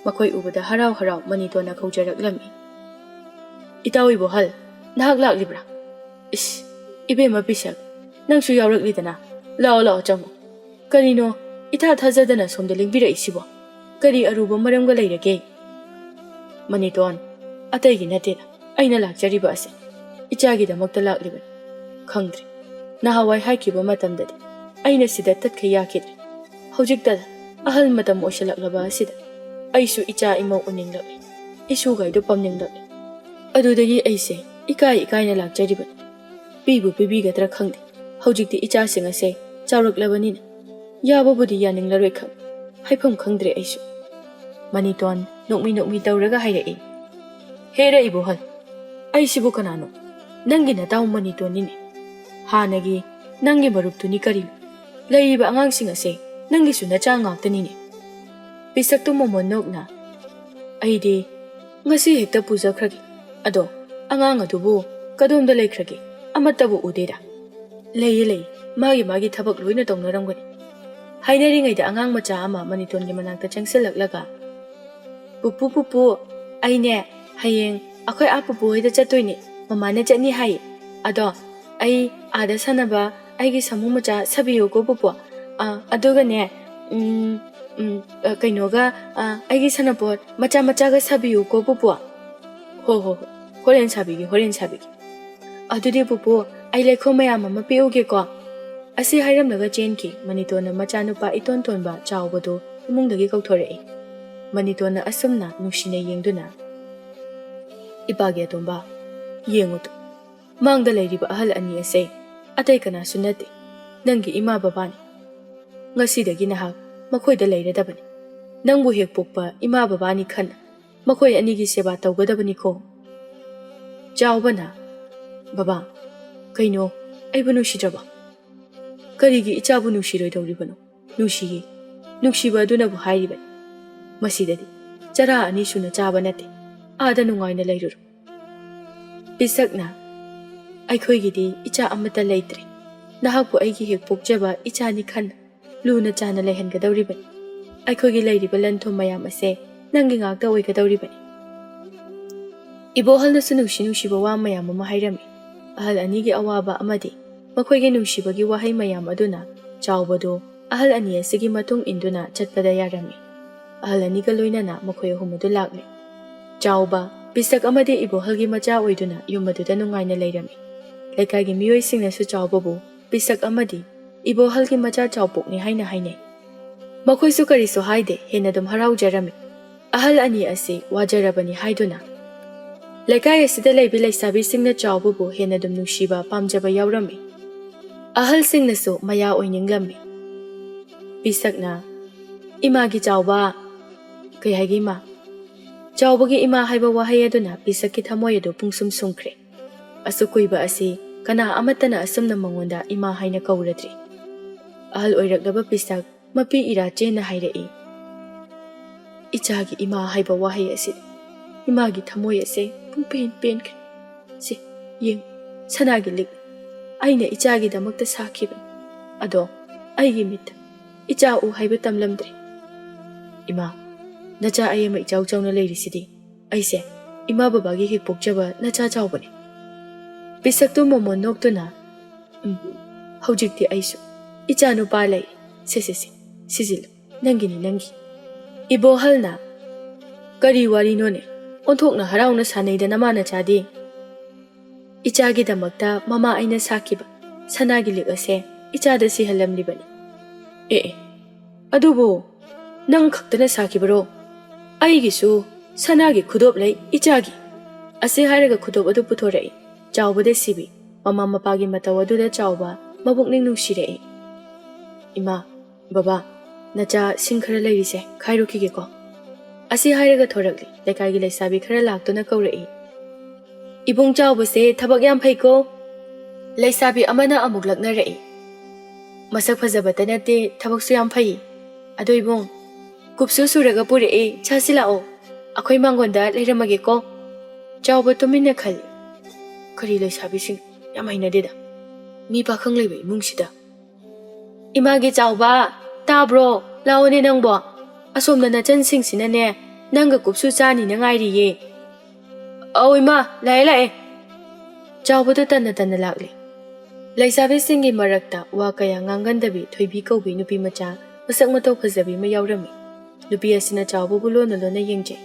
ꯃꯈꯣꯏ ꯎꯕꯗ ꯍꯔꯥꯎ ꯍꯔꯥꯎ ꯃꯅꯤꯇꯣꯟꯅ ꯀꯧꯖꯔꯛꯂꯝꯃꯤ꯫ "ꯏꯇꯥꯎ ꯏꯕꯣꯍꯜ, ꯅꯍꯥꯛ ꯂꯥꯛꯂꯤꯕ꯭ꯔꯥ? ꯏꯁ, ꯏꯕꯦꯝꯃ ꯄꯤꯁꯛ, ꯅꯪꯁꯨ ꯌꯥꯎꯔꯛꯂꯤꯗꯅ꯫ ꯂꯥꯛꯑꯣ, ꯂꯥꯛꯑꯣ, ꯆꯪꯉꯣ꯫ ꯀꯔꯤꯅꯣ ꯏꯊꯥ ꯊꯥꯖꯗꯅ ꯁꯣꯝꯗ ꯂꯦꯡꯕꯤꯔꯛꯏꯁꯤꯕꯣ? ꯀꯔꯤ ꯑꯔꯨꯕ ꯃꯔꯝꯒ ꯂꯩꯔꯒꯦ?" "ꯃꯅꯤꯇꯣꯟ, ꯑꯇꯩꯒꯤ ꯅꯠꯇꯦꯗ꯫ ꯑꯩꯅ ꯂꯥꯛꯆꯔꯤꯕ ꯑꯁꯦ ꯏꯆꯥꯒꯤꯗꯃꯛꯇ ꯂꯥꯛꯂꯤꯕꯅꯤ꯫ ꯈꯪꯗ꯭ꯔꯦ, ꯅꯍꯥꯟꯋꯥꯏ ꯍꯥꯏꯈꯤꯕ ꯃꯇꯝꯗꯗꯤ ꯑꯩꯅ ꯁꯤꯗ ꯇꯠꯈꯩ ꯌꯥꯈꯤꯗ꯭ꯔꯦ꯫ ꯍꯧꯖꯤꯛꯇ ꯑꯍꯜ ꯃꯇꯝ ꯑꯣꯏꯁꯤꯜꯂꯛꯂꯕ ꯑꯁꯤꯗ ꯑꯩꯁꯨ ꯏꯆꯥ ꯏꯃꯧ ꯎꯅꯤꯡꯂꯛꯂꯦ, ꯏꯁꯨꯒꯥꯏꯗꯨ ꯄꯝꯅꯤꯡꯂꯛꯂꯦ꯫ ꯑꯗꯨꯗꯒꯤ ꯑꯩꯁꯦ ꯏꯀꯥꯏ ꯏꯀꯥꯏꯅ ꯂꯥꯛꯆꯔꯤꯕꯅꯤ꯫ ꯄꯤꯕꯨ ꯄꯤꯕꯤꯒꯗ꯭ꯔꯥ ꯈꯪꯗꯦ꯫ ꯍꯧꯖꯤꯛꯇꯤ ꯏꯆꯥꯁꯤꯡ ꯑꯁꯦ ꯆꯥꯎꯔꯛꯂꯕꯅꯤꯅ ꯌꯥꯕꯕꯨꯗꯤ ꯌꯥꯅꯤꯡꯂꯔꯣꯏ ꯈꯪ, ꯍꯥꯏꯐꯝ ꯈꯪꯗ꯭ꯔꯦ ꯑꯩꯁꯨ꯫" ꯃꯅꯤꯇꯣꯟ ꯅꯣꯛꯃꯤ ꯅꯣꯛꯃꯤ ꯇꯧꯔꯒ ꯍꯥꯏꯔꯛꯏ꯫ "ꯍꯦꯔ ꯏꯕꯣꯍꯜ, ꯑꯩꯁꯤꯕꯨ ꯀꯅꯥꯅꯣ? ꯅꯪꯒꯤ ꯅꯇꯥꯎ ꯃꯅꯤꯇꯣꯟꯅꯤꯅꯦ꯫ ꯍꯥꯟꯅꯒꯤ ꯅꯪꯒꯤ ꯃꯔꯨꯞꯇꯨꯅꯤ ꯀꯔꯤꯅꯣ? ꯂꯩꯔꯤꯕ ꯑꯉꯥꯡꯁꯤꯡ ꯑꯁꯦ ꯅꯪꯒꯤꯁꯨ ꯅꯆꯥ ꯉꯥꯛꯇꯅꯤꯅꯦ꯫" ꯄꯤꯁꯛꯇꯨ ꯃꯣꯃꯣꯟ ꯅꯣꯛꯅ, "ꯑꯩꯗꯤ ꯉꯁꯤ ꯍꯦꯛꯇ ꯄꯨꯖꯈ꯭ꯔꯒꯦ꯫ ꯑꯗꯣ ꯑꯉꯥꯡ ꯑꯗꯨꯕꯨ ꯀꯗꯣꯝꯗ ꯂꯩꯈ꯭ꯔꯒꯦ? ꯑꯃꯠꯇꯕꯨ ꯎꯗꯦꯗ꯫" "ꯂꯩꯌꯦ, ꯂꯩꯌꯦ꯫ ꯃꯥꯒꯤ ꯃꯥꯒꯤ ꯊꯕꯛ ꯂꯣꯏꯅ ꯇꯧꯅꯔꯝꯒꯅꯤ꯫" ꯍꯥꯏꯅꯔꯤꯉꯩꯗ ꯑꯉꯥꯡ ꯃꯆꯥ ꯑꯃ ꯃꯅꯤꯇꯣꯟꯒꯤ ꯃꯅꯥꯛꯇ ꯆꯪꯁꯤꯜꯂꯛꯂꯒ, "ꯄꯨꯄꯨ, ꯄꯨꯄꯨ, ꯑꯩꯅꯦ ꯍꯌꯦꯡ ꯑꯩꯈꯣꯏ ꯑꯥ ꯄꯨꯄꯨ ꯍꯣꯏꯗ ꯆꯠꯇꯣꯏꯅꯦ꯫ ꯃꯃꯥꯅ ꯆꯠꯅꯤ ꯍꯥꯏ꯫ ꯑꯗꯣ ꯑꯩ ꯑꯥꯗ ꯁꯥꯟꯅꯕ ꯑꯩꯒꯤ ꯁꯥꯃꯨ ꯃꯆꯥ ꯁꯥꯕꯤꯌꯨꯀꯣ ꯄꯨꯄꯨ꯫ ꯑꯥ, ꯑꯗꯨꯒꯅꯦ, ꯎꯝ, ꯎꯝ, ꯑ, ꯀꯩꯅꯣꯒ, ꯑ, ꯑꯩꯒꯤ ꯁꯥꯟꯅꯄꯣꯠ ꯃꯆꯥ ꯃꯆꯥꯒ ꯁꯥꯕꯤꯌꯨꯀꯣ ꯄꯨꯄꯨ꯫" "ꯍꯣ, ꯍꯣ, ꯍꯣ꯫ ꯍꯣꯔꯦꯟ ꯁꯥꯕꯤꯒꯦ, ꯍꯣꯔꯦꯟ ꯁꯥꯕꯤꯒꯦ꯫ ꯑꯗꯨꯗꯤ ꯄꯨꯄꯨ, ꯑꯩ ꯂꯩꯈꯣꯝ ꯃꯌꯥꯝ ꯑꯃ ꯄꯤꯎꯒꯦꯀꯣ꯫" ꯑꯁꯤ ꯍꯥꯏꯔꯝꯂꯒ ꯆꯦꯟꯈꯤ꯫ ꯃꯅꯤꯇꯣꯟꯅ ꯃꯆꯥꯅꯨꯄꯥ ꯏꯇꯣꯟ ꯇꯣꯟꯕ ꯆꯥꯎꯕꯗꯨ ꯏꯃꯨꯡꯗꯒꯤ ꯀꯧꯊꯣꯔꯛꯏ꯫ ꯃꯅꯤꯇꯣꯟꯅ ꯑꯁꯨꯝꯅ ꯅꯨꯡꯁꯤꯅ ꯌꯦꯡꯗꯨꯅ, "ꯏꯄꯥꯒꯤ ꯑꯇꯣꯝꯕ, ꯌꯦꯡꯉꯨ ꯇꯨ, ꯃꯥꯡꯗ ꯂꯩꯔꯤꯕ ꯑꯍꯜ ꯑꯅꯤ ꯑꯁꯦ ꯑꯇꯩ ꯀꯅꯥꯁꯨ ꯅꯠꯇꯦ, ꯅꯪꯒꯤ ꯏꯃꯥ ꯕꯕꯥꯅꯤ꯫ ꯉꯁꯤꯗꯒꯤ ꯅꯍꯥꯛ ꯃꯈꯣꯏꯗ ꯂꯩꯔꯗꯕꯅꯤ꯫ ꯅꯪꯕꯨ ꯍꯦꯛ ꯄꯣꯛꯄ ꯏꯃꯥ ꯕꯕꯥꯅꯤ ꯈꯟꯅ ꯃꯈꯣꯏ ꯑꯅꯤꯒꯤ ꯁꯦꯕꯥ ꯇꯧꯒꯗꯕꯅꯤꯀꯣ꯫" ꯆꯥꯎꯕꯅ, "ꯕꯕꯥ, ꯀꯩꯅꯣ, ꯑꯩꯕꯨ ꯅꯨꯡꯁꯤꯗ꯭ꯔꯕꯣ? ꯀꯔꯤꯒꯤ ꯏꯆꯥꯕꯨ ꯅꯨꯡꯁꯤꯔꯣꯏꯗꯧꯔꯤꯕꯅꯣ? ꯅꯨꯡꯁꯤꯌꯦ, ꯅꯨꯡꯁꯤꯕ ꯑꯗꯨꯅꯕꯨ ꯍꯥꯏꯔꯤꯕꯅꯤ꯫ ꯃꯁꯤꯗꯗꯤ ꯆꯔꯥ ꯑꯅꯤ ꯁꯨꯅ ꯆꯥꯕ ꯅꯠꯇꯦ꯫ ꯑꯥꯗ ꯅꯨꯡꯉꯥꯏꯅ ꯂꯩꯔꯨꯔꯣ꯫" ꯄꯤꯁꯛꯅ, "ꯑꯩꯈꯣꯏꯒꯤꯗꯤ ꯏꯆꯥ ꯑꯃꯠꯇ ꯂꯩꯇ꯭ꯔꯦ꯫ ꯅꯍꯥꯛꯄꯨ ꯑꯩꯒꯤ ꯍꯦꯛ ꯄꯣꯛꯆꯕ ꯏꯆꯥꯅꯤ ꯈꯟꯅ ꯂꯨꯅ ꯆꯥꯟꯅ ꯂꯩꯍꯟꯒꯗꯧꯔꯤꯕꯅꯤ꯫ ꯑꯩꯈꯣꯏꯒꯤ ꯂꯩꯔꯤꯕ ꯂꯟ ꯊꯨꯝ ꯃꯌꯥꯝ ꯑꯁꯦ ꯅꯪꯒꯤ ꯉꯥꯛꯇ ꯑꯣꯏꯒꯗꯧꯔꯤꯕꯅꯤ꯫" ꯏꯕꯣꯍꯜꯅꯁꯨ ꯅꯨꯡꯁꯤ ꯅꯨꯡꯁꯤꯕ ꯋꯥ ꯃꯌꯥꯝ ꯑꯃ ꯍꯥꯏꯔꯝꯃꯤ꯫ ꯑꯍꯜ ꯑꯅꯤꯒꯤ ꯑꯋꯥꯕ ꯑꯃꯗꯤ ꯃꯈꯣꯏꯒꯤ ꯅꯨꯡꯁꯤꯕꯒꯤ ꯋꯥꯍꯩ ꯃꯌꯥꯝ ꯑꯗꯨꯅ ꯆꯥꯎꯕꯗꯨ ꯑꯍꯜ ꯑꯅꯤ ꯑꯁꯤꯒꯤ ꯃꯇꯨꯡ ꯏꯟꯗꯨꯅ ꯆꯠꯄꯗ ꯌꯥꯔꯝꯃꯤ꯫ ꯑꯍꯜ ꯑꯅꯤꯒ ꯂꯣꯏꯅꯅ ꯃꯈꯣꯏ ꯑꯍꯨꯝ ꯑꯗꯨ ꯂꯥꯛꯂꯦ꯫ ꯆꯥꯎꯕ, ꯄꯤꯁꯛ ꯑꯃꯗꯤ ꯏꯕꯣꯍꯜꯒꯤ ꯃꯆꯥ ꯑꯣꯏꯗꯨꯅ ꯌꯨꯝ ꯑꯗꯨꯗ ꯅꯨꯡꯉꯥꯏꯅ ꯂꯩꯔꯝꯃꯤ꯫ ꯂꯩꯀꯥꯏꯒꯤ ꯃꯤꯑꯣꯏꯁꯤꯡꯅꯁꯨ ꯆꯥꯎꯕꯕꯨ ꯄꯤꯁꯛ ꯑꯃꯗꯤ ꯏꯕꯣꯍꯜꯒꯤ ꯃꯆꯥ ꯆꯥꯎꯄꯣꯛꯅꯤ ꯍꯥꯏꯅ ꯍꯥꯏꯅꯩ꯫ ꯃꯈꯣꯏꯁꯨ ꯀꯔꯤꯁꯨ ꯍꯥꯏꯗꯦ, ꯍꯦꯟꯅ ꯑꯗꯨꯝ ꯍꯔꯥꯎꯖꯔꯝꯃꯤ꯫ ꯑꯍꯜ ꯑꯅꯤ ꯑꯁꯤ ꯋꯥꯖꯔꯕꯅꯤ ꯍꯥꯏꯗꯨꯅ ꯂꯩꯀꯥꯏ ꯑꯁꯤꯗ ꯂꯩꯕꯤ ꯂꯩꯁꯥꯕꯤꯁꯤꯡꯅ ꯆꯥꯎꯕꯕꯨ ꯍꯦꯟꯅ ꯑꯗꯨꯝ ꯅꯨꯡꯁꯤꯕ, ꯄꯥꯝꯖꯕ ꯌꯥꯎꯔꯝꯃꯤ꯫ ꯑꯍꯜꯁꯤꯡꯅꯁꯨ ꯃꯌꯥ ꯑꯣꯏꯅꯤꯡꯂꯝꯃꯤ꯫ ꯄꯤꯁꯛꯅ, "ꯏꯃꯥꯒꯤ ꯆꯥꯎꯕ," "ꯀꯩ ꯍꯥꯏꯒꯦ, ꯏꯃꯥ?" ꯆꯥꯎꯕꯒꯤ "ꯏꯃꯥ" ꯍꯥꯏꯕ ꯋꯥꯍꯩ ꯑꯗꯨꯅ ꯄꯤꯁꯛꯀꯤ ꯊꯃꯣꯏ ꯑꯗꯨ ꯄꯨꯡꯁꯨꯝ ꯁꯨꯝꯈ꯭ꯔꯦ꯫ ꯑꯁꯨꯛ ꯀꯨꯏꯕ ꯑꯁꯤ ꯀꯅꯥ ꯑꯃꯠꯇꯅ ꯑꯁꯨꯝꯅ ꯃꯉꯣꯟꯗ "ꯏꯃꯥ" ꯍꯥꯏꯅ ꯀꯧꯔꯗ꯭ꯔꯤ꯫ ꯑꯍꯜ ꯑꯣꯏꯔꯛꯂꯕ ꯄꯤꯁꯛ ꯃꯄꯤ ꯏꯔꯥ ꯆꯦꯟꯅ ꯍꯥꯏꯔꯛꯏ, "ꯏꯆꯥꯒꯤ 'ꯏꯃꯥ' ꯍꯥꯏꯕ ꯋꯥꯍꯩ ꯑꯁꯤ ꯏꯃꯥꯒꯤ ꯊꯃꯣꯏ ꯑꯁꯦ ꯄꯨꯡꯄꯦꯟ ꯄꯦꯟꯈ꯭ꯔꯦ꯫ ꯁꯤ ꯌꯦꯡ, ꯁꯅꯥꯒꯤ ꯂꯤꯛ ꯑꯩꯅ ꯏꯆꯥꯒꯤꯗꯃꯛꯇ ꯁꯥꯈꯤꯕꯅꯤ꯫ ꯑꯗꯣ ꯑꯩꯒꯤ ꯃꯤꯠꯇ ꯏꯆꯥ ꯎ ꯍꯥꯏꯕ ꯇꯝꯂꯝꯗ꯭ꯔꯦ꯫ ꯏꯃꯥ, ꯅꯆꯥ ꯑꯩ ꯑꯃ ꯏꯆꯥꯎ ꯆꯥꯎꯅ ꯂꯩꯔꯤꯁꯤꯗꯤ꯫ ꯑꯩꯁꯦ ꯏꯃꯥ ꯕꯕꯥꯒꯤ ꯍꯦꯛ ꯄꯣꯛꯆꯕ ꯅꯆꯥ ꯆꯥꯎꯕꯅꯤ꯫" ꯄꯤꯁꯛꯇꯨ ꯃꯣꯃꯣꯟ ꯅꯣꯛꯇꯨꯅ, "ꯎꯝ, ꯍꯧꯖꯤꯛꯇꯤ ꯑꯩꯁꯨ ꯏꯆꯥ ꯅꯨꯄꯥ ꯂꯩ꯫ ꯁꯦ, ꯁꯦ, ꯁꯦ, ꯁꯤꯖꯤꯜꯂꯨ, ꯅꯪꯒꯤꯅꯤ, ꯅꯪꯒꯤ꯫" ꯏꯕꯣꯍꯜꯅ, "ꯀꯔꯤ ꯋꯥꯔꯤꯅꯣꯅꯦ? ꯑꯣꯟꯊꯣꯛꯅ ꯍꯔꯥꯎꯅ ꯁꯥꯟꯅꯩꯗ ꯅꯃꯥ ꯅꯆꯥꯗꯤ꯫ ꯏꯆꯥꯒꯤꯗꯃꯛꯇ ꯃꯃꯥ ꯑꯩꯅ ꯁꯥꯈꯤꯕ ꯁꯅꯥꯒꯤ ꯂꯤꯛ ꯑꯁꯦ ꯏꯆꯥꯗ ꯁꯤꯍꯜꯂꯝꯂꯤꯕꯅꯤ꯫" "ꯑꯦ, ꯑꯦ, ꯑꯗꯨꯕꯨ ꯅꯪ ꯈꯛꯇꯅ ꯁꯥꯈꯤꯕꯔꯣ? ꯑꯩꯒꯤꯁꯨ ꯁꯅꯥꯒꯤ ꯈꯨꯗꯣꯞ ꯂꯩ ꯏꯆꯥꯒꯤ꯫" ꯑꯁꯤ ꯍꯥꯏꯔꯒ ꯈꯨꯗꯣꯞ ꯑꯗꯨ ꯄꯨꯊꯣꯔꯛꯏ꯫ ꯆꯥꯎꯕꯗ ꯁꯤꯕꯤ꯫ ꯃꯃꯥ ꯃꯄꯥꯒꯤ ꯃꯇꯧ ꯑꯗꯨꯗ ꯆꯥꯎꯕ ꯃꯕꯨꯛꯅꯤꯡ ꯅꯨꯡꯁꯤꯔꯛꯏ꯫ "ꯏꯃꯥ, ꯕꯕꯥ, ꯅꯆꯥ ꯁꯤꯡ ꯈꯔ ꯂꯩꯔꯤꯁꯦ ꯈꯥꯏꯔꯨꯈꯤꯒꯦꯀꯣ꯫" ꯑꯁꯤ ꯍꯥꯏꯔꯒ ꯊꯣꯔꯛꯂꯤ꯫ ꯂꯩꯀꯥꯏꯒꯤ ꯂꯩꯁꯥꯕꯤ ꯈꯔ ꯂꯥꯛꯇꯨꯅ ꯀꯧꯔꯛꯏ꯫ "ꯏꯕꯨꯡ ꯆꯥꯎꯕꯁꯦ ꯊꯕꯛ ꯌꯥꯝ ꯐꯩꯀꯣ꯫ ꯂꯩꯁꯥꯕꯤ ꯑꯃꯅ ꯑꯃꯨꯛ ꯂꯛꯅꯔꯛꯏ꯫ "ꯃꯁꯛ ꯐꯖꯕꯇ ꯅꯠꯇꯦ, ꯊꯕꯛꯁꯨ ꯌꯥꯝ ꯐꯩ꯫ ꯑꯗꯣ ꯏꯕꯨꯡ, ꯀꯨꯞꯁꯨ ꯁꯨꯔꯒ ꯄꯨꯔꯛꯑꯦ, ꯆꯥꯁꯤ ꯂꯥꯛꯑꯣ꯫ ꯑꯩꯈꯣꯏ ꯃꯥꯡꯒꯣꯟꯗ ꯂꯩꯔꯝꯃꯒꯦꯀꯣ"꯫ ꯆꯥꯎꯕ ꯇꯨꯃꯤꯟꯅ ꯈꯜꯂꯤ꯫ "ꯀꯔꯤ ꯂꯩꯁꯥꯕꯤꯁꯤꯡ, ꯌꯥꯝ ꯍꯩꯅꯗꯦꯗ꯫ ꯃꯤ ꯄꯥꯈꯪ ꯂꯩꯕ ꯏꯃꯨꯡꯁꯤꯗ"꯫ "ꯏꯃꯥꯒꯤ ꯆꯥꯎꯕ, ꯇꯥꯕ꯭ꯔꯣ? ꯂꯥꯛꯑꯣꯅꯦ ꯅꯪꯕꯣ꯫ ꯑꯁꯣꯝꯗ ꯅꯆꯟꯁꯤꯡꯁꯤꯅꯅꯦ, ꯅꯪꯒ ꯀꯨꯞꯁꯨ ꯆꯥꯅꯤꯅ ꯉꯥꯏꯔꯤꯌꯦ"꯫ "ꯑꯧ ꯏꯃꯥ, ꯂꯥꯛꯑꯦ, ꯂꯥꯛꯑꯦ"꯫ ꯆꯥꯎꯕꯗꯨ ꯇꯟꯅ ꯇꯟꯅ ꯂꯥꯛꯂꯦ꯫ ꯂꯩꯁꯥꯕꯤꯁꯤꯡꯒꯤ ꯃꯔꯛꯇ ꯋꯥ ꯀꯌꯥ ꯉꯥꯡꯒꯟꯗꯕꯤ ꯊꯣꯏꯕꯤ ꯀꯧꯕꯤ ꯅꯨꯄꯤ ꯃꯆꯥ ꯃꯁꯛ ꯃꯇꯧ ꯐꯖꯕꯤ ꯑꯃ ꯌꯥꯎꯔꯝꯃꯤ꯫ ꯅꯨꯄꯤ ꯑꯁꯤꯅ ꯆꯥꯎꯕꯕꯨ ꯂꯣꯟꯅ ꯂꯣꯟꯅ ꯌꯦꯡꯖꯩ꯫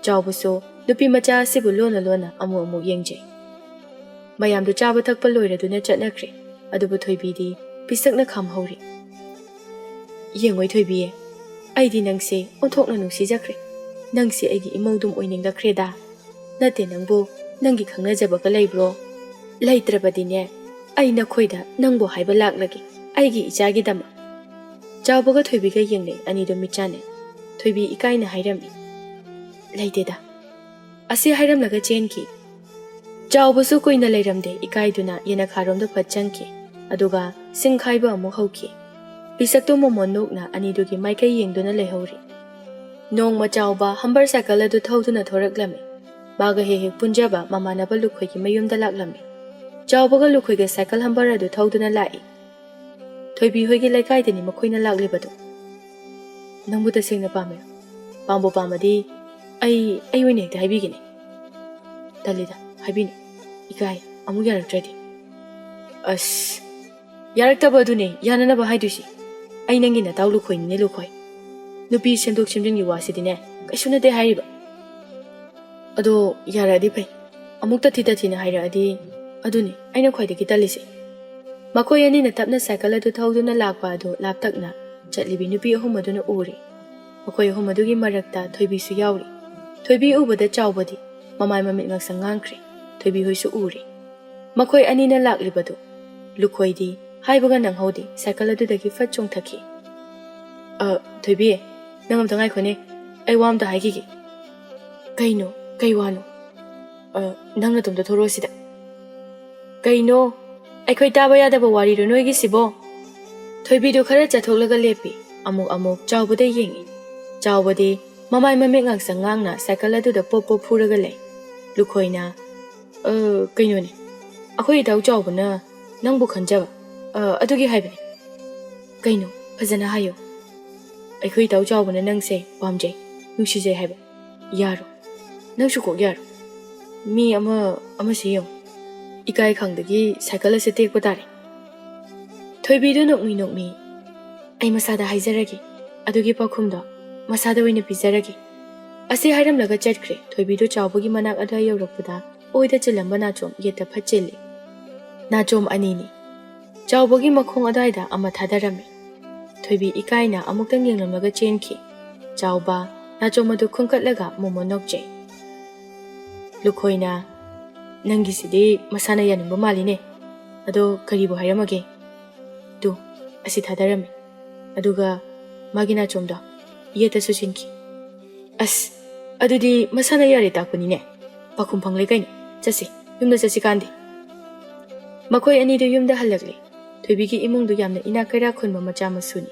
ꯆꯥꯎꯕꯁꯨ ꯅꯨꯄꯤ ꯃꯆꯥ ꯑꯁꯤꯕꯨ ꯂꯣꯟꯅ ꯂꯣꯟꯅ ꯑꯃꯨꯛ ꯑꯃꯨꯛ ꯌꯦꯡꯖꯩ꯫ ꯃꯌꯥꯝꯗꯨ ꯆꯥꯕ ꯊꯛꯄ ꯂꯣꯏꯔꯗꯨꯅ ꯆꯠꯅꯈ꯭ꯔꯦ꯫ ꯑꯗꯨꯕꯨ ꯊꯣꯏꯕꯤꯗꯤ ꯄꯤꯁꯛꯅ ꯈꯥꯝꯍꯧꯔꯤ꯫ "ꯌꯦꯡꯉꯣꯏ ꯊꯣꯏꯕꯤ, ꯑꯩꯗꯤ ꯅꯪꯁꯦ ꯑꯣꯟꯊꯣꯛꯅ ꯅꯨꯡꯁꯤꯖꯈ꯭ꯔꯦ꯫ ꯅꯪꯁꯦ ꯑꯩꯒꯤ ꯏꯃꯧꯗꯨꯝ ꯑꯣꯏꯅꯤꯡꯂꯛꯈ꯭ꯔꯦꯗ꯫ ꯅꯠꯇꯦ ꯅꯪꯕꯨ, ꯅꯪꯒꯤ ꯈꯪꯅꯖꯕꯒ ꯂꯩꯕ꯭ꯔꯣ? ꯂꯩꯇ꯭ꯔꯕꯗꯤꯅꯦ, ꯑꯩ ꯅꯈꯣꯏꯗ ꯅꯪꯕꯨ ꯍꯥꯏꯕ ꯂꯥꯛꯂꯒꯦ, ꯑꯩꯒꯤ ꯏꯆꯥꯒꯤꯗꯃꯛ"꯫ ꯆꯥꯎꯕꯒ ꯊꯣꯏꯕꯤꯒ ꯌꯦꯡꯅꯩ, ꯑꯅꯤꯗꯨ ꯃꯤꯠ ꯆꯥꯟꯅꯩ꯫ ꯊꯣꯏꯕꯤ ꯏꯀꯥꯏꯅ ꯍꯥꯏꯔꯝꯃꯤ, "ꯂꯩꯇꯦꯗ"꯫ ꯑꯁꯤ ꯍꯥꯏꯔꯝꯂꯒ ꯆꯦꯟꯈꯤ꯫ ꯆꯥꯎꯕꯁꯨ ꯀꯨꯏꯅ ꯂꯩꯔꯝꯗꯦ, ꯏꯀꯥꯏꯗꯨꯅ ꯌꯦꯅꯈꯥꯔꯣꯝꯗ ꯐꯠ ꯆꯪꯈꯤ꯫ ꯑꯗꯨꯒ ꯁꯤꯡ ꯈꯥꯏꯕ ꯑꯃꯨꯛ ꯍꯧꯈꯤ꯫ ꯄꯤꯁꯛꯇꯨ ꯃꯣꯃꯣꯟ ꯅꯣꯛꯅ ꯑꯅꯤꯗꯨꯒꯤ ꯃꯥꯏꯀꯩ ꯌꯦꯡꯗꯨꯅ ꯂꯩꯍꯧꯔꯤ꯫ ꯅꯣꯡꯃ ꯆꯥꯎꯕ ꯍꯝꯕꯔ ꯁꯥꯏꯀꯜ ꯑꯗꯨ ꯊꯧꯗꯨꯅ ꯊꯣꯔꯛꯂꯝꯃꯤ꯫ ꯃꯥꯒ ꯍꯦꯛ ꯍꯦꯛ ꯄꯨꯟꯖꯕ ꯃꯃꯥꯟꯅꯕ ꯂꯨꯈꯣꯏꯒꯤ ꯃꯌꯨꯝꯗ ꯂꯥꯛꯂꯝꯃꯤ꯫ ꯆꯥꯎꯕꯒ ꯂꯨꯈꯣꯏꯒ ꯁꯥꯏꯀꯜ ꯍꯝꯕꯔ ꯑꯗꯨ ꯊꯧꯗꯨꯅ ꯂꯥꯛꯏ꯫ "ꯊꯣꯏꯕꯤ ꯍꯣꯏꯒꯤ ꯂꯩꯀꯥꯏꯗꯅꯤ ꯃꯈꯣꯏꯅ ꯂꯥꯛꯂꯤꯕꯗꯨ"꯫ "ꯅꯪꯕꯨ ꯇꯁꯦꯡꯅ ꯄꯥꯝꯃꯦ? ꯄꯥꯝꯕꯨ ꯄꯥꯝꯃꯗꯤ ꯑꯩ, ꯑꯩ ꯑꯣꯏꯅ ꯍꯦꯛꯇ ꯍꯥꯏꯕꯤꯒꯦꯅꯦ"꯫ "ꯇꯜꯂꯤꯗ, ꯍꯥꯏꯕꯤꯅꯨ꯫ ꯏꯀꯥꯏ, ꯑꯃꯨꯛ ꯌꯥꯔꯛꯇ꯭ꯔꯗꯤ"꯫ "ꯑꯁ, ꯌꯥꯔꯛꯇꯕ ꯑꯗꯨꯅꯦ ꯌꯥꯅꯅꯕ ꯍꯥꯏꯗꯣꯏꯁꯤ꯫ ꯑꯩ ꯅꯪꯒꯤ ꯅꯇꯥꯎ ꯂꯨꯈꯣꯏꯅꯤꯅꯦ ꯂꯨꯈꯣꯏ꯫ ꯅꯨꯄꯤ ꯁꯦꯝꯗꯣꯛ ꯁꯦꯝꯖꯤꯟꯒꯤ ꯋꯥꯁꯤꯗꯤꯅꯦ ꯀꯩꯁꯨ ꯅꯠꯇꯦ ꯍꯥꯏꯔꯤꯕ꯫ ꯑꯗꯣ ꯌꯥꯔꯛꯑꯗꯤ ꯐꯩ, ꯑꯃꯨꯛ ꯇꯠꯊꯤ ꯇꯠꯊꯤꯅ ꯍꯥꯏꯔꯛꯑꯗꯤ, ꯑꯗꯨꯅꯤ ꯑꯩꯅ ꯈ꯭ꯋꯥꯏꯗꯒꯤ ꯇꯜꯂꯤꯁꯦ"꯫ ꯃꯈꯣꯏ ꯑꯅꯤꯅ ꯇꯞꯅ ꯁꯥꯏꯀꯜ ꯑꯗꯨ ꯊꯧꯗꯨꯅ ꯂꯥꯛꯄ ꯑꯗꯨ ꯂꯥꯞꯇꯛꯅ ꯆꯠꯂꯤꯕꯤ ꯅꯨꯄꯤ ꯑꯍꯨꯝ ꯑꯗꯨꯅ ꯎꯔꯦ꯫ ꯃꯈꯣꯏ ꯑꯍꯨꯝ ꯑꯗꯨꯒꯤ ꯃꯔꯛꯇ ꯊꯣꯏꯕꯤꯁꯨ ꯌꯥꯎꯔꯤ꯫ ꯊꯣꯏꯕꯤ ꯎꯕꯗ ꯆꯥꯎꯕꯗꯤ ꯃꯃꯥꯏ ꯃꯃꯤꯠ ꯉꯥꯡꯁꯪ ꯉꯥꯡꯈ꯭ꯔꯦ꯫ ꯊꯣꯏꯕꯤ ꯍꯣꯏꯁꯨ ꯎꯔꯦ꯫ ꯃꯈꯣꯏ ꯑꯅꯤꯅ ꯂꯥꯛꯂꯤꯕꯗꯨ ꯂꯨꯈꯣꯏꯗꯤ ꯍꯥꯏꯕꯒ ꯅꯪꯍꯧꯗꯦ, ꯁꯥꯏꯀꯜ ꯑꯗꯨꯗꯒꯤ ꯐꯠ ꯆꯣꯡꯊꯈꯤ꯫ "ꯑ, ꯊꯣꯏꯕꯤ, ꯅꯪ ꯑꯝꯇ ꯉꯥꯏꯈꯣꯅꯦ, ꯑꯩ ꯋꯥ ꯑꯝꯇ ꯍꯥꯏꯈꯤꯒꯦ"꯫ "ꯀꯩꯅꯣ? ꯀꯩ ꯋꯥꯅꯣ?" "ꯑ, ꯅꯪ ꯅꯇꯣꯝꯇ ꯊꯣꯛꯂꯛꯑꯣ ꯁꯤꯗ꯫" "ꯀꯩꯅꯣ? ꯑꯩꯈꯣꯏ ꯇꯥꯕ ꯌꯥꯗꯕ ꯋꯥꯔꯤꯔꯣ ꯅꯣꯏꯒꯤꯁꯤꯕꯣ?" ꯊꯣꯏꯕꯤꯗꯣ ꯈꯔ ꯆꯠꯊꯣꯛꯂꯒ ꯂꯦꯞꯄꯤ꯫ ꯑꯃꯨꯛ ꯑꯃꯨꯛ ꯆꯥꯎꯕꯗ ꯌꯦꯡꯉꯤ꯫ ꯆꯥꯎꯕꯗꯤ ꯃꯃꯥꯏ ꯃꯃꯤꯠ ꯉꯥꯡꯁꯪ ꯉꯥꯡꯅ ꯁꯥꯏꯀꯜ ꯑꯗꯨꯗ ꯄꯣꯞ ꯄꯣꯞ ꯐꯨꯔꯒ ꯂꯩ꯫ ꯂꯨꯈꯣꯏꯅ, "ꯑ, ꯀꯩꯅꯣꯅꯦ? ꯑꯩꯈꯣꯏ ꯏꯇꯥꯎ ꯆꯥꯎꯕꯅ ꯅꯪꯕꯨ ꯈꯟꯖꯕ, ꯑ, ꯑꯗꯨꯒꯤ ꯍꯥꯏꯕꯅꯦ꯫" "ꯀꯩꯅꯣ? ꯐꯖꯅ ꯍꯥꯏꯌꯣ꯫" "ꯑꯩꯈꯣꯏ ꯏꯇꯥꯎ ꯆꯥꯎꯕꯅ ꯅꯪꯁꯦ ꯄꯥꯝꯖꯩ, ꯅꯨꯡꯁꯤꯖꯩ ꯍꯥꯏꯕ꯫ ꯌꯥꯔꯣ꯫ ꯅꯪꯁꯨ ꯀꯣꯛ ꯌꯥꯔꯣ꯫ ꯃꯤ ꯑꯃ, ꯑꯃꯁꯦ ꯌꯦꯡꯉꯨ꯫ ꯏꯀꯥꯏ ꯈꯪꯗꯒꯤ ꯁꯥꯏꯀꯜ ꯑꯁꯤ ꯇꯦꯛꯄ ꯇꯥꯔꯦ꯫" ꯊꯣꯏꯕꯤꯗꯨ ꯅꯣꯛꯃꯤ ꯅꯣꯛꯃꯤ, "ꯑꯩ ꯃꯁꯥꯗ ꯍꯥꯏꯖꯔꯒꯦ꯫ ꯑꯗꯨꯒꯤ ꯄꯥꯎꯈꯨꯝꯗꯣ ꯃꯁꯥꯗ ꯑꯣꯏꯅ ꯄꯤꯖꯔꯒꯦ꯫" ꯑꯁꯤ ꯍꯥꯏꯔꯝꯂꯒ ꯆꯠꯈ꯭ꯔꯦ꯫ ꯊꯣꯏꯕꯤꯗꯨ ꯆꯥꯎꯕꯒꯤ ꯃꯅꯥꯛ ꯑꯗꯨꯋꯥꯏ ꯌꯧꯔꯛꯄꯗ ꯑꯣꯏꯗ ꯆꯤꯜꯂꯝꯕ ꯅꯥꯆꯣꯝ ꯌꯦꯠꯇ ꯐꯠ ꯆꯤꯜꯂꯤ꯫ ꯅꯥꯆꯣꯝ ꯑꯅꯤꯅꯤ꯫ ꯆꯥꯎꯕꯒꯤ ꯃꯈꯣꯡ ꯑꯗꯨꯋꯥꯏꯗ ꯑꯃ ꯊꯥꯗꯔꯝꯃꯤ꯫ ꯊꯣꯏꯕꯤ ꯏꯀꯥꯏꯅ ꯑꯃꯨꯛꯇꯪ ꯌꯦꯡꯂꯝꯂꯒ ꯆꯦꯟꯈꯤ꯫ ꯆꯥꯎꯕ ꯅꯥꯆꯣꯝ ꯑꯗꯨ ꯈꯨꯟꯀꯠꯂꯒ ꯃꯣꯃꯣꯟ ꯅꯣꯛꯆꯩ꯫ ꯂꯨꯈꯣꯏꯅ, "ꯅꯪꯒꯤꯁꯤꯗꯤ ꯃꯁꯥꯅ ꯌꯥꯅꯤꯡꯕ ꯃꯥꯜꯂꯤꯅꯦ꯫ ꯑꯗꯣ ꯀꯔꯤꯕꯨ ꯍꯥꯏꯔꯝꯃꯒꯦ?" "ꯇꯨ, ꯑꯁꯤ ꯊꯥꯗꯔꯝꯃꯤ꯫ ꯑꯗꯨꯒ ꯃꯥꯒꯤ ꯅꯥꯆꯣꯝꯗꯣ ꯌꯦꯠꯇꯁꯨ ꯁꯤꯟꯈꯤ꯫" "ꯑꯁ, ꯑꯗꯨꯗꯤ ꯃꯁꯥꯅ ꯌꯥꯔꯦ ꯇꯥꯛꯄꯅꯤꯅꯦ꯫ ꯄꯥꯈꯨꯝ ꯐꯪꯂꯦ ꯀꯩꯅꯣ꯫ ꯆꯠꯁꯤ, ꯌꯨꯝꯗ ꯆꯠꯁꯤ ꯀꯥꯟꯗꯦ꯫" ꯃꯈꯣꯏ ꯑꯅꯤꯗꯨ ꯌꯨꯝꯗ ꯍꯜꯂꯛꯂꯦ꯫ ꯊꯣꯏꯕꯤꯒꯤ ꯏꯃꯨꯡꯗꯨ ꯌꯥꯝꯅ ꯏꯅꯥꯛ ꯀꯩꯔꯥꯛ ꯈꯨꯟꯕ ꯃꯆꯥ ꯃꯁꯨꯅꯤ꯫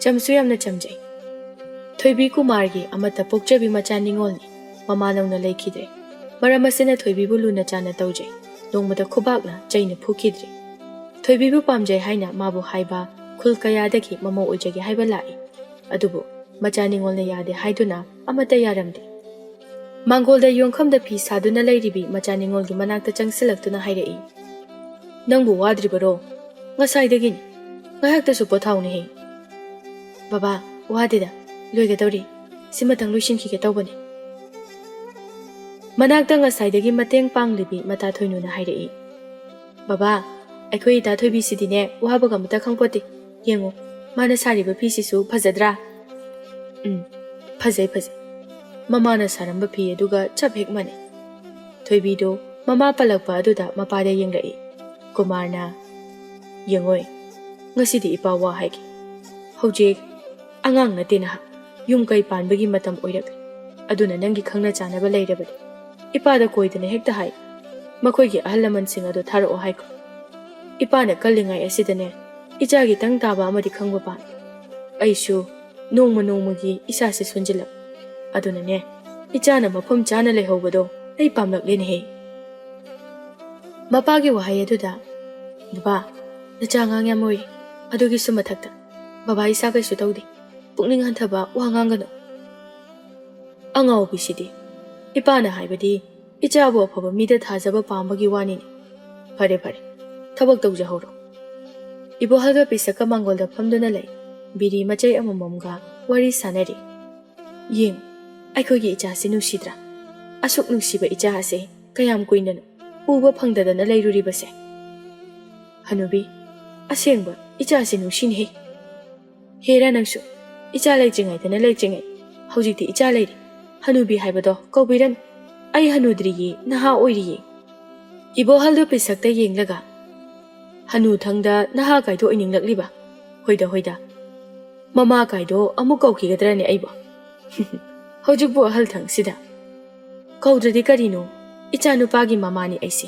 ꯆꯝꯁꯨ ꯌꯥꯝꯅ ꯆꯝꯖꯩ꯫ ꯊꯣꯏꯕꯤ ꯀꯨꯃꯥꯔꯒꯤ ꯑꯃꯠꯇ ꯄꯣꯛꯆꯕꯤ ꯃꯆꯥ ꯅꯤꯉꯣꯜꯅꯤ꯫ ꯃꯃꯥ ꯅꯧꯅ ꯂꯩꯈꯤꯗ꯭ꯔꯦ꯫ ꯃꯔꯝ ꯑꯁꯤꯅ ꯊꯣꯏꯕꯤꯕꯨ ꯂꯨꯅ ꯆꯥꯟꯅ ꯇꯧꯖꯩ꯫ ꯅꯣꯡꯃꯇ ꯈꯨꯕꯥꯛꯅ ꯆꯩꯅ ꯐꯨꯈꯤꯗ꯭ꯔꯦ꯫ ꯊꯣꯏꯕꯤꯕꯨ ꯄꯥꯝꯖꯩ ꯍꯥꯏꯅ ꯃꯥꯕꯨ ꯍꯥꯏꯕ ꯈꯨꯜ ꯀꯌꯥꯗꯒꯤ ꯃꯃꯧ ꯑꯣꯏꯖꯒꯦ ꯍꯥꯏꯕ ꯂꯥꯛꯏ꯫ ꯑꯗꯨꯕꯨ ꯃꯆꯥ ꯅꯤꯉꯣꯜꯅ ꯌꯥꯗꯦ ꯍꯥꯏꯗꯨꯅ ꯑꯃꯠꯇ ꯌꯥꯔꯝꯗꯦ꯫ ꯃꯥꯡꯒꯣꯜꯗ ꯌꯣꯡꯈꯝꯗ ꯐꯤ ꯁꯥꯗꯨꯅ ꯂꯩꯔꯤꯕꯤ ꯃꯆꯥ ꯅꯤꯉꯣꯜꯒꯤ ꯃꯅꯥꯛꯇ ꯆꯪꯁꯤꯜꯂꯛꯇꯨꯅ ꯍꯥꯏꯔꯛꯏ, "ꯅꯪꯕꯨ ꯋꯥꯗ꯭ꯔꯤꯕꯔꯣ? ꯉꯁꯥꯏꯗꯒꯤꯅꯤ꯫ ꯉꯥꯏꯍꯥꯛꯇꯁꯨ ꯄꯣꯊꯥꯎꯅꯦꯍꯦ꯫" "ꯕꯕꯥ, ꯋꯥꯗꯦꯗ, ꯂꯣꯏꯒꯗꯧꯔꯦ꯫ ꯁꯤꯃꯇꯪ ꯂꯣꯏꯁꯤꯟꯈꯤꯒꯦ ꯇꯧꯕꯅꯦ꯫" ꯃꯅꯥꯛꯇ ꯉꯁꯥꯏꯗꯒꯤ ꯃꯇꯦꯡ ꯄꯥꯡꯂꯤꯕꯤ ꯃꯇꯥ ꯊꯣꯏꯅꯨꯅ ꯍꯥꯏꯔꯛꯏ, "ꯕꯕꯥ, ꯑꯩꯈꯣꯏ ꯏꯇꯥ ꯊꯣꯏꯕꯤꯁꯤꯗꯤꯅꯦ ꯋꯥꯕꯒ ꯑꯃꯇ ꯈꯪꯄꯣꯠꯇꯦ꯫ ꯌꯦꯡꯉꯨ, ꯃꯥꯅ ꯁꯥꯔꯤꯕ ꯐꯤꯁꯤꯁꯨ ꯐꯖꯗ꯭ꯔꯥ?" "ꯎꯝ, ꯐꯖꯩ, ꯐꯖꯩ꯫ ꯃꯃꯥꯅ ꯁꯥꯔꯝꯕ ꯐꯤ ꯑꯗꯨꯒ ꯆꯞ ꯍꯦꯛ ꯃꯥꯟꯅꯩ꯫" ꯊꯣꯏꯕꯤꯗꯨ ꯃꯃꯥ ꯄꯜꯂꯛꯄ ꯑꯗꯨꯗ ꯃꯄꯥꯗ ꯌꯦꯡꯂꯛꯏ꯫ ꯀꯨꯃꯥꯔꯅ, "ꯌꯦꯡꯉꯣꯏ, ꯉꯁꯤꯗꯤ ꯏꯄꯥ ꯋꯥ ꯍꯥꯏꯒꯦ꯫ ꯍꯧꯖꯤꯛ ꯑꯉꯥꯡ ꯅꯠꯇꯦ ꯅꯍꯥꯛ, ꯌꯨꯝ ꯀꯩ ꯄꯥꯟꯕꯒꯤ ꯃꯇꯝ ꯑꯣꯏꯔꯛꯂꯦ꯫ ꯑꯗꯨꯅ ꯅꯪꯒꯤ ꯈꯪꯅ ꯆꯥꯅꯕ ꯂꯩꯔꯕꯗꯤ ꯏꯄꯥꯗ ꯀꯣꯏꯗꯅ ꯍꯦꯛꯇ ꯍꯥꯏ, "ꯃꯈꯣꯏꯒꯤ ꯑꯍꯜ ꯂꯃꯟꯁꯤꯡ ꯑꯗꯨ ꯊꯥꯔꯛꯑꯣ" ꯍꯥꯏꯈꯣ꯫ ꯏꯄꯥꯅ ꯀꯜꯂꯤꯉꯩ ꯑꯁꯤꯗꯅꯦ, ꯏꯆꯥꯒꯤ ꯇꯪ ꯇꯥꯕ ꯑꯃꯗꯤ ꯈꯪꯕ ꯄꯥꯝꯃꯤ꯫ ꯑꯩꯁꯨ ꯅꯣꯡꯃ ꯅꯣꯡꯃꯒꯤ ꯏꯁꯥꯁꯦ ꯁꯣꯟꯖꯤꯜꯂꯛ꯫ ꯑꯗꯨꯅꯅꯦ, ꯏꯆꯥꯅ ꯃꯐꯝ ꯆꯥꯅ ꯂꯩꯍꯧꯕꯗꯣ ꯑꯩ ꯄꯥꯝꯂꯛꯂꯦꯅꯦꯍꯦ꯫ ꯃꯄꯥꯒꯤ ꯋꯥꯍꯩ ꯑꯗꯨꯗ, "ꯕꯕꯥ, ꯅꯆꯥ ꯑꯉꯥꯡ ꯌꯥꯝ ꯑꯣꯏꯔꯤ꯫ ꯑꯗꯨꯒꯤꯁꯨ ꯃꯊꯛꯇ ꯕꯕꯥ ꯏꯁꯥ ꯀꯩꯁꯨ ꯇꯧꯗꯦ꯫ ꯄꯨꯛꯅꯤꯡ ꯍꯟꯊꯕ ꯋꯥ ꯉꯥꯡꯒꯅꯨ"꯫ ꯑꯉꯥꯎꯕꯤꯁꯤꯗꯤ꯫ ꯏꯄꯥꯅ ꯍꯥꯏꯕꯗꯤ ꯏꯆꯥꯕꯨ ꯑꯐꯕ ꯃꯤꯗ ꯊꯥꯖꯕ ꯄꯥꯝꯕꯒꯤ ꯋꯥꯅꯤꯅꯦ꯫ ꯐꯔꯦ ꯐꯔꯦ, ꯊꯕꯛ ꯇꯧꯖꯍꯧꯔꯣ꯫ ꯏꯕꯣꯍꯜꯒ ꯄꯤꯁꯛꯀ ꯃꯥꯡꯒꯣꯜꯗ ꯐꯝꯗꯨꯅ ꯂꯩ꯫ ꯕꯤꯔꯤ ꯃꯆꯩ ꯑꯃꯃꯝꯒ ꯋꯥꯔꯤ ꯁꯥꯟꯅꯔꯤ꯫ ꯌꯦꯡ, ꯑꯩꯈꯣꯏꯒꯤ ꯏꯆꯥꯁꯤ ꯅꯨꯡꯁꯤꯗ꯭ꯔꯥ? ꯑꯁꯨꯛ ꯅꯨꯡꯁꯤꯕ ꯏꯆꯥ ꯑꯁꯦ ꯀꯌꯥꯝ ꯀꯨꯏꯅꯅꯣ ꯎꯕ ꯐꯪꯗꯗꯅ ꯂꯩꯔꯨꯔꯤꯕꯁꯦ? ꯍꯅꯨꯕꯤ, ꯑꯁꯦꯡꯕ ꯏꯆꯥꯁꯤ ꯅꯨꯡꯁꯤꯅꯦꯍꯦ꯫ ꯍꯦꯔꯥ ꯅꯪꯁꯨ, ꯏꯆꯥ ꯂꯩꯇ꯭ꯔꯤꯉꯩꯗꯅ ꯂꯩꯇ꯭ꯔꯤꯉꯩ, ꯍꯧꯖꯤꯛꯇꯤ ꯏꯆꯥ ꯂꯩꯔꯦ꯫ ꯍꯅꯨꯕꯤ ꯍꯥꯏꯕꯗꯣ ꯀꯧꯕꯤꯔꯅꯨ꯫ ꯑꯩ ꯍꯅꯨꯗ꯭ꯔꯤꯌꯦ, ꯅꯍꯥ ꯑꯣꯏꯔꯤꯌꯦ꯫ ꯏꯕꯣꯍꯜꯗꯣ ꯄꯤꯁꯛꯇ ꯌꯦꯡꯂꯒ, "ꯍꯅꯨꯊꯪꯗ ꯅꯍꯥ ꯀꯥꯏꯗꯣ ꯑꯣꯏꯅꯤꯡꯂꯛꯂꯤꯕ? ꯍꯣꯏꯗ, ꯍꯣꯏꯗ꯫ ꯃꯃꯥ ꯀꯥꯏꯗꯣ ꯑꯃꯨꯛ ꯀꯧꯈꯤꯒꯗ꯭ꯔꯅꯦ ꯑꯩꯕꯣ? ꯍꯧꯖꯤꯛꯄꯨ ꯑꯍꯜ ꯊꯪꯁꯤꯗ꯫ ꯀꯧꯗ꯭ꯔꯗꯤ ꯀꯔꯤꯅꯣ? ꯏꯆꯥ ꯅꯨꯄꯥꯒꯤ ꯃꯃꯥꯅꯤ ꯑꯩꯁꯦ꯫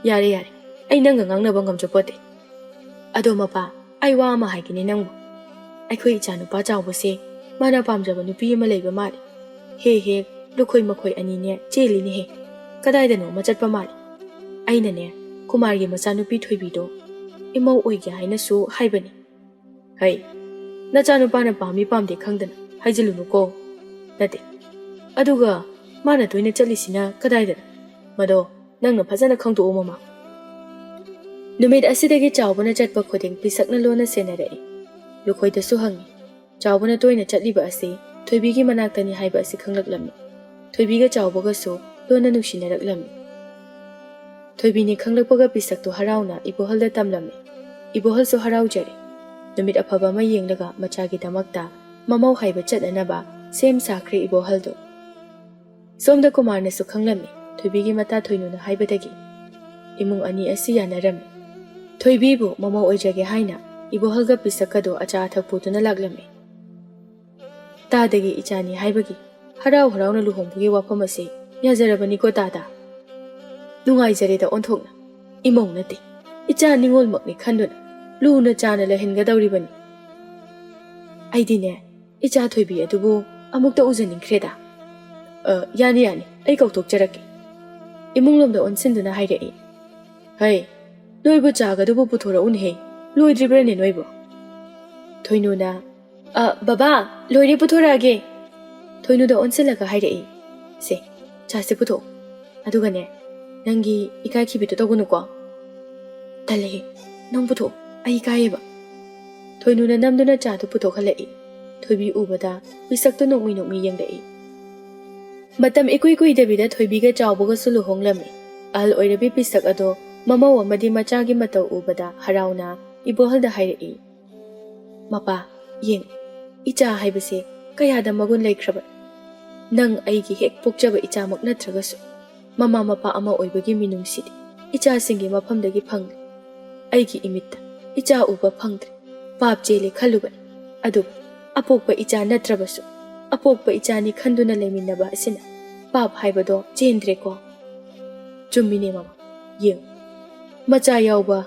ꯌꯥꯔꯦ, ꯌꯥꯔꯦ, ꯑꯩ ꯅꯪꯒ ꯉꯥꯡꯅꯕ ꯉꯝꯖꯄꯣꯠꯇꯦ꯫ ꯑꯗꯣ ꯃꯄꯥ, ꯑꯩ ꯋꯥ ꯑꯃ ꯍꯥꯏꯒꯦꯅꯦ ꯅꯪꯕꯨ꯫ ꯑꯩꯈꯣꯏ ꯏꯆꯥ ꯅꯨꯄꯥ ꯆꯥꯎꯕꯁꯦ ꯃꯥꯅ ꯄꯥꯝꯖꯕ ꯅꯨꯄꯤ ꯑꯃ ꯂꯩꯕ ꯃꯥꯜꯂꯦ꯫ ꯍꯦꯛ ꯍꯦꯛ ꯂꯨꯈꯣꯏ ꯃꯈꯣꯏ ꯑꯅꯤꯅꯦ ꯆꯦꯜꯂꯤꯅꯦꯍꯦ꯫ ꯀꯗꯥꯏꯗꯅꯣ ꯑꯃ ꯆꯠꯄ ꯃꯥꯜꯂꯦ꯫ ꯑꯩꯅꯅꯦ, ꯀꯨꯃꯥꯔꯒꯤ ꯃꯆꯥꯅꯨꯄꯤ ꯊꯣꯏꯕꯤꯗꯣ ꯏꯃꯧ ꯑꯣꯏꯒꯦ ꯍꯥꯏꯅꯁꯨ ꯍꯥꯏꯕꯅꯤ"꯫ "ꯍꯩ, ꯅꯆꯥꯅꯨꯄꯥꯅ ꯄꯥꯝꯃꯤ ꯄꯥꯝꯗꯦ ꯈꯪꯗꯅ ꯍꯥꯏꯖꯤꯜꯂꯨꯅꯨꯀꯣ꯫ ꯅꯠꯇꯦ, ꯑꯗꯨꯒ ꯃꯥꯅ ꯇꯣꯏꯅ ꯆꯠꯂꯤꯁꯤꯅ ꯀꯗꯥꯏꯗꯅꯣ? ꯃꯗꯣ ꯅꯪꯅ ꯐꯖꯅ ꯈꯪꯗꯣꯛꯎ, ꯃꯃꯥ"꯫ ꯅꯨꯃꯤꯠ ꯑꯁꯤꯗꯒꯤ ꯆꯥꯎꯕꯅ ꯆꯠꯄ ꯈꯨꯗꯤꯡ ꯄꯤꯁꯛꯅ ꯂꯣꯟꯅ ꯁꯦꯟꯅꯔꯛꯏ꯫ ꯂꯨꯈꯣꯏꯗꯁꯨ ꯍꯪꯉꯤ꯫ ꯆꯥꯎꯕꯅ ꯇꯣꯏꯅ ꯆꯠꯂꯤꯕ ꯑꯁꯤ ꯊꯣꯏꯕꯤꯒꯤ ꯃꯅꯥꯛꯇꯅꯤ ꯍꯥꯏꯕ ꯑꯁꯤ ꯈꯪꯂꯛꯂꯝꯃꯤ꯫ ꯊꯣꯏꯕꯤꯒ ꯆꯥꯎꯕꯒꯁꯨ ꯂꯣꯟꯅ ꯅꯨꯡꯁꯤꯅꯔꯛꯂꯝꯃꯤ꯫ ꯊꯣꯏꯕꯤꯅꯤ ꯈꯪꯂꯛꯄꯒ ꯄꯤꯁꯛꯇꯨ ꯍꯔꯥꯎꯅ ꯏꯕꯣꯍꯜꯗ ꯇꯝꯂꯝꯃꯤ꯫ ꯏꯕꯣꯍꯜꯁꯨ ꯍꯔꯥꯎꯖꯔꯦ꯫ ꯅꯨꯃꯤꯠ ꯑꯐꯕ ꯑꯃ ꯌꯦꯡꯂꯒ ꯃꯆꯥꯒꯤꯗꯃꯛꯇ ꯃꯃꯧ ꯍꯥꯏꯕ ꯆꯠꯅꯅꯕ ꯁꯦꯝ ꯁꯥꯈ꯭ꯔꯦ ꯏꯕꯣꯍꯜꯗꯨ꯫ ꯁꯣꯝꯗ ꯀꯨꯃꯥꯔꯅꯁꯨ ꯈꯪꯂꯝꯃꯤ ꯊꯣꯏꯕꯤꯒꯤ ꯃꯇꯥ ꯊꯣꯏꯅꯨꯅ ꯍꯥꯏꯕꯗꯒꯤ꯫ ꯏꯃꯨꯡ ꯑꯅꯤ ꯑꯁꯤ ꯌꯥꯅꯔꯝꯃꯤ꯫ ꯊꯣꯏꯕꯤꯕꯨ ꯃꯃꯧ ꯑꯣꯏꯖꯒꯦ ꯍꯥꯏꯅ ꯏꯕꯣꯍꯜꯒ ꯄꯤꯁꯛꯀꯗꯣ ꯑꯆꯥ ꯑꯊꯛ ꯄꯨꯗꯨꯅ ꯂꯥꯛꯂꯝꯃꯤ꯫ ꯇꯥꯗꯒꯤ ꯏꯆꯥꯅꯤ ꯍꯥꯏꯕꯒꯤ ꯍꯔꯥꯎ ꯍꯔꯥꯎꯅ ꯂꯨꯍꯣꯡꯕꯒꯤ ꯋꯥꯐꯝ ꯑꯁꯤ ꯌꯥꯖꯔꯕꯅꯤꯀꯣ ꯗꯥꯗꯥ꯫ ꯅꯨꯡꯉꯥꯏꯖꯔꯦꯗ ꯑꯣꯟꯊꯣꯛꯅ꯫ ꯏꯃꯧ ꯅꯠꯇꯦ, ꯏꯆꯥ ꯅꯤꯉꯣꯜꯃꯛꯅꯤ ꯈꯟꯗꯨꯅ ꯂꯨꯅ ꯆꯥꯅ ꯂꯩꯍꯟꯒꯗꯧꯔꯤꯕꯅꯤ꯫ ꯑꯩꯗꯤꯅꯦ, ꯏꯆꯥ ꯊꯣꯏꯕꯤ ꯑꯗꯨꯕꯨ ꯑꯃꯨꯛꯇ ꯎꯖꯅꯤꯡꯈ꯭ꯔꯦꯗ꯫ ꯑ, ꯌꯥꯅꯤ, ꯌꯥꯅꯤ, ꯑꯩ ꯀꯧꯊꯣꯛꯆꯔꯛꯀꯦ꯫ ꯏꯃꯨꯡꯂꯣꯝꯗ ꯑꯣꯟꯁꯤꯟꯗꯨꯅ ꯍꯥꯏꯔꯛꯏ, "ꯍꯩ, ꯅꯣꯏꯕꯨ ꯆꯥꯒꯗꯕꯨ ꯄꯨꯊꯣꯔꯛꯎꯅꯦꯍꯦ, ꯂꯣꯏꯗ꯭ꯔꯤꯕ꯭ꯔꯅꯦ ꯅꯣꯏꯕꯨ?" ꯊꯣꯏꯅꯨꯅ, "ꯑ, ꯕꯕꯥ, ꯂꯣꯏꯔꯦ, ꯄꯨꯊꯣꯔꯛꯑꯒꯦ꯫" ꯊꯣꯏꯅꯨꯗ ꯑꯣꯟꯁꯤꯜꯂꯒ ꯍꯥꯏꯔꯛꯏ, "ꯁꯦ, ꯆꯥꯁꯦ ꯄꯨꯊꯣꯛꯑꯣ꯫ ꯑꯗꯨꯒꯅꯦ, ꯅꯪꯒꯤ ꯏꯀꯥꯏꯈꯤꯕꯤꯗꯣ ꯇꯧꯒꯅꯨꯀꯣ꯫" "ꯇꯜꯂꯦꯍꯦ, ꯅꯪ ꯄꯨꯊꯣꯛꯑꯣ, ꯑꯩ ꯏꯀꯥꯏꯌꯦꯕ꯫" ꯊꯣꯏꯅꯨꯅ ꯅꯝꯗꯨꯅ ꯆꯥꯗꯨ ꯄꯨꯊꯣꯛꯍꯜꯂꯛꯏ꯫ ꯊꯣꯏꯕꯤ ꯎꯕꯗ ꯄꯤꯁꯛꯇꯨ ꯅꯣꯛꯃꯤ ꯅꯣꯛꯃꯤ ꯌꯦꯡꯂꯛꯏ꯫ ꯃꯇꯝ ꯏꯀꯨꯏ ꯀꯨꯏꯗꯕꯤꯗ ꯊꯣꯏꯕꯤꯒ ꯆꯥꯎꯕꯒꯁꯨ ꯂꯨꯍꯣꯡꯂꯝꯃꯤ꯫ ꯑꯍꯜ ꯑꯣꯏꯔꯕꯤ ꯄꯤꯁꯛ ꯑꯗꯣ ꯃꯃꯧ ꯑꯃꯗꯤ ꯃꯆꯥꯒꯤ ꯃꯇꯧ ꯎꯕꯗ ꯍꯔꯥꯎꯅ ꯏꯕꯣꯍꯜꯗ ꯍꯥꯏꯔꯛꯏ, "ꯃꯄꯥ, ꯌꯦꯡ, ꯏꯆꯥ ꯍꯥꯏꯕꯁꯦ ꯀꯌꯥꯗ ꯃꯒꯨꯟ ꯂꯩꯈ꯭ꯔꯕ꯫ ꯅꯪ ꯑꯩꯒꯤ ꯍꯦꯛ ꯄꯣꯛꯆꯕ ꯏꯆꯥꯃꯛ ꯅꯠꯇ꯭ꯔꯒꯁꯨ, ꯃꯃꯥ ꯃꯄꯥ ꯑꯃ ꯑꯣꯏꯕꯒꯤ ꯃꯤꯅꯨꯡꯁꯤꯗꯤ ꯏꯆꯥꯁꯤꯡꯒꯤ ꯃꯐꯝꯗꯒꯤ ꯐꯪꯂꯦ꯫ ꯑꯩꯒꯤ ꯏꯃꯤꯠꯇ ꯏꯆꯥ ꯎꯕ ꯐꯪꯗ꯭ꯔꯦ꯫ ꯄꯥꯞ ꯆꯦꯜꯂꯦ ꯈꯜꯂꯨꯕꯅꯤ꯫ ꯑꯗꯨꯕꯨ ꯑꯄꯣꯛꯄ ꯏꯆꯥ ꯅꯠꯇ꯭ꯔꯕꯁꯨ, ꯑꯄꯣꯛꯄ ꯏꯆꯥꯅꯤ ꯈꯟꯗꯨꯅ ꯂꯩꯃꯤꯟꯅꯕ ꯑꯁꯤꯅ ꯄꯥꯞ ꯍꯥꯏꯕꯗꯣ ꯆꯦꯟꯗ꯭ꯔꯦꯀꯣ꯫" ꯆꯨꯝꯃꯤꯅꯦ ꯃꯃꯥ, ꯌꯦꯡꯉꯨ, ꯃꯆꯥ ꯌꯥꯎꯕ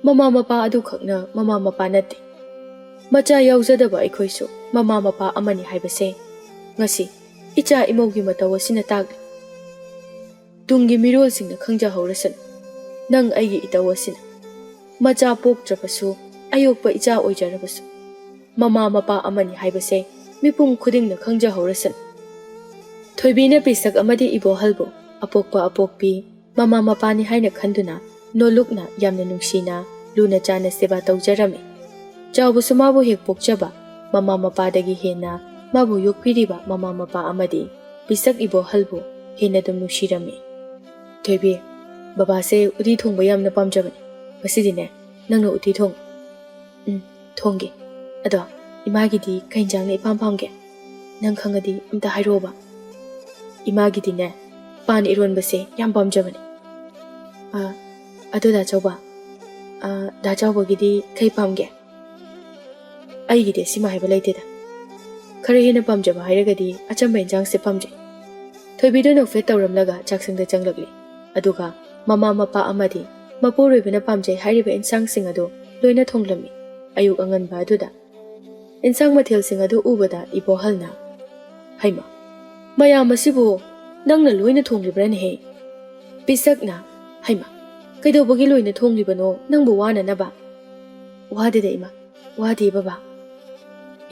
ꯃꯃꯥ ꯃꯄꯥ ꯑꯗꯨꯈꯛꯅ ꯃꯃꯥ ꯃꯄꯥ ꯅꯠꯇꯦ꯫ ꯃꯆꯥ ꯌꯥꯎꯖꯗꯕ ꯑꯩꯈꯣꯏꯁꯨ ꯃꯃꯥ ꯃꯄꯥ ꯑꯃꯅꯤ ꯍꯥꯏꯕꯁꯦ ꯉꯁꯤ ꯏꯆꯥ ꯏꯃꯧꯒꯤ ꯃꯇꯧ ꯑꯁꯤꯅ ꯇꯥꯛꯂꯤ꯫ ꯇꯨꯡꯒꯤ ꯃꯤꯔꯣꯜꯁꯤꯡꯅ ꯈꯪꯖꯍꯧꯔꯁꯅꯨ, ꯅꯪ ꯑꯩꯒꯤ ꯏꯇꯧ ꯑꯁꯤꯅ꯫ ꯃꯆꯥ ꯄꯣꯛꯇ꯭ꯔꯕꯁꯨ, ꯑꯌꯣꯛꯄ ꯏꯆꯥ ꯑꯣꯏꯖꯔꯕꯁꯨ, ꯃꯃꯥ ꯃꯄꯥ ꯑꯃꯅꯤ ꯍꯥꯏꯕꯁꯦ ꯃꯤꯄꯨꯝ ꯈꯨꯗꯤꯡꯅ ꯈꯪꯖꯍꯧꯔꯁꯅꯨ꯫ ꯊꯣꯏꯕꯤꯅ ꯄꯤꯁꯛ ꯑꯃꯗꯤ ꯏꯕꯣꯍꯜꯕꯨ ꯑꯄꯣꯛꯄ ꯑꯄꯣꯛꯄꯤ, ꯃꯃꯥ ꯃꯄꯥꯅꯤ ꯍꯥꯏꯅ ꯈꯟꯗꯨꯅ ꯅꯣꯜꯂꯨꯛꯅ ꯌꯥꯝꯅ ꯅꯨꯡꯁꯤꯅ ꯂꯨꯅ ꯆꯥꯅ ꯁꯦꯕꯥ ꯇꯧꯖꯔꯝꯃꯤ꯫ ꯆꯥꯎꯕꯁꯨ ꯃꯥꯕꯨ ꯍꯦꯛ ꯄꯣꯛꯆꯕ ꯃꯃꯥ ꯃꯄꯥꯗꯒꯤ ꯍꯦꯟꯅ ꯃꯥꯕꯨ ꯌꯣꯛꯄꯤꯔꯤꯕ ꯃꯃꯥ ꯃꯄꯥ ꯑꯃꯗꯤ ꯄꯤꯁꯛ ꯏꯕꯣꯍꯜꯕꯨ ꯍꯦꯟꯅ ꯑꯗꯨꯝ ꯅꯨꯡꯁꯤꯔꯝꯃꯤ꯫ "ꯊꯣꯏꯕꯤ, ꯕꯕꯥꯁꯦ ꯎꯇꯤ ꯊꯣꯡꯕ ꯌꯥꯝꯅ ꯄꯥꯝꯖꯕꯅꯦ꯫ ꯉꯁꯤꯗꯤꯅꯦ, ꯅꯪꯅ ꯎꯇꯤ ꯊꯣꯡꯉꯨ꯫" "ꯎꯝ, ꯊꯣꯡꯒꯦ꯫ ꯑꯗꯣ ꯏꯃꯥꯒꯤꯗꯤ ꯀꯩ ꯏꯟꯖꯥꯡꯅ ꯏꯄꯥꯝ ꯄꯥꯝꯒꯦ? ꯅꯪ ꯈꯪꯉꯗꯤ ꯑꯝꯇ ꯍꯥꯏꯔꯛꯑꯣꯕ꯫" "ꯏꯃꯥꯒꯤꯗꯤꯅꯦ, ꯄꯥꯟ ꯏꯔꯣꯟꯕꯁꯦ ꯌꯥꯝ ꯄꯥꯝꯖꯕꯅꯦ꯫" "ꯑ, ꯑꯗꯣ ꯗꯥ ꯆꯥꯎꯕ, ꯑ, ꯗꯥ ꯆꯥꯎꯕꯒꯤꯗꯤ ꯀꯩ ꯄꯥꯝꯒꯦ?" "ꯑꯩꯒꯤꯗꯤ ꯑꯁꯤꯃ ꯍꯥꯏꯕ ꯂꯩꯇꯦꯗ꯫ ꯈꯔ ꯍꯦꯟꯅ ꯄꯥꯝꯖꯕ ꯍꯥꯏꯔꯒꯗꯤ ꯑꯆꯝꯕ ꯏꯟꯖꯥꯡꯁꯦ ꯄꯥꯝꯖꯩ꯫" ꯊꯣꯏꯕꯤꯗꯨ ꯅꯣꯛꯐꯦꯠ ꯇꯧꯔꯝꯂꯒ ꯆꯥꯛꯁꯪꯗ ꯆꯪꯂꯛꯂꯤ꯫ ꯑꯗꯨꯒ ꯃꯃꯥ ꯃꯄꯥ ꯑꯃꯗꯤ ꯃꯄꯨꯔꯣꯏꯕꯅ ꯄꯥꯝꯖꯩ ꯍꯥꯏꯔꯤꯕ ꯏꯟꯁꯥꯡꯁꯤꯡ ꯑꯗꯨ ꯂꯣꯏꯅ ꯊꯣꯡꯂꯝꯃꯤ꯫ ꯑꯌꯨꯛ ꯑꯉꯟꯕ ꯑꯗꯨꯗ ꯏꯟꯁꯥꯡ ꯃꯊꯦꯜꯁꯤꯡ ꯑꯗꯨ ꯎꯕꯗ ꯏꯕꯣꯍꯜꯅ, "ꯍꯩꯃ, ꯃꯌꯥꯝ ꯑꯁꯤꯕꯨ ꯅꯪꯅ ꯂꯣꯏꯅ ꯊꯣꯡꯂꯤꯕ꯭ꯔꯥꯅꯦꯍꯦ?" ꯄꯤꯁꯛꯅ, "ꯍꯩꯃ, ꯀꯩꯗꯧꯕꯒꯤ ꯂꯣꯏꯅ ꯊꯣꯡꯂꯤꯕꯅꯣ ꯅꯪꯕꯨ ꯋꯥꯅꯅꯕ?" "ꯋꯥꯗꯦꯗ ꯏꯃꯥ, ꯋꯥꯗꯦ ꯕꯕꯥ꯫"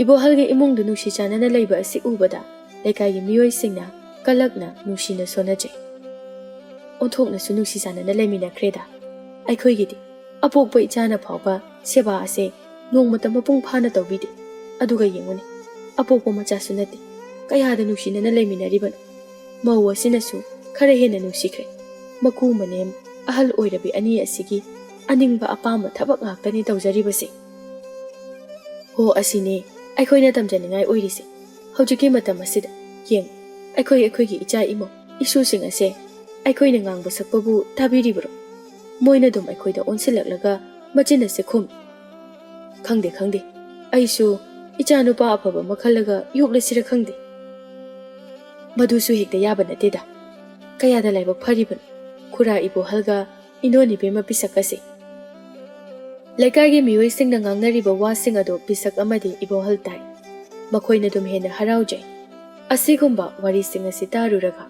ꯏꯕꯣꯍꯜꯒꯤ ꯏꯃꯨꯡꯗꯨ ꯅꯨꯡꯁꯤ ꯆꯥꯟꯅꯅ ꯂꯩꯕ ꯑꯁꯤ ꯎꯕꯗ ꯂꯩꯀꯥꯏꯒꯤ ꯃꯤꯑꯣꯏꯁꯤꯡꯅ ꯀꯂꯛꯅ ꯅꯨꯡꯁꯤꯅ ꯁꯣꯟꯅꯖꯩ꯫ "ꯑꯣꯟꯊꯣꯛꯅꯁꯨ ꯅꯨꯡꯁꯤ ꯆꯥꯟꯅꯅ ꯂꯩꯃꯤꯟꯅꯈ꯭ꯔꯦꯗ꯫ ꯑꯩꯈꯣꯏꯒꯤꯗꯤ ꯑꯄꯣꯛꯄ ꯏꯆꯥꯅ ꯐꯥꯎꯕ ꯁꯦꯕꯥ ꯑꯁꯦ ꯅꯣꯡꯃꯇ ꯃꯄꯨꯡ ꯐꯥꯅ ꯇꯧꯕꯤꯗꯦ꯫ ꯑꯗꯨꯒ ꯌꯦꯡꯉꯨꯅꯦ, ꯑꯄꯣꯛꯄ ꯃꯆꯥꯁꯨ ꯅꯠꯇꯦ, ꯀꯌꯥꯗ ꯅꯨꯡꯁꯤꯅꯅ ꯂꯩꯃꯤꯟꯅꯔꯤꯕꯅꯣ꯫ ꯃꯧ ꯑꯁꯤꯅꯁꯨ ꯈꯔ ꯍꯦꯟꯅ ꯅꯨꯡꯁꯤꯈ꯭ꯔꯦ꯫ ꯃꯀꯨ ꯃꯅꯦꯝ ꯑꯍꯜ ꯑꯣꯏꯔꯕꯤ ꯑꯅꯤ ꯑꯁꯤꯒꯤ ꯑꯅꯤꯡꯕ ꯑꯄꯥꯝꯕ ꯊꯕꯛ ꯉꯥꯛꯇꯅꯤ ꯇꯧꯖꯔꯤꯕꯁꯦ꯫ ꯍꯣ, ꯑꯁꯤꯅꯤ ꯑꯩꯈꯣꯏꯅ ꯇꯝꯖꯅꯤꯡꯉꯥꯏ ꯑꯣꯏꯔꯤꯁꯦ꯫ ꯍꯧꯖꯤꯛꯀꯤ ꯃꯇꯝ ꯑꯁꯤꯗ ꯌꯦꯡ, ꯑꯩꯈꯣꯏ ꯑꯩꯈꯣꯏꯒꯤ ꯏꯆꯥ ꯏꯃꯧ ꯏꯁꯨꯁꯤꯡ ꯑꯁꯦ ꯑꯩꯈꯣꯏꯅ ꯉꯥꯡꯕ ꯁꯛꯄꯕꯨ ꯇꯥꯕꯤꯔꯤꯕ꯭ꯔꯣ? ꯃꯣꯏꯅ ꯑꯗꯨꯝ ꯑꯩꯈꯣꯏꯗ ꯑꯣꯟꯁꯤꯜꯂꯛꯂꯒ ꯃꯆꯤꯟ ꯑꯁꯦ ꯈꯨꯝ꯫ ꯈꯪꯗꯦ, ꯈꯪꯗꯦ, ꯑꯩꯁꯨ ꯏꯆꯥ ꯅꯨꯄꯥ ꯑꯐꯕ ꯑꯃ ꯈꯜꯂꯒ ꯌꯣꯛꯂꯁꯤꯔ ꯈꯪꯗꯦ꯫ ꯃꯗꯨꯁꯨ ꯍꯦꯛꯇ ꯌꯥꯕ ꯅꯠꯇꯦꯗ꯫ ꯀꯌꯥꯗ ꯂꯥꯏꯕꯛ ꯐꯔꯤꯕꯅꯣ ꯈꯨꯔꯥ ꯏꯕꯣꯍꯜꯒ ꯏꯅꯣꯟ ꯏꯕꯦꯝꯃ ꯄꯤꯁꯛ ꯑꯁꯦ꯫ ꯂꯩꯀꯥꯏꯒꯤ ꯃꯤꯑꯣꯏꯁꯤꯡꯅ ꯉꯥꯡꯅꯔꯤꯕ ꯋꯥꯁꯤꯡ ꯑꯗꯨ ꯄꯤꯁꯛ ꯑꯃꯗꯤ ꯏꯕꯣꯍꯜ ꯇꯥꯏ꯫ ꯃꯈꯣꯏꯅ ꯑꯗꯨꯝ ꯍꯦꯟꯅ ꯍꯔꯥꯎꯖꯩ꯫ ꯑꯁꯤꯒꯨꯝꯕ ꯋꯥꯔꯤꯁꯤꯡ ꯑꯁꯤ ꯇꯥꯔꯨꯔꯒ